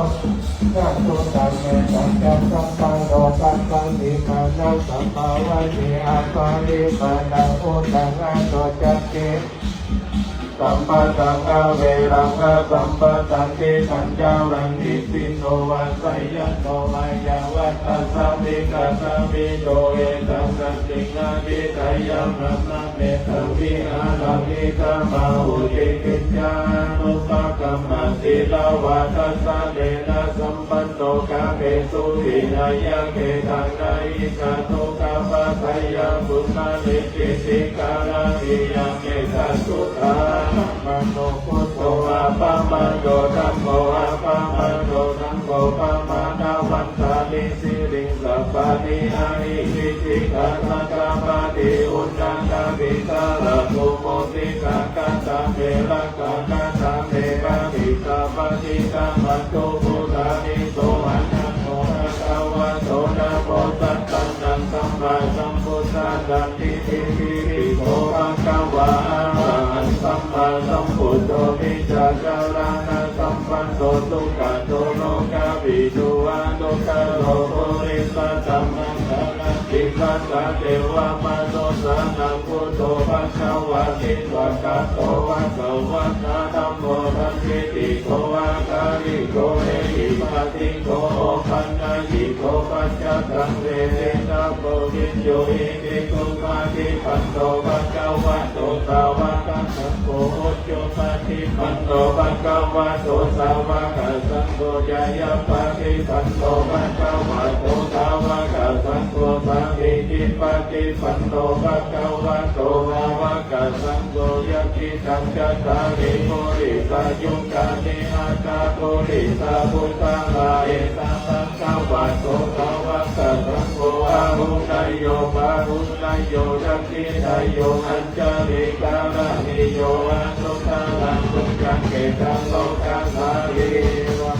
Catuddaṃ etaṃ cattāro pabbajī māraṃ sabbaṃ vāhi aparimāṇaṃ uddhaṃ adho ca khemaṃ Sampadaṃ averaṃ asampadaṃ, tiṭṭhañcaraṃ nisinno vā sayāno vā yāvatassa vigatamiddho, etaṃ satiṃ adhiṭṭheyya, brahmametaṃ vihāraṃ idhamāhu. Cikicchānupagamma sīlavā dassanena sam panno, kāmesu vineyya gedhaṃ, na hi jātu gabbhaseyyaṃ punaretīti. Kāraṇīyā metasuttā. Appamāṇo buddho, appamāṇo dhammo, appamāṇo saṅgho, pamāṇavantāni siriṃsapāni, ahi vicchikā satapadī uṇṇānābhī sarabū mūsikā, katā me rakkhā katā me paṭiṭṭhā, paṭikkamantu bhūtāni. Sohaṃ namo bhagavato, namo sattannaṃ sammāsambuddhānaṃ. Itipi so bhagavā arahaṃ sammāsambuddho, vijjācaraṇasampanno sugato lokavidū, anuttaro purisadammasārathi satthā devamanussānaṃ buddho bhagavāti. Svākkhāto bhagavatā dhammo sandiṭṭhiko akāliko ehipassiko opanayiko paccattaṃ veditabbo viññūhīti. Supaṭipanno bhagavato sāvakasaṅgho, ujupaṭipanno bhagavato sāvakasaṅgho, ñāyapaṭipanno bhagavato sāvakasaṅgho, sāmīcipaṭipanno bhagavato sāvakasaṅgho, yadidaṃ cattāri purisayugāni aṭṭha purisapuggalā, esa bhagavato sāvakasaṅgho, āhuneyyo pāhuneyyo dakkhiṇeyyo añjalikaraṇīyo, anuttaraṃ puññakkhettaṃ lokassāti.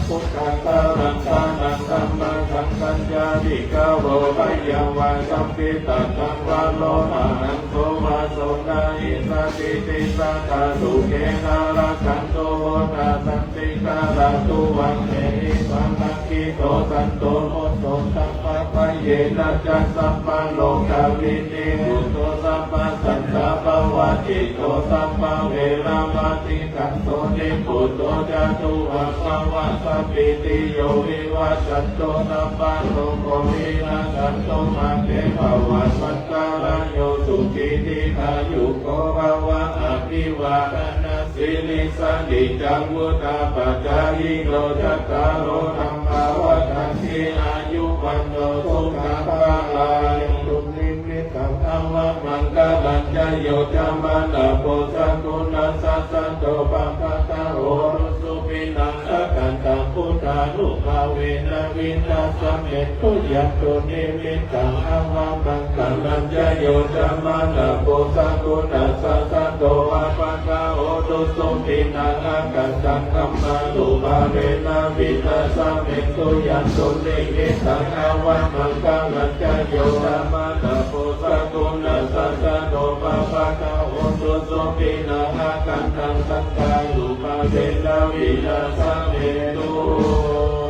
Buddhaṃ saraṇaṃ saraṇaṃ, dhammaṃ saṅghañca bhikkhavo, bhayaṃ vā chambhitattaṃ vā, lomahaṃso vā, so na hi satthiṃ, tissatā sukhesu rakkhantu, buddhā santiṃ dharatu, amhehi saṅghakkhi to, santo muto sabbabhayena ca, sabbarogavinimutto, sabbasantāpavajjito, sabbaveramatikkanto, nibbuto ca tuvaṃ bhava, sabbītiyo vivajjantu, sabbarogo vinassatu, mā te bhavatvantarāyo, sukhī dīghāyuko bhava. Abhivādanasīlissa niccaṃ vuḍḍhāpacāyino, cattāro dhammā vaḍḍhanti, āyu vaṇṇo sukhaṃ balaṃ. Dunnimittaṃ avamaṅgalañca, yo cāmanāpo sakuṇassa saddo, pāpaggaho dussupinaṃ akantaṃ, buddhānubhāvena vināsamentu. Yandunnimittaṃ avamaṅgalañca, yo cāmanāpo sakuṇassa saddo, pāpaggaho dussupinaṃ akantaṃ, dhammānubhāvena vināsamentu. Yandunnimittaṃ avamaṅgalañca, yo cāmanāpo sakuṇassa saddo, pāpaggaho dussupinaṃ akantaṃ, saṅghānubhāvena vināsamentu.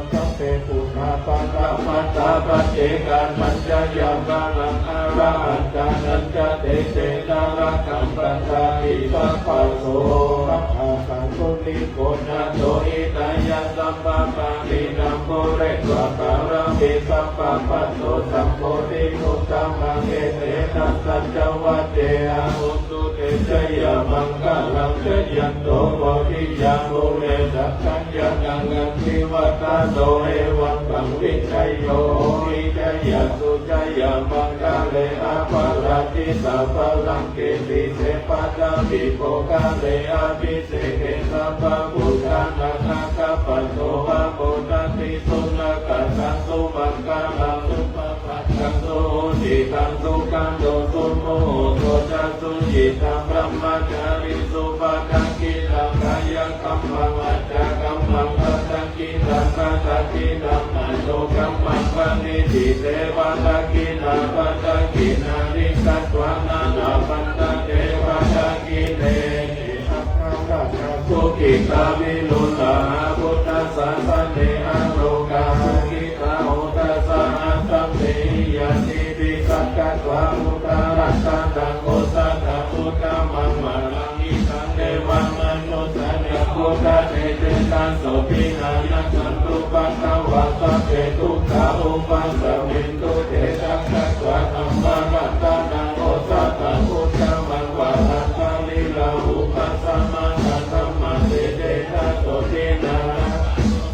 Sabbe buddhā balappattā, paccekānañca yaṃ balaṃ, arahantānañca tejena, rakkhaṃ bandhāmi sabbaso. Sabbaṃ paṭiggaṇhatu, hitāya sabbapāṇinaṃ, pūretvā pāramī sabbā, patto sambodhimuttamaṃ, etena saccavajjena, hotu te jayamaṅgalaṃ. Jayanto bodhiyā mūle, sakyānaṃ nandivaḍḍhano, evaṃ tvaṃ vijayo hohi, jayassu jayamaṅgale, aparājitapallaṅke, sīse paṭhavipokkhare, abhi- seke sabbabuddhānaṃ, aggappatto pamodati. Sunakkhattaṃ sumaṅgalaṃ, supabhātaṃ suhuṭṭhitaṃ, sukhaṇo sumuhutto ca, suyiṭṭhaṃ brahmacārisu, padakkhiṇaṃ kāyakammaṃ, vācākammaṃ padakkhiṇaṃ, padakkhiṇaṃ manokammaṃ, paṇidhī te padakkhiṇā, padakkhiṇāni katvāna, labhantatthe padakkhiṇe. Sukhitā viruḷhā buddhasāsane, arogā sukhitā hotha saha sabbehi ñātibhi. Sakkatvā buddharatanaṃ osathaṃ uttamaṃ varaṃ, hitaṃ devānaṃ Vinayassantupaddavā sabbe dukkhā vūpasamentu te. Sakkatvā dhammaratanaṃ osathaṃ uttamaṃ varaṃ sārīrahupasamanaṃ dhammassejena sotthinā.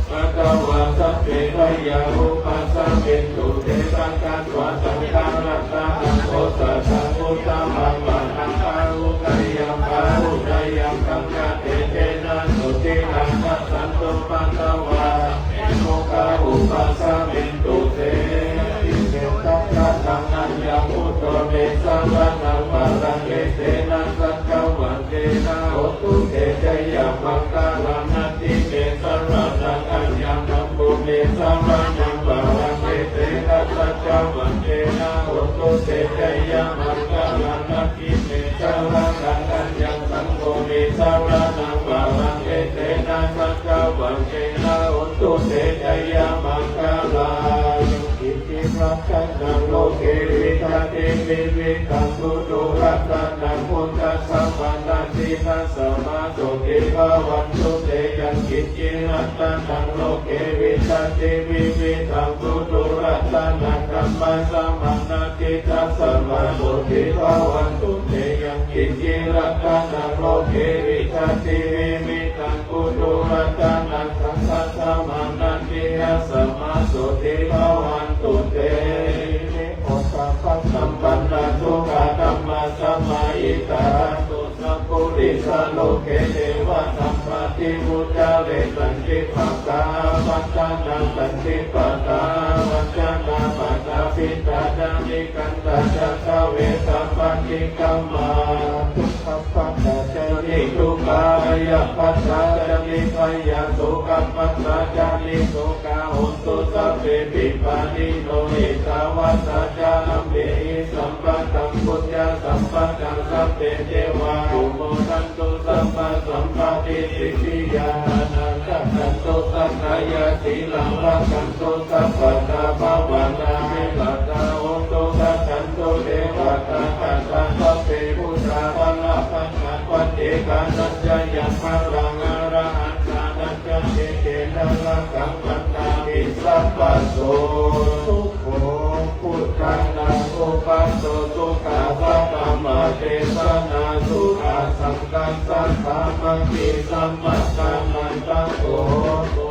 Paddavā sabbe bhayā vūpasamentu te. Sakkatvā saṅgharatanaṃ osathaṃ uttamaṃ varaṃ āhuneyyaṃ pāhuneyyaṃ dhammatejena sotthinā. Dassantupaddavā sabbe dukkhā vūpasamentu te. Natthi me saccacchanaṃ aññaṃ buddho me saraṇaṃ varaṃ etena saccavajjena hotu te jayamaṅgalaṃ. Natthi me saraṇaṃ aññaṃ dhammo me saraṇaṃ varaṃ etena saccavajjena hotu te jayamaṅgalaṃ. Natthi me saraṇaṃ aññaṃ saṅgho me saraṇaṃ varaṃ etena saccavajjena hotu te jayamaṅgalaṃ. Kiñci ratanaṃ loke vijjati vividhaṃ puthu ratanaṃ buddhassavanatthi tasmā sotthī bhavantu te. Yaṅkiñci ratanaṃ loke vijjati vividhaṃ puthu ratanaṃ dhammassavanatthi tasmā sotthī bhavantu te. Yaṅkiñci ratanaṃ loke vijjati vividhaṃ puthu ratanaṃ saṅghassava natthi tasmā sotthī bhavantu te. Hiri oddappasampannā sukhā dhammasamahitāः sabbadosā purisalokhe devasāmpadīpujjhālī santi pakkhā apattanā santi pādā avañcanā mātā pitā ca nikkhantā ca dveda paṭikkama. Dukkhappattā ca niddukkhā bhayappattā ca nibbhayā sokappattā ca nissokā hontu sabbepi pāṇino. Ettāvatā ca amhehi sambhataṃ puññasampadaṃ sabbe devānumodantu sabbasampattisiddhiyā. Dānaṃ dadantu saddhāya sīlaṃ rakkhantu sabbadā bhāvanābhiratā hontu gacchantu devatāgatā. Sabbe buddhā balappattā paccekānañca yaṃ balaṃ arahantānañca tejena rakkhaṃ bandhāmi sabbaso. Sukho buddhānaṃ uppādo sukhā saddhammadesanā sukhā saṅghassa sāmaggī sammajanaṃ tapo hotu.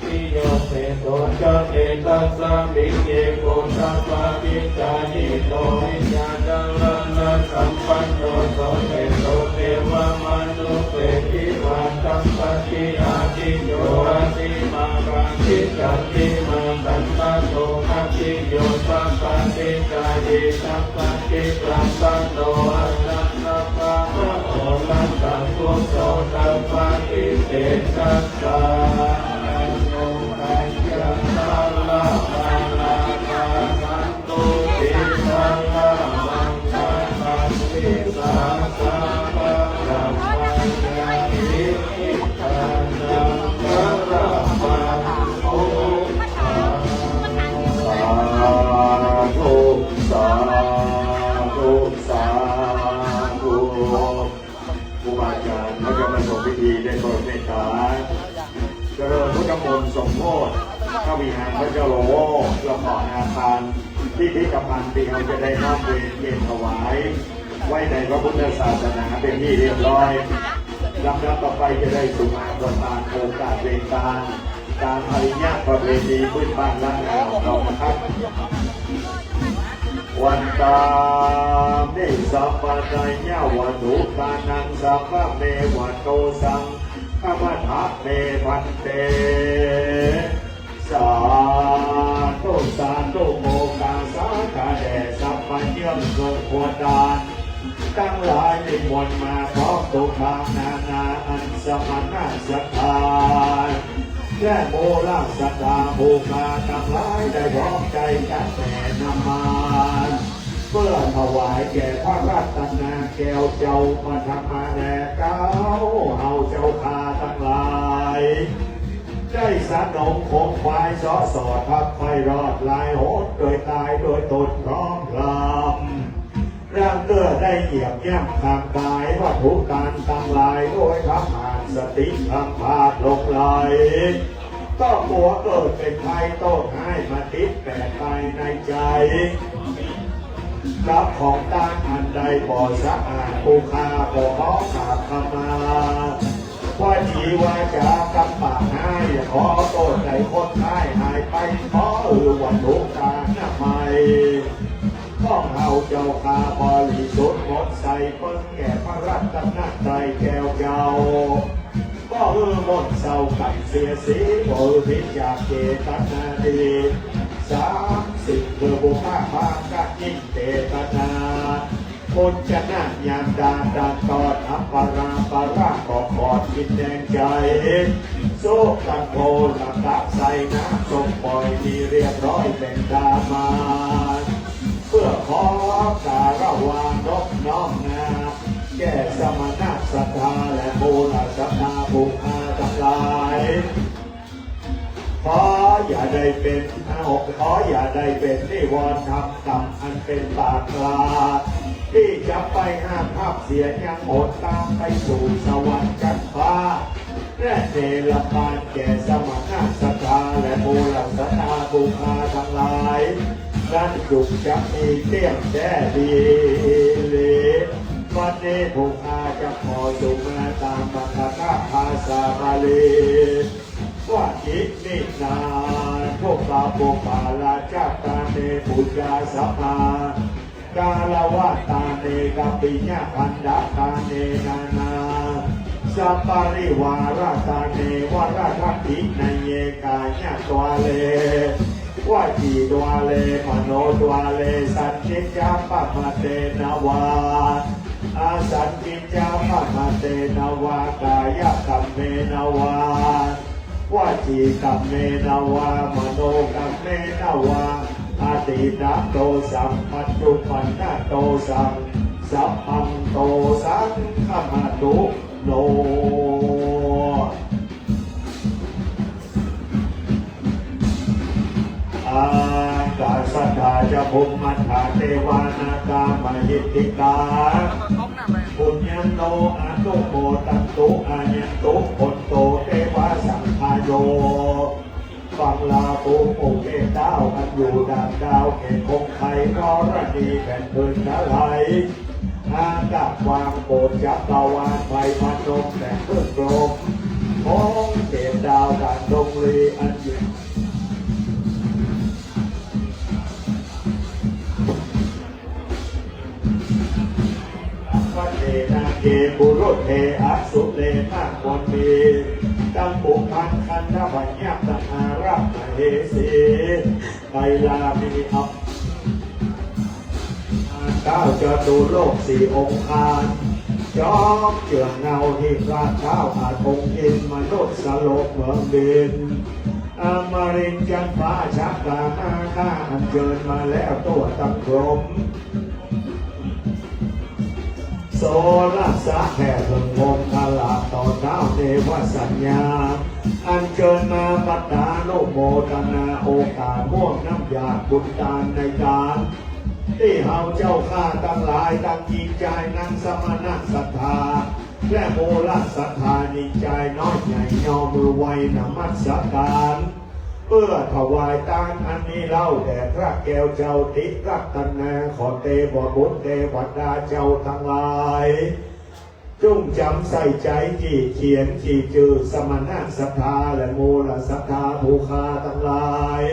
Bhāgiyā seṭṭho ca etasmiṃ ye buddhapāṭichāyino vijjācaraṇasampanno so seṭṭho devamanu ssaritiṃ vadaṃ paṭiggaṇhatu. Yo asiṃ mātā kittayī mātanda so bhāgiyo sabbadhi jāyī sabbadhi sampanno attasammā parivaṇṇato sabbadhi tejasā. Yo cāyaṃ balaṃ arahanto pīḷanaṃครูบาอาจารย์ พระเจ้าประสงค์พิธีได้โปรดเมตตา เจริญพุทธมนต์สมโภชพระวิหารพระเจ้าโลว แล้วก็อาคารพิพิธภัณฑ์ตี้เฮาจะได้น้อมเวียนเกียรติถวาย ไว้ในพระพุทธศาสนาเป็นที่เรียบร้อย ลำดับต่อไปจะได้สุมาประทานโอกาสเวียนตา ตามอาริยประเพณีพื้นบ้านล้านนาของเรานะครับ Vandāmi sabbadatthayāvaṭṭhānaṃ sabbameva dosaṃ khamatha me bhante. สาธุ สาธุ โมกขาสาขาแด่สัพพะเยื่องสุขโขดาน ตังหลายนิมนต์มาพร้อมทุกข์ภัยนานาอันสมณะสถาน และหมู่ราชสัตถาผู้ข้าตังหลายได้พร้อมใจ๋จัดแผ่น้ำมัน เพื่อถวายแก่พระรัตนแก้วเจ้าปฐมะแลเก้า เฮาเจ้าข้าตังหลาย ได้สนองขงขวายเสาะสอดทับไพร่รอดหลายหน โดยก๋ายโดยต๋นพร้อมพร้อม ร่างเกื้อได้เหยียบย่ำทางก๋ายวัตถุก๋านตังหลาย โดยทำหาน สติพลั้งพลาดหลงไหล ก็กลัวเกิดเป๋นภัยโต้ษฮ้ายมาติดแปดไปในใจ๋ กับของตานอันใดบ่สะอาด ผู้ข้าก็ขอกราบขมา วจีวาจากรรมปากฮ้าย ขอโต้ษใจ๋คนฮ้ายหายไป ขอหื้อวัตถุอนามัยของเฮาเจ้าข้าบริสุทธิ์หมดใส เปิงแก่พระรัตนตรัยแก้วเจ้า ก็หื้อหมดเศร้ากั๋นเสียสี ก็หื้อผิดจากเจตนาดี สามสิ่งคือบุพภาคกะยิ่งเจตนา ปุญชนะยามดาดานตอนอัปปราปราก็ขอดกิ๋นแดงใจ๋ สุกันโภละกะใส่น้ำส้มป่อยนี้เรียบร้อยเป๋นธรรมดา เปื้อขอการะวานบน้อมนา แก่สมณะศรัทธาและมูลศรัทธาผู้ข้าตังหลาย ขออย่าได้เป๋น ขออย่าได้เป๋นนิวรณ์ทำกรรมอันเป๋นบาปกล้า ตี้จะไปห้ามทับเสียยังหนตางไปสู่สวรรค์ชั้นฟ้า และเนรปานแก่สมณะศรัทธาและมูลศรัทธาผู้ข้าตังหลาย นั้นจุ่งจะมีเตี้ยงแต๊ดีหลี วันนี้ผู้ข้าจะขอสุมาตามมคคาถาภาษาบาลี ว่า อิมินา ปุพพะปุพพะราชาตาเน ปูจาสมา กาลวะตาเน กัปปิยะพันดะตาเน นานา สัปปะริวาระตาเน วรทัตถินเย กายะตวาเล วจีตวาเล มโนตวาเล สันติจจะปะมะเตนะวา อสันติจจะปะมะเตนะวา กายะกัมเมนะวา วจีกัมเมนะวา มโนกัมเมนะวา อะตีตะโตสัง ปัจจุปันนะโตสัง สัพพังโตสัง ขะมะตุโน อาคาสัตถาจะ ภูมิมัตถาเตวา นาคา มหิทธิกา ปุญญันโต อนุโมทันตุ อายันตุ พนโต เตวะ สังคาโย บังลาปูปูเกตาว อันอยู่ด่านดาวเขตคงไค ธรณีแผ่นพื้นทลาย อากาศวางโปรดจักรวาล ไพรพนมแผ่นพื้นกลม คงเขตดาวด่านดงลี อันอยู่ พระเถระเก บุรุษเท อสุเร มากมนมี ตังปุพังคันธะพยัคฆะ อารักขะเหสี ไตรลามีอัป เก้าจตุโลกสี่องคาร จอมเจื้องเงาหิราชเท้าอาทงอินทร์ มนุษย์สโลกเมืองดิน อมรินทร์จันทร์ฟ้าชะตานาคา อัญเชิญมาแล้วทั่วตังกรม โสรสะแผ่เถิงพรหมทลาต่อเท้าเนวสัญญา อัญเชิญมาปัตตานุโมทนา โอกาสม่วงน้ำหยาดบุญตานในการ ตี้เฮาเจ้าข้าตังหลายตังญิงจายนังสมณะศรัทธา และมูลศรัทธาญิงจายน้อยใหญ่ย่อมือไหว้นมัสการ เปื้อถวายตานอันนี้เล่าแด่พระแก้วเจ้าติรัตนา ขอเตวบุตรเตวดาเจ้าตังหลาย จุ่งจ๋ำใส่ใจ๋ จีเขียน จีจื้อสมณะศรัทธา และมูลศรัทธาผู้ข้าตังหลาย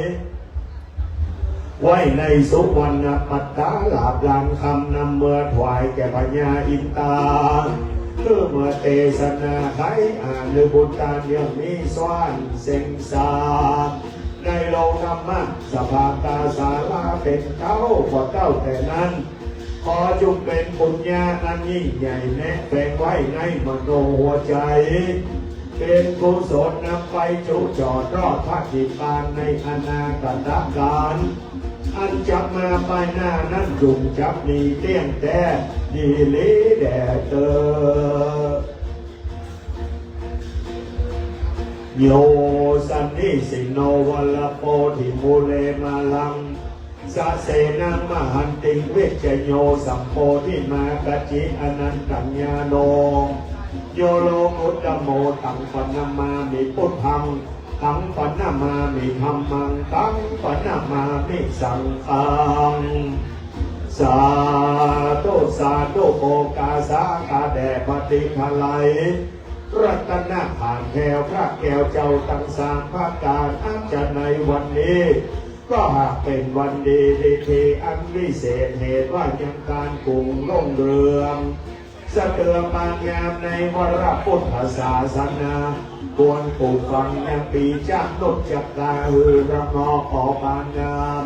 ไว้ในสุวรรณปัตตาลาภลานคำ นำเมือถวายแก่พญาอินตา คือเมือเตสนาไขอาหรือบุญตานเยื่องนี้สวรรค์เซ็งสา ในโลกธรรมะสภาตาสาราเป๋นเต้า ก็เต้าแต่นั้น ขอจุ่งเป๋นปุญญาอันยิ่งใหญ่แนะแฝงไว้ในมโนหัวใจ๋ เป๋นกุศลนำไปจุจอดรอดพระนิพพานในอนาคตกาล อันจักมาปายหน้านั้นจุ่งจักมีเตี้ยงแต๊ดีหลีแด่เต๊อะ โย สันนิสินโน วรโพธิมูเล มาลัง สะเสนัง มหันติง วิชโย สัมโพธิมา กัจจิ อนันตัง ญาโณ โย โลกุตตะโม ตัง ปะนะมามิ ปุทธัง ตัง ปะนะมามิ ธัมมัง ตัง ปะนะมามิ สังฆัง สาธุ สาธุ โอกาสา ข้าแต่พระเถระทั้งหลาย รัตนะขานแคล้วพระแก้วเจ้าตังสามประก๋าน อันจะในวันนี้ ก็หากเป๋นวันดีพิธีอันวิเศษ เหตุว่ายังก๋านกุ่งรุ่งเรือง สะเทือนปานงามในวรพุทธศาสนา ควรปลูกฝังยังปี๋จานุชจักกา หื้อระงอกออกปานงาม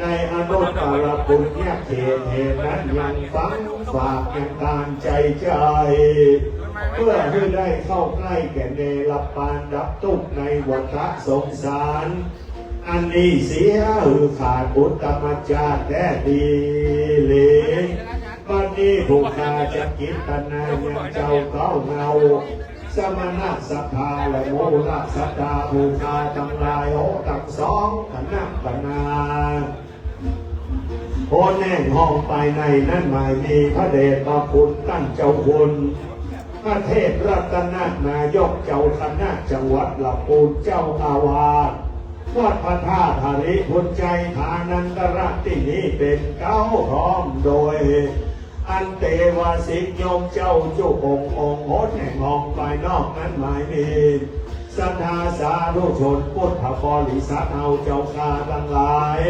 ในอนุตตรปุญญาเขต เหตุนั้นยังฝังฝากยังก๋านใจ๋ใจ๋ เพื่อหื้อได้เข้าใก้แก่เนรปานดับตุ๊กข์ในวัฏสงสาร อันนี้เสียหื้อขาดอุตตมจาติแต๊ดีหลี บัดนี้ผู้ข้าจะกิตนายังเจ้าเก๊าเงา สมณะศรัทธาและมูลศรัทธาผู้ข้าตังหลาย โหตังสองคณะบรรดา โหนแห่งห้องไปในนั้นหมายมีพระเดชพระคุณต้านเจ้าคุณ พระเทพรัตนนายกเจ้าคณะจังหวัดละปูน เจ้าอาวาสวัดพระธาตุหริภุญไชย ฐานันตระตี้นี้เป๋นเก๊า พร้อมโดย อันเตวาสิกโยมเจ้าจุองค์องค์ โหนแห่งห้องไปนอกนั้นหมายมี ศรัทธาสาธุชนพุทธบริษัทเฮาเจ้าข้าตังหลาย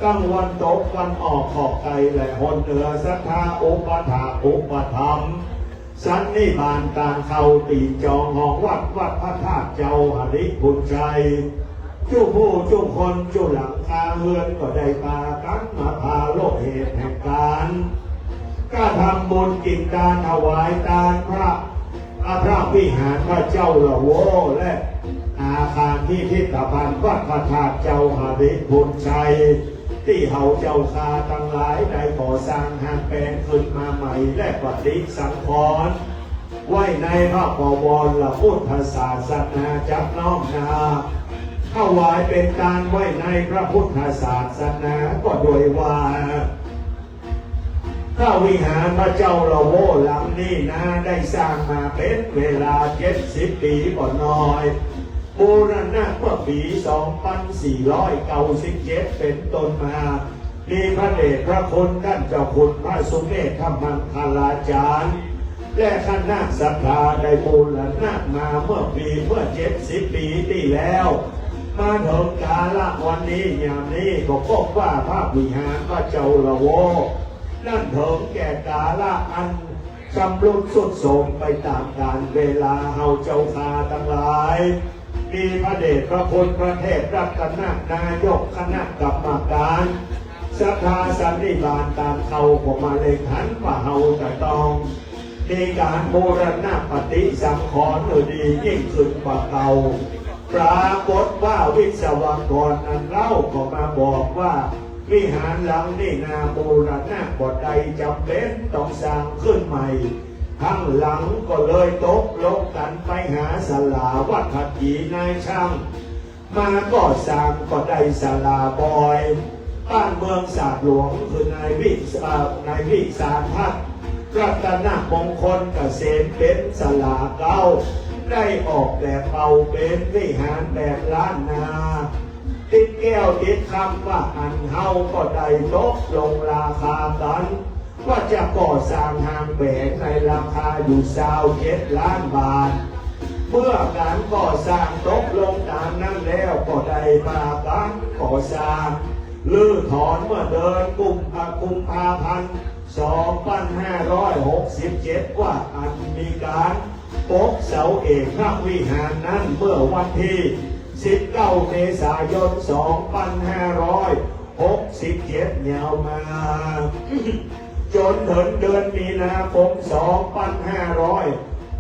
ตังวันตกวันออกขอบไกลและโหนเหนือ ศรัทธาอุปถากอุปถัมภ์ สันนิบาตตางเข้าตี๋จองห้องวัด วัดพระธาตุเจ้าหริภุญไชย จุผู้จุคนจุหลังคาเฮือนก็ได้ปากั๋นมาผาโลกเหตุแห่งก๋าน กระทำบุญกิ๋นตานถวายตานพระ พระวิหารพระเจ้าละโว และอาคารพิพิธภัณฑ์วัดพระธาตุเจ้าหริภุญไชย ตี้เฮาเจ้าข้าตังหลายได้ก่อสร้างหันแป๋งขึ้นมาใหม่ และปฏิสังขรณ์ไว้ในพระบวรพุทธศาสนา จักน้อมนาถวายเป๋นตานไว้ในพระพุทธศาสนา ก็ด้วยว่า พระวิหารพระเจ้าละโวหลังนี้นา ได้สร้างมาเป๋นเวลาเจ็ดสิบปี๋บ่น้อย บูรณะเมื่อปี๋สองปันสี่ร้อยเก้าสิบเจ็ดเป๋นต้นมา มีพระเดชพระคุณต้านเจ้าคุณพระสุเมธธรรมังคลาจารย์ และคณะศรัทธาได้บูรณะมาเมื่อปี๋ เมื่อเจ็ดสิบปี๋ตี้แล้ว มาเถิงกาละวันนี้ยามนี้ก็พบว่าพระวิหารพระเจ้าละโว นั้นเถิงแก่กาละอันชำรุดทรุดโทรมไปต๋ามกาลเวลา เฮาเจ้าข้าตังหลาย มีพระเดชพระคุณพระเทพรัตนนายกคณะกรรมก๋าน ศรัทธาสันนิบาตตางเข้าก็มาเล็งหันว่าเฮาจะต้อง มีก๋านบูรณะปฏิสังขรณ์หื้อดียิ่งขึ้นกว่าเก่า ปรากฏว่าวิศวกรนั้นเล่าก็มาบอกว่า วิหารหลังนี้นาบูรณะบ่ได้ จ๋ำเป๋นต้องสร้างขึ้นใหม่ ตังหลังก็เลยตกลงกั๋นไปหาสลาวัดขัดขีนายช่าง มาก่อสร้างก็ได้สลาบ่อย บ้านเมืองสาดหลวงคือนายวิ เอ่อ นายวิสาทัศน์ รัตนมงคลเกษมเป๋นสลาเก๊า ได้ออกแบบเอาเป๋นวิหารแบบล้านนา ติดแก้วติดคำว่าอันเฮาก็ได้ตกลงราคากั๋น ว่าจะก่อสร้างห้างแป๋งในราคาอยู่ซาวเจ็ดล้านบาท เมื่อก๋านก่อสร้างตกลงต๋ามนั้นแล้วก็ได้ปากั๋นก่อสร้าง รื้อถอนเมื่อเดือนกุมภา กุมภาพันธ์ สองปันห้าร้อยหกสิบเจ็ด ว่าอันมีก๋านปกเสาเอกพระวิหารนั้นเมื่อวันตี้ สิบเก้า เมษายน สองปันห้าร้อยหกสิบเจ็ด ยาวมา จ๋นเถิงเดือนมีนาคม สองปันห้าร้อย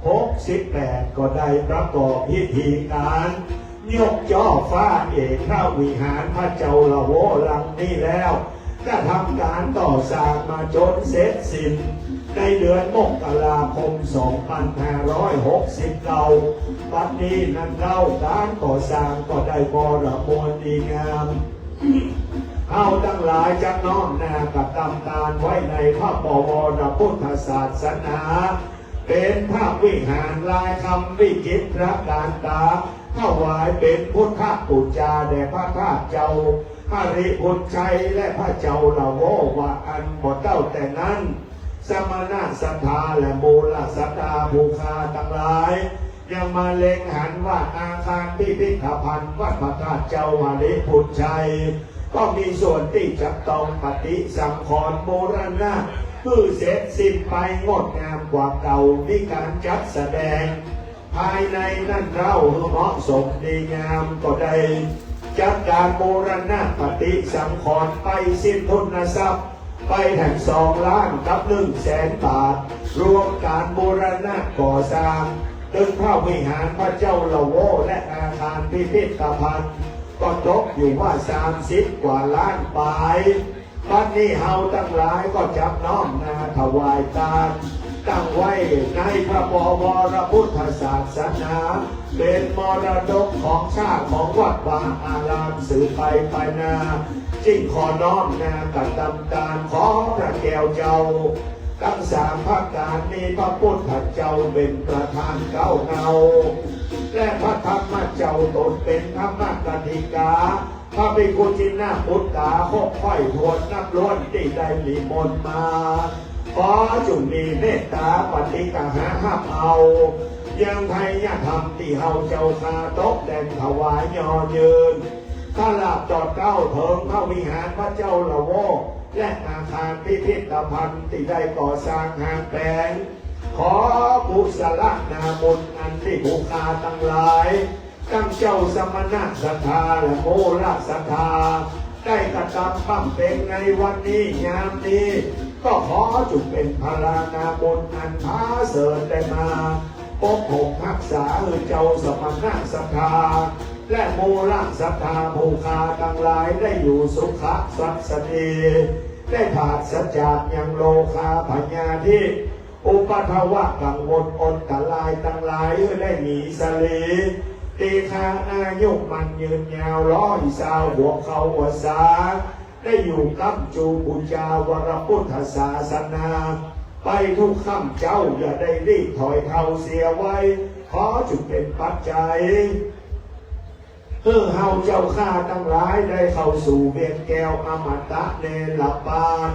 หกสิบแปด ก็ได้ประกอบพิธีก๋านยกจ้อฟ้าเอกพระวิหารพระเจ้าละโวหลังนี้แล้ว กระทำก๋านก่อสร้างมาจ๋นเสร็จสิ้นในเดือนมกราคม สองปันห้าร้อยหกสิบเก้า บัดนี้นั้นเล่าก๋านก่อสร้างก็ได้บริบูรณ์ดีงาม เฮาตังหลายจะน้อมหน้ากระตำตานไว้ในพระบวรพุทธศาสนา เป๋นพระวิหารลายคำวิจิตรตระก๋านต๋า ถวายเป๋นพุทธปู๋จาแด่พระธาตุเจ้าหริภุญชัยและพระเจ้าละโว้ ว่าอั้น บ่เต้าแต่นั้น สมณะศรัทธาและมูลศรัทธาผู้ข้าตังหลาย ยังมาเล็งหันว่าอาคารพิพิธภัณฑ์วัดพระธาตุเจ้าหริภุญชัย ก็มีส่วนตี้จะต้องปฏิสังขรณ์บูรณะ หื้อเสร็จสิ้นไปงดงามกว่าเก่า มีก๋านจัดแสดงภายในนั้นเล่าหื้อเหมาะสมดีงาม ก็ได้จัดก๋านบูรณะปฏิสังขรณ์ไปสิ้นทุนทรัพย์ ไปแถมสองล้านกับหนึ่งแสนบาท รวมก๋านบูรณะก่อสร้างตึงพระวิหารพระเจ้าละโว้และอาคารพิพิธภัณฑ์ ก็ตกอยู่ว่าสามสิบกว่าล้านปาย บัดนี้เฮาตังหลายก็จักน้อมนาถวายตาน ตั้งไว้ในพระบวรพุทธศาสนา เป๋นมรดกของชาติของวัดวาอารามสืบไปไปนา จึงขอน้อมนากระตำตาน ขอพระแก้วเจ้าตังสามประก๋าน มีพระพุทธเจ้าเป๋นประธานเกล้าเงา และพระธรรมเจ้าต๋นเป๋นธรรมกถิกา พระภิกขุชินปุตตาหกค่อยถ้วนนับล้วนตี้ได้นิมนต์มา ขอจุ่งมีเมตตาปฏิกหาฮับเอา ยังไทยธรรมตี้เฮาเจ้าข้าตกแต่งถวายย่อยืน ตลอดต่อเต้าเถิงพระวิหารพระเจ้าละโว้ และอาคารพิพิธภัณฑ์ตี้ได้ก่อสร้างหางแป๋ง ขอกุศลนาบุญอันตี้ผู้ข้าตังหลาย ตั้งเจ้าสมณะศรัทธาและมูลศรัทธา ได้กระตำบำเพ็ญในวันนี้ยามนี้ ก็ขอจุ่งเป๋นพลานาบุญอันผาเสริฐได้มาปกป้องฮักษาหื้อเจ้าสมณะศรัทธา และมูลศรัทธาผู้ข้าตังหลายได้อยู่สุขะสัสดี ได้ปราศจากยังโรคาพยาธิ อุปัทวะกังวลอันตรายตังหลายหื้อได้หนีสลี ตี้ข้าอายุมั่นยืนยาวร้อยซาวหัวเข้าหัวสา ได้อยู่ก้ำจูปู๋จาวรพุทธศาสนา ไปทุกค่ำเจ๊า อย่าได้ลีกถอยเทาเสียไว้ ขอจุ่งเป๋นปัจจัย หื้อเฮาเจ้าข้าตังหลายได้เข้าสู่เวียงแก้วอมตะเนรปาน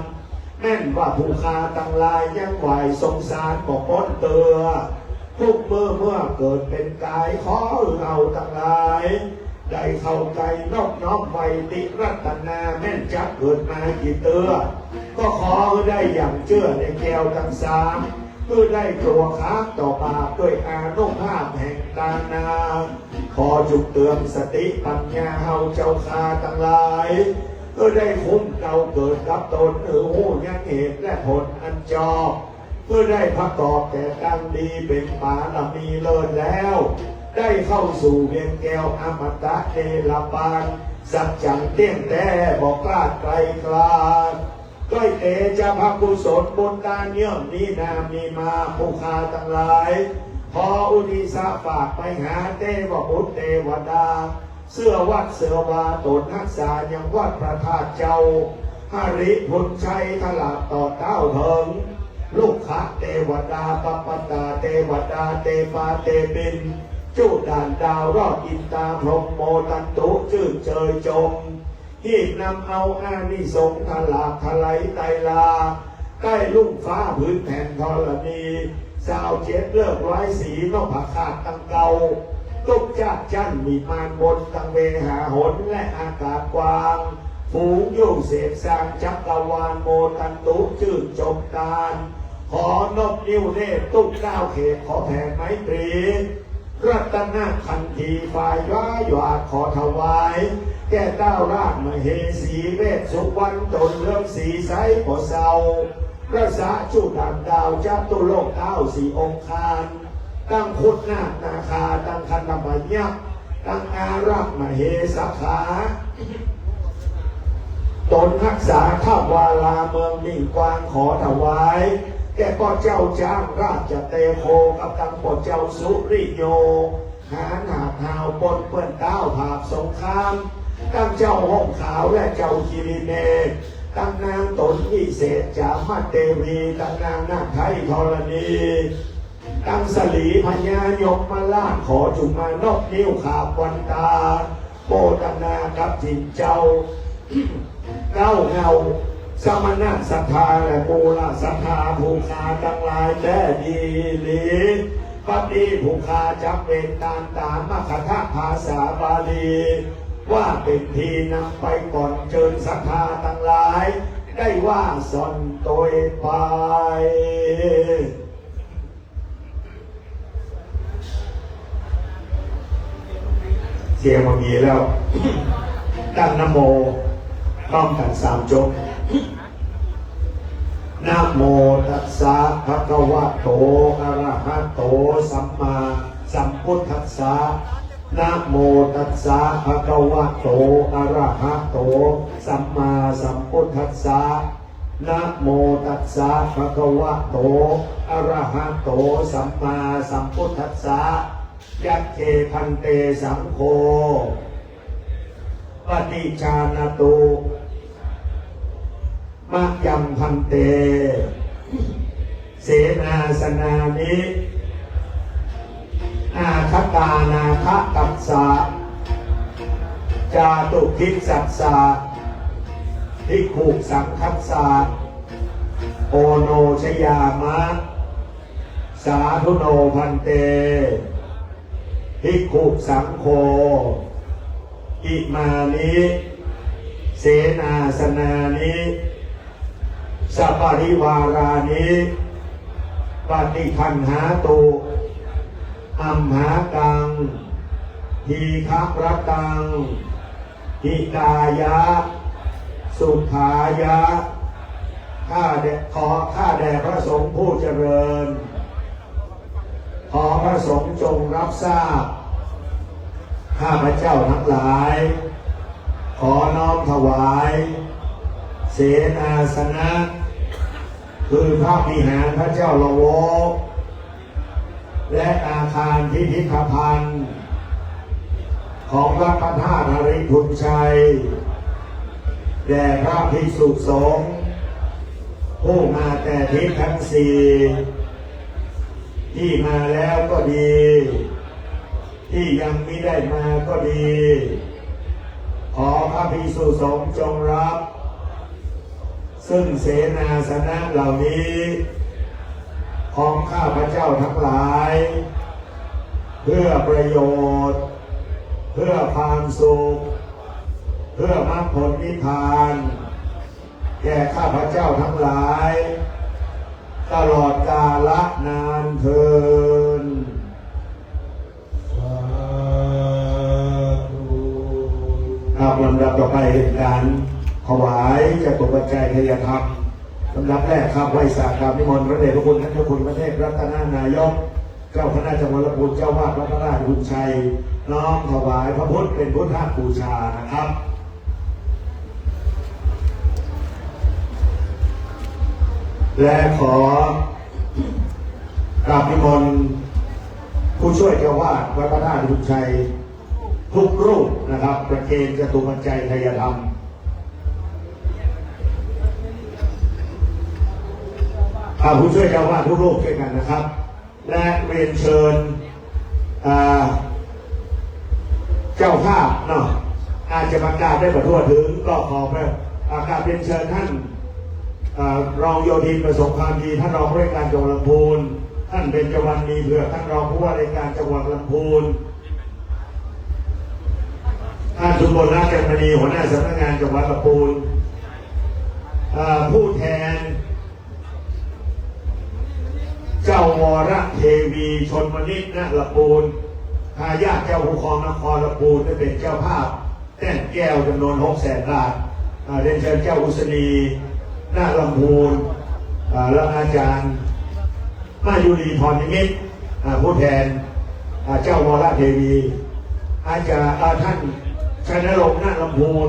แม่นว่าผู้ข้าตังหลายยังไหว้สงสารบ่ป๊นเตื้อ ทุกเมื่อเมื่อเกิดเป๋นก๋าย ขอหื้อเฮาตังหลาย ได้เข้าใจ๋นอบน้อมไหว้ติรัตนา แม่นจักเกิดมากี่เตื้อ ก็ขอหื้อได้หยั่งเจื้อในแก้วตังสาม หื้อได้ตั๋วข้างต่อบาปด้วยอานุภาพแห่งตานา ขอจุ่งเติมสติปัญญาเฮาเจ้าข้าตังหลาย หื้อได้คุ้มเกล้าเกิดกับต๋น หื้อฮู้ยังเหตุและผลอันจอบ หื้อได้ประกอบแต่ตั้งดีเป๋นบารมีเลิศแล้ว ได้เข้าสู่เวียงแก้วอมตะเนรปาน สัจจังเตี้ยงแต๊บ่คลาดไกลคลาด ด้วยเตชะพระกุศลบุญตานเยื่องนี้นามีมา ผู้ข้าตังหลาย ขออุทิศฝากไปหาเตวบุตรเตวดา เสื้อวัดเสื้อวาต๋นฮักษายังวัดพระธาตุเจ้าหริภุญชัย ตลอดต่อเต้าเถิง ลุกขะเตวดา ปัปปตาเตวดา เตปาเตปิน จุดานดาว รอดอินตา พรหมโมตันตุ จื้นเจยจม หีบนำเอาอานิสงส์ทะลากทะไหลไตรลา ใก้ลุ่งฟ้าผืนแผ่นธรณี ซาวเจ็ดเลิกร้อยสีนพคาตตังเก่า ตุ๊กจาดจั้นวิมานบนตังเวหาหนและอากาศกว้าง ฝูงอยู่เสพสร้างจักรวาลโมตันตุจื้นจบตาน ขอนบนิ้วเนตรตุ๊กเก้าเขตขอแผ่ไมตรี รัตนคันธีฝ่ายว้าหยาดขอถวาย แก่เต้ารากมเหสีเวสสุวรรณต๋นเรืองสีใสบ่เศร้า พระสาจุดานดาวจตุโลกเก้าสี่องคาร ตังครุฑนาคนาคา ตังคันธพยัคฆ์ ตังอารักษ์มเหสขา ต๋นฮักษาทวาราเมืองมิ่งกว้างขอถวาย แก่ป้อเจ้าจ๊างราชเตโค กับตังป้อเจ้าสุริโย หาญหาบหาวปนเปื้อนเกล้าผาบสงคราม ตังเจ้าฮ่องขาวและเจ้าคิริเมข ตังนางต๋นวิเศษจามัตเตวี ตังนางนาคไทยธรณี ตังสลีพญายมราชขอจุ่งมานบนิ้วขาบวันตา โมตนากับถินเจ้า เก้าเหง้า สมณะศรัทธาและมูลศรัทธาผู้ข้าตังหลายแต๊ดีหลี บัดนี้ผู้ข้าจักเว้นตานต๋ามคธภาษาบาลี ว่าเป๋นตี้นำไปก่อน เจิญศรัทธาตังหลายได้ว่าส่อนตวยไป เสียงบ่มีแล้ว ตั้งนะโม พร้อมกั๋นสามจบ นะโมตัสสะ ภะคะวะโต อะระหะโต สัมมาสัมพุทธัสสะ นะโมตัสสะ ภะคะวะโต อะระหะโต สัมมาสัมพุทธัสสะ นะโมตัสสะ ภะคะวะโต อะระหะโต สัมมาสัมพุทธัสสะ ยัคเค ภันเต สังโฆ ปะฏิจจานะตุ มะยัง ภันเต เสนาสนานิ อาคตานาคตัสสะ จาตุคคิสัสสะ ภิกขุสังฆัสสะ โอโนชยามะ สาธุโน ภันเต ภิกขุสังโฆ อิมานิ เสนาสนานิ สะปะริวารานิ ปะฏิคันหาตุ อัมหากัง ทีฆะระตัง หิตายะ สุขายะ ข้าแด่ ขอข้าแด่พระสงฆ์ผู้เจริญ ขอพระสงฆ์จงรับทราบ ข้าพเจ้าทั้งหลาย ขอน้อมถวาย เสนาสนะ คือพระวิหารพระเจ้าละโว และอาคารพิพิธภัณฑ์ ของวัดพระธาตุหริภุญชัย แด่พระภิกษุสงฆ์ ผู้มาแต่ทิศทั้งสี่ ที่มาแล้วก็ดี ที่ยังมิได้มาก็ดี ขอพระภิกษุสงฆ์จงรับ ซึ่งเสนาสนะเหล่านี้ ของข้าพเจ้าทั้งหลาย เพื่อประโยชน์ เพื่อความสุข เพื่อมรรคผลนิพพาน แก่ข้าพเจ้าทั้งหลาย ตลอดกาลนานเทอญ สาธุ ครับ ลำดับต่อไปเป๋นก๋านถวายจตุปัจจัยไทยธรรม ลำดับแรกครับ ไหว้สาการนิมนต์พระเดชพระคุณท่านเจ้าคุณพระเทพรัตนนายก เจ้าคณะจังหวัดลำพูน เจ้าวาดวัดพระธาตุหริภุญชัย น้อมถวายพระพุทธเป๋นพุทธบูชานะครับ และขอกราบนิมนต์ผู้ช่วยเจ้าวาดวัดพระธาตุหริภุญชัยทุกรูปนะครับ ประเคนจตุปัจจัยไทยธรรม อ่า ผู้ช่วยเจ้าวาดทุกรูปช่วยกันนะครับ และเรียนเชิญ อ่า เจ้าภาพเนาะ อาจจะประกาศได้บ่ทั่วเถิง ก็ขอประ อ่า กราบเรียนเชิญท่าน อ่า รองโยธินประสงค์ความดี ท่านรองผู้ว่าราชการจังหวัดลำพูน ท่านเบญจวรรณ มีเผือก ท่านรองผู้ว่าราชการจังหวัดลำพูน ท่านชุมพล รัตนมณี หัวหน้าสำนักงานจังหวัดลำพูน อ่า ผู้แทน เจ้าวรเทวีชลมนิตร ณ ลำพูน ทายาทเจ้าผู้ครองนครลำพูน ได้เป๋นเจ้าภาพแต้มแก้วจ๋ำนวนหกแสนบาท อ่า เรียนเชิญเจ้าอุศนี ณ ลำพูน อ่า และอาจ๋ารย์มายุรี พรนิมิตร อ่า ผู้แทน อ่า เจ้าวรเทวี อาจ๋ารย์ อ่า ท่านชัยนรงค์ ณ ลำพูน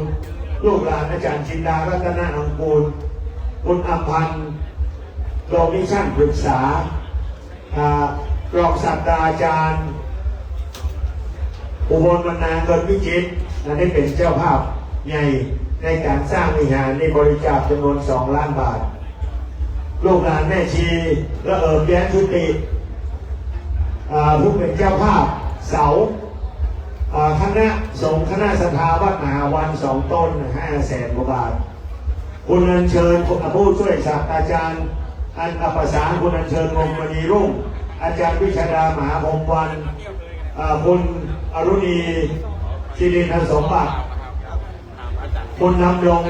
ลูกหลานอาจ๋ารย์จินดา รัตนนางกูล คุณอำพันธ์ รองมิชชั่นปรึกษา อ่า รองศาสตราจารย์ อุบลวรรณา เงินวิจิตร อันนี้เป๋นเจ้าภาพใหญ่ในก๋านสร้างวิหาร นี่บริจาคจ๋ำนวนสองล้านบาท ลูกหลานแม่ชี ระเอิบ แย้มชุติ อ่า ผู้เป๋นเจ้าภาพเสา อ่า คณะสงฆ์คณะศรัทธาวัดมหาวันสองต้น ห้าแสนกว่าบาท คุณอัญเชิญผู้ช่วยศาสตราจารย์ อันอัปสาร คุณอัญเชิญ วงศ์มณีรุ่ง อาจารย์วิชาดา มหาพรหมวรรณ อ่า คุณอรุณี สิรินทร์สมบัติ คุณดำรง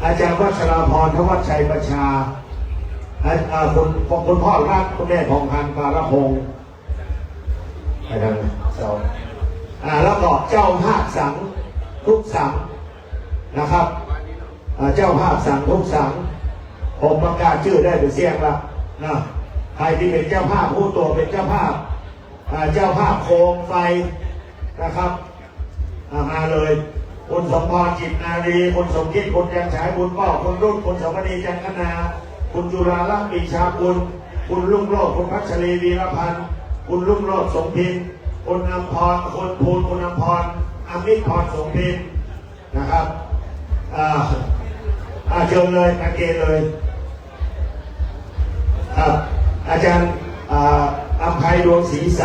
อาจารย์วัชราพร ธวัชชัยประชา อา อ่า คุณ คุณพ่อรัก คุณแม่ผ่องพันธ์ ปาลพงษ์ ไปทางเสา อ่า แล้วก็เจ้าภาพสังทุกสังนะครับ อ่า เจ้าภาพสังทุกสัง ผมประกาศจื้อได้เป๋นเสี้ยงละนะ ใผตี้เป๋นเจ้าภาพ ฮู้ตั๋วเป๋นเจ้าภาพ อ่า เจ้าภาพโคมไฟนะครับ อ่า มาเลย คุณสมพร จิตนารี คุณสมคิด คุณจันฉาย คุณป้อ คุณรุ่น คุณสวนี จันทนา คุณจุฬาลักษณ์ ปรีชากุล คุณรุ่งโรจน์ คุณพัชรี วีรพันธ์ คุณรุ่งโรจน์ สมพิน คุณอำพร คุณภูล คุณอำพร อมิตรพร สมพิน นะครับ อ่า อ่า เชิญเลย ประเคนเลย ครับ อาจารย์ อ่า อำไพ ดวงศรีใส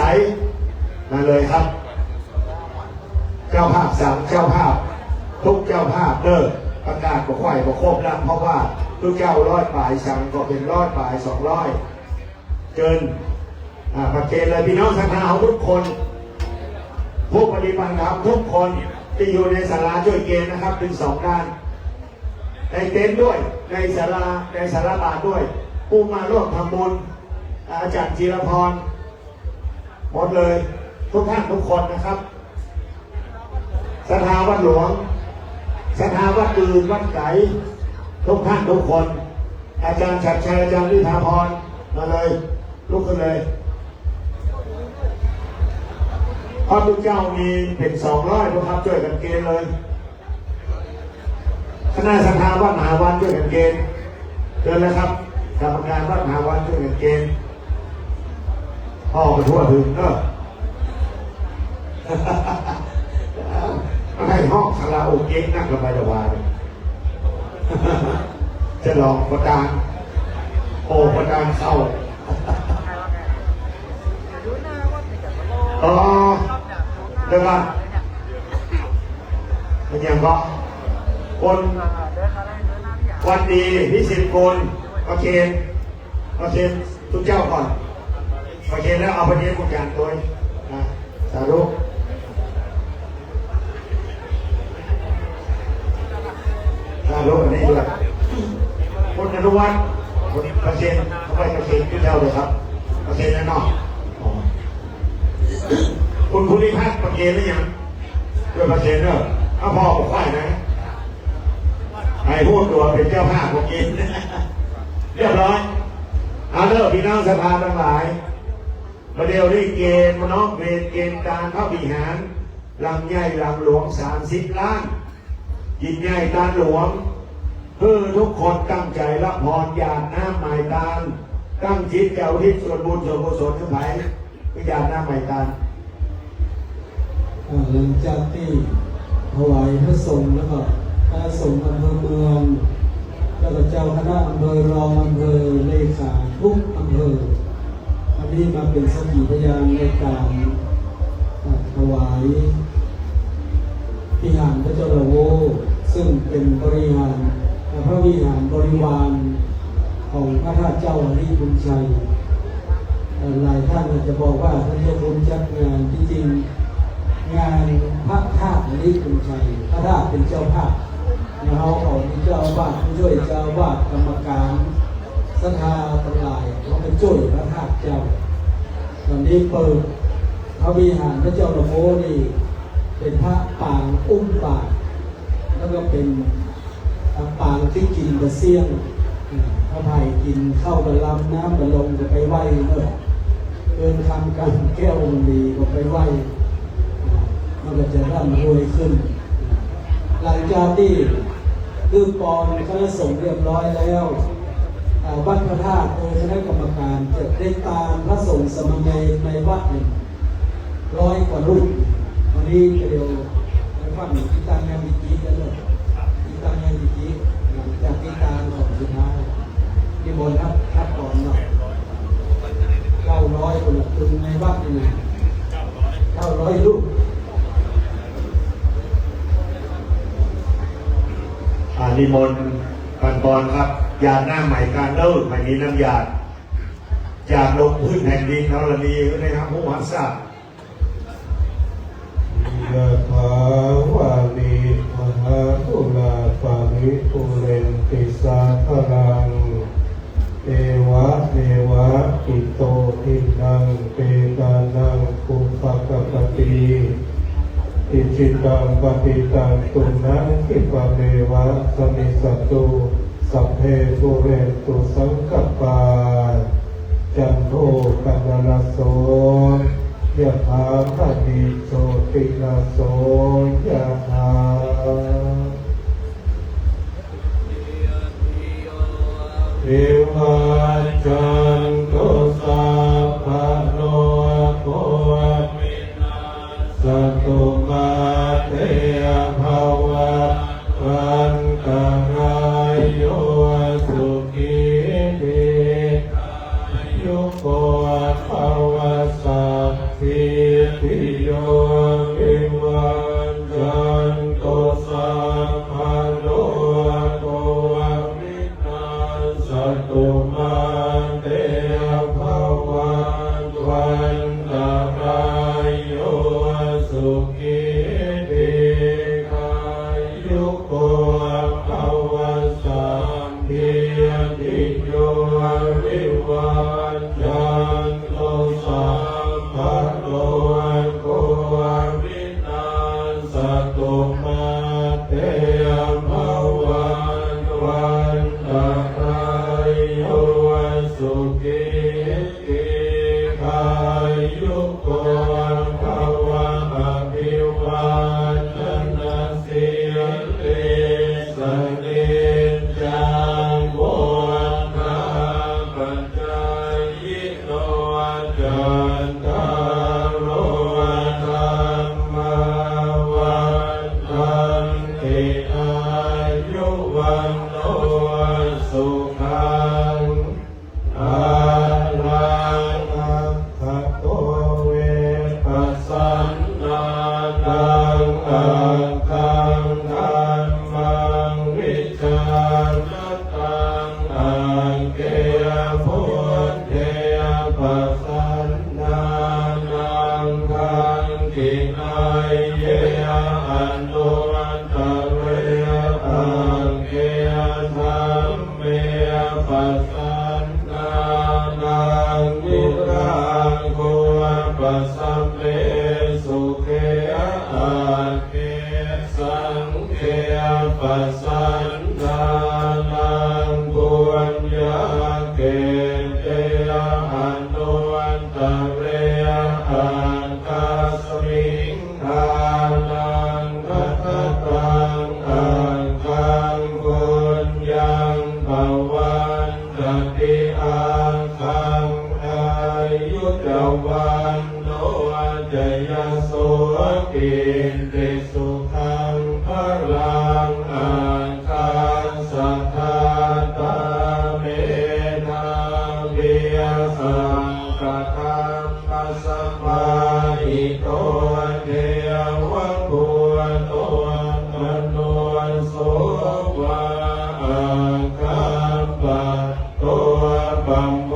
มาเลยครับ เจ้าภาพสัง เจ้าภาพ ทุกเจ้าภาพเด้อ ประกาศบ่ค่อยบ่ครบละ เพราะว่าทุกเจ้าร้อยป๋าย สังก็เป๋นร้อยป๋าย สองร้อย เจิญ อ่า ประเคนเลย ปี้น้องศรัทธาเฮาทุกคน ผู้ปฏิบัติธรรมทุกคนตี้อยู่ในศาลาจ้วยเกณฑ์นะครับ เป๋นสองด้าน ในเต็นท์ด้วย ในศาลา ในศาลาบาตรด้วย ผู้มาร่วมทำบุญ อาจารย์จิรพร หมดเลย ทุกท่านทุกคนนะครับ ศรัทธาวัดหลวง ศรัทธาวัดอื่นวัดไก๋ ทุกท่านทุกคน อาจารย์ฉัตรชัย อาจารย์วิภาพร มาเลย ลุกขึ้นเลย เพราะทุกเจ้ามีเป๋นสองร้อย พวกครับ จ้วยกั๋นเกณฑ์เลย คณะศรัทธาวัดมหาวันจ้วยกั๋นเกณฑ์ เชิญเลยครับ กรรมการวัดมหาวันจ้วยกั๋นเกณฑ์ พ่อไปทั่วถึงเนอะ ให้ฮ้องคาราโอเกะนักระบายระบาย จะลองประดาน โอ้ ประดานเข้า อ๋อ เดี๋ยวก่อน มันยังก็ คน วันดี พิสิทธิ์กุล ประเคน ประเคนทุกเจ้าก่อน ประเคนแล้วเอาประเคนทุกอย่างโดย นะ สาธุ สาธุ อันนี้ด้วย คุณอนุวัฒน์ คุณประเคน เอาไปประเคนทุกเจ้าเลยครับ ประเคนแล้วเนาะ อ๋อ คุณภูริพัฒน์ ประเคนหรือยัง ด้วยประเคนเนอะ เอาพ่อผมไหว้นะ ให้ฮู้ตั๋วเป๋นเจ้าภาพผมกิ๋น เรียบร้อย เอาเถอะ ปี้น้องศรัทธาตังหลาย บ่าเดี่ยวนี้เกณฑ์มานอกเวรเกณฑ์ก๋านพระวิหาร หลังใหญ่หลังหลวง สามสิบล้าน ยิ่งใหญ่ตานหลวง เพื่อทุกคนตั้งใจ๋ละพร หยาดน้ำหมายตาน ตั้งจิตจะอุทิศส่วนบุญส่วนกุศลทั้งหลาย หยาดน้ำหมายตาน อ่า หลังจากตี้ถวายพระสงฆ์แล้วก็คณะสงฆ์อำเภอเมือง แล้วก็เจ้าคณะอำเภอ รองอำเภอ เลขาทุกอำเภอ อันนี้มาเป๋นสักขีพยานในก๋าน อ่า ถวายวิหารพระเจ้าละโว ซึ่งเป๋นบริหาร อ่า พระวิหารบริวาร ของพระธาตุเจ้าอริพุญชัย เอ่อ หลายท่านอาจจะบอกว่าท่านเจ้าคุณจัดงาน ที่จริงงานพระธาตุอริพุญชัย พระธาตุเป๋นเจ้าภาพ แล้วเฮาก็มีเจ้าอาวาส ผู้ช่วยเจ้าอาวาส กรรมการ ศรัทธาตังหลาย เฮาไปจ้วยพระธาตุเจ้า ตอนนี้เปิดพระวิหารพระเจ้าละโวนี่ เป๋นพระปางอุ้มบาตร แล้วก็เป๋น ปางตี้กิ๋นบ่าเสี้ยง อ่า ถ้าใผกิ๋นข้าวบ่าลำน้ำบ่าลงก็ไปไหว้เนาะ เอิ้นคำกำแก้วบ่ามีก็ไปไหว้ อ่า มันก็จะร่ำรวยขึ้น อ่า หลังจากตี้ คือปอนคณะสงฆ์เรียบร้อยแล้ว อ่า วัดพระธาตุ โดยคณะกรรมการจะได้ตานพระสงฆ์สามเณรในวัดนี่ ร้อยกว่ารูป วันนี้เดี๋ยวไปฟังตี้ตานงานพิธีกั๋นเลย ตี้ตานงานพิธี หลังจากตี้ตานของสุดท้าย นิมนต์ครับ ครับก่อนเนาะ เก้าร้อยคนละครึ่งใน เก้าร้อยลูก อ่า นิมนต์ปันปอนครับ หยาดน้ำใหม่กาเนิ่น ใหม่นี้น้ำหยาด จากลงพื้นแผ่นดินธรณีนะครับ ผู้หันศักดิ์ ยะถาวาริวะหาปูราปะริปูเรนติสาคารัง เอวะเมวะอิโตทินังเปตานังอุปะกัปปะติ อิจิตังปะฏิตังตุมหังคิปะเมวะสะมิชฌะตุ สัพเพปูเรนตุสังกัปปา จันโทปะนะระโส ยะถามะณิโชติระโส ยะถา วิวัชชันตุ สัพพะโรโค วินัสสะตุ มาเต ภะวัตวันตะราโย สุขี ทีฆายุโก ภะวะ สัพพีติโย วิวัชชันตุ สัพพะโรโค วินัสสะตุ มาเต ภะวัตวันตะราโย สุขี ทีฆายุโก ภะวะ สัพพีติโย วิวัชชันตุ สัพพะโรโค วิ นัสสะตุ มาเต ภะวัตวันตะราโย สุขี ทีฆายุโก ภะวะ อะภิวาทะนะสีลิสสะ นิจจัง วุฑฒาปะจายิ โน จัตตาโร ธัมมา วัฑฒันติ อายุ วัณโณ สุขัง พะลัง อะระหะโต เวปปัสสะนานัง อักขัง ธัมมัง วิจารณะ ตัง อักเข พุทเท ปัสสะนานัง ขันติ นัยเย อนุตตะเร อักเข ธัมเม ปัสสะนานัง วิราโข ปัสสะเม สุเข อักเข สังเข ปัสสะนานัง ปุญญาเข เต อนุตตะเร อักขัสมิง ทานัง ทัดดะตัง อักขัง ปุญญัง ปะวัตตะติ อักขัง อายุจา วัณโณ จะ ยะโส กิตติ สุขัง พะลัง อักขัสสะ ทาตา เมธาวิ สัพพะธัมมะสะปาหิโต เทวะปุตโต มะนุสโส วา อักขัปปะ โต ปะโม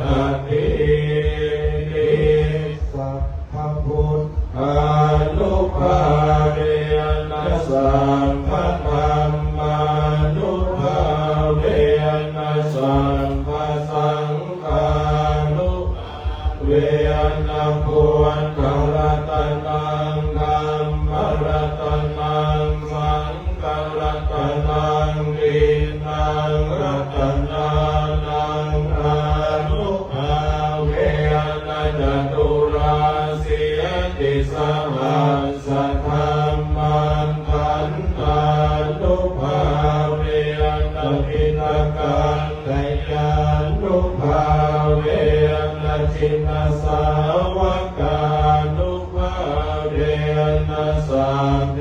ทะติติ สัพพะพุทธานุภาเวนะ สัพพะธัมมานุภาเวนะ สัพพะสังฆานุภาเวนะ พุทธะรัตะนัง ธัมมะรัตะนัง สังฆะรัตะนัง ติณังรัตะนานัง อานุภาเวนะ จตุราสีติสหัสสะธัมมัง ขันธานุภาเวนะ ปิตะกัตตะยานุภาเวนะ จินนสาวกานุภาเวนะ สัพเพ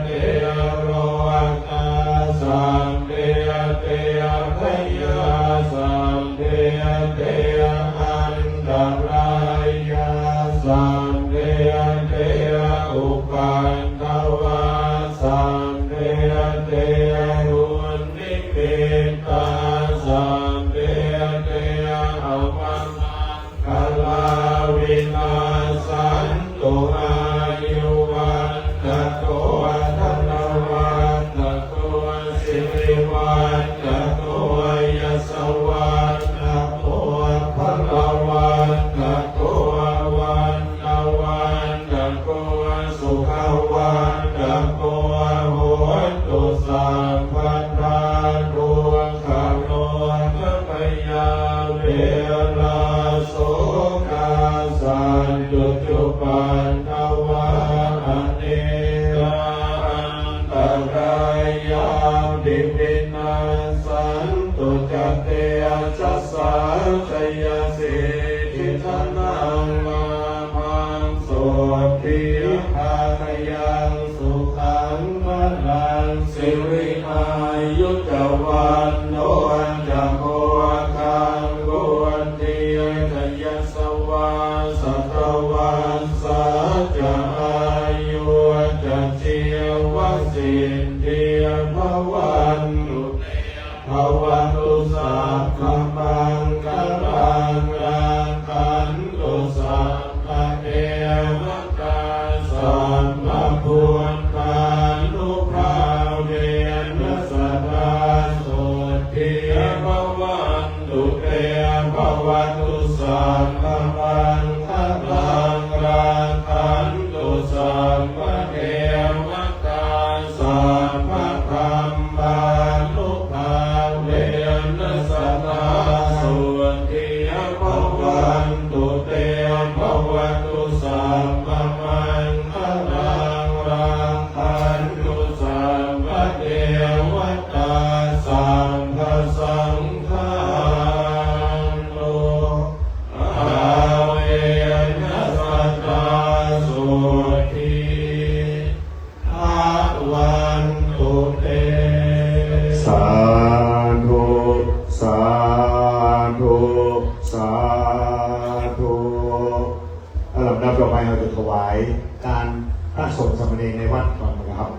เตโรคา สัพเพเตภะยา สัพเพเตอันตะรายา พยาเวรา โสกา สันตุ จุปัฏฐวา อเนกา อันตรายาปิ วินัสสันตุ จะเตจะสสา จยสิทธิธนัง ลาภัง โสตถี ภาคยัง สุขัง พลัง สิริอายุ จะ วัณโณ จะ โภคัง วุฑฒี จะ ยะสวา สะตะวัสสา จะ อายุ จะ จีวสิทธิ ภะวันตุ เต ภะวะตุ สัพพะมังคะลัง รักขันตุ สัพพะเทวะตา สัพพะพุทธานุภาเวนะ สะดาโสตถี ภะวันตุ เต ภะวะตุ สัพพะมังคะลัง รักขันตุ สัพพะเทวะตา สัพพะธัมมานุภาเวนะ สะดาโสตถี ภะวันตุ เต ภะวะตุ สัพพะมังคะลัง รักขันตุ สัพพะเทวะตา สัพพะสังฆานุภาเวนะ สะดาโสตถี ภะวันตุ เต สาธุ สาธุ สาธุ ลำดับต่อไปเฮาจะถวายตานพระสงฆ์สามเณรในวัดก่อนนะครับ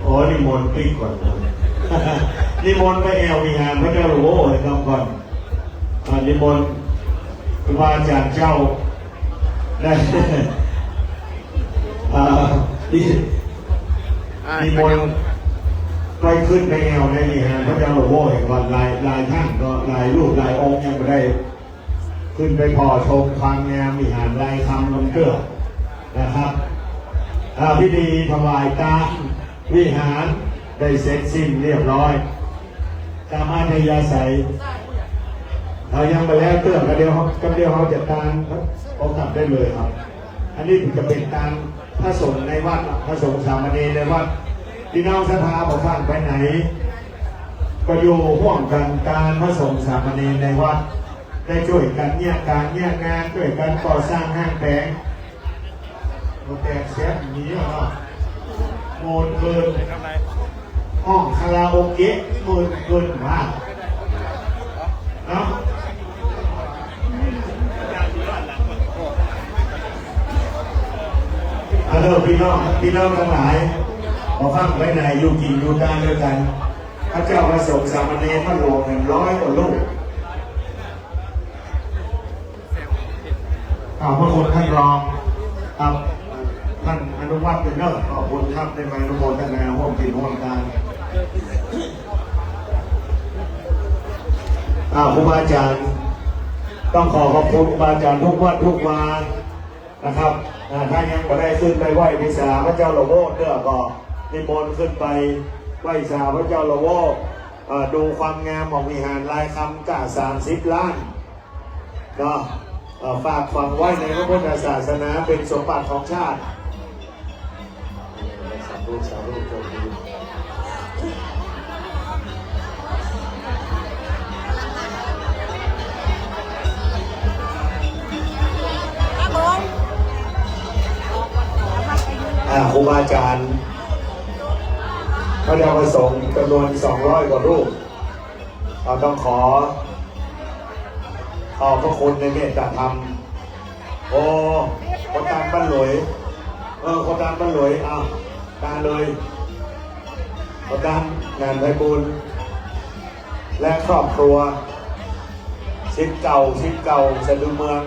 โอ้ นิมนต์ปิ๊กก่อน นิมนต์ไปแอ่ววิหารพระเจ้าหลวงพ่อเลยครับก่อน อ่า นิมนต์ครูบาอาจารย์เจ้า ได้ อ่า นิ อ่า นิมนต์ไปขึ้นไปแอ่วในวิหารพระเจ้าหลวงพ่อก่อน หลาย หลายท่านก็ หลายรูปหลายองค์ยังบ่ได้ ขึ้นไปผ่อชมความงามวิหารลายคำลำเตื้อนะครับ อ่า พิธีถวายตานวิหารได้เสร็จสิ้นเรียบร้อย ตามอัธยาศัย เฮายังบ่แล้วเตื้อ ก็เดี๋ยวเฮา ก็เดี๋ยวเฮาจะตานครับ พบกันได้เลยครับ อันนี้จะเป๋นตานพระสงฆ์ในวัด พระสงฆ์สามเณรในวัด พี่น้องศรัทธาบ่ฟั่งไปไหน ก็อยู่ฮ่วมกั๋นตานพระสงฆ์สามเณรในวัด ได้จ้วยกั๋นเยียะก๋านเยียะงาน จ้วยกั๋นก่อสร้างห้างแป๋ง บ่แตกเสียหนีเนาะ โมนเกิน ฮ้องคาราโอเกะโมนเกินว่า เนาะ ฮัลโหล พี่น้อง พี่น้องตังหลาย บ่ฟั่งไปไหน อยู่กิ๋นอยู่ตานตวยกั๋น พระเจ้าพระสงฆ์สามเณรมันรวมกั๋นร้อยกว่ารูป ขอบพระคุณท่านรองครับ ท่านอนุวัฒน์เนอะ ขอบคุณครับ ได้มาอนุโมทนาร่วมกิ๋นร่วมตาน อ่า ครูบาอาจารย์ ต้องขอขอบคุณครูบาอาจารย์ทุกวัดทุกวานะครับ อ่า ถ้ายังบ่ได้ขึ้นไปไหว้วิสาพระเจ้าละโวกเตื้อก็นิมนต์ขึ้นไปไหว้วิสาพระเจ้าละโวก อ่า ดูความงามของวิหารลายคำกะสามสิบล้าน เนาะ เอ่อ ฝากฝังไว้ในพระพุทธศาสนาเป๋นสมบัติของชาติ สาธุ สาธุ โชคดี ครับผม อ่า ครูบาอาจารย์ พระเจ้าพระสงฆ์จ๋ำนวนสองร้อยกว่ารูป เฮาต้องขอขอบพระคุณในเมตตาธรรม โอ้ คนตานบ้านหลวย เออ คนตานบ้านหลวย อ่ะ ตานเลย คนตานงานไพบูลย์ และครอบครัว ศิษย์เก่า ศิษย์เก่า สะดือเมือง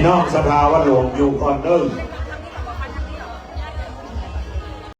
น้อมศรัทธาวัดหลวงอยู่ก่อนเด้อ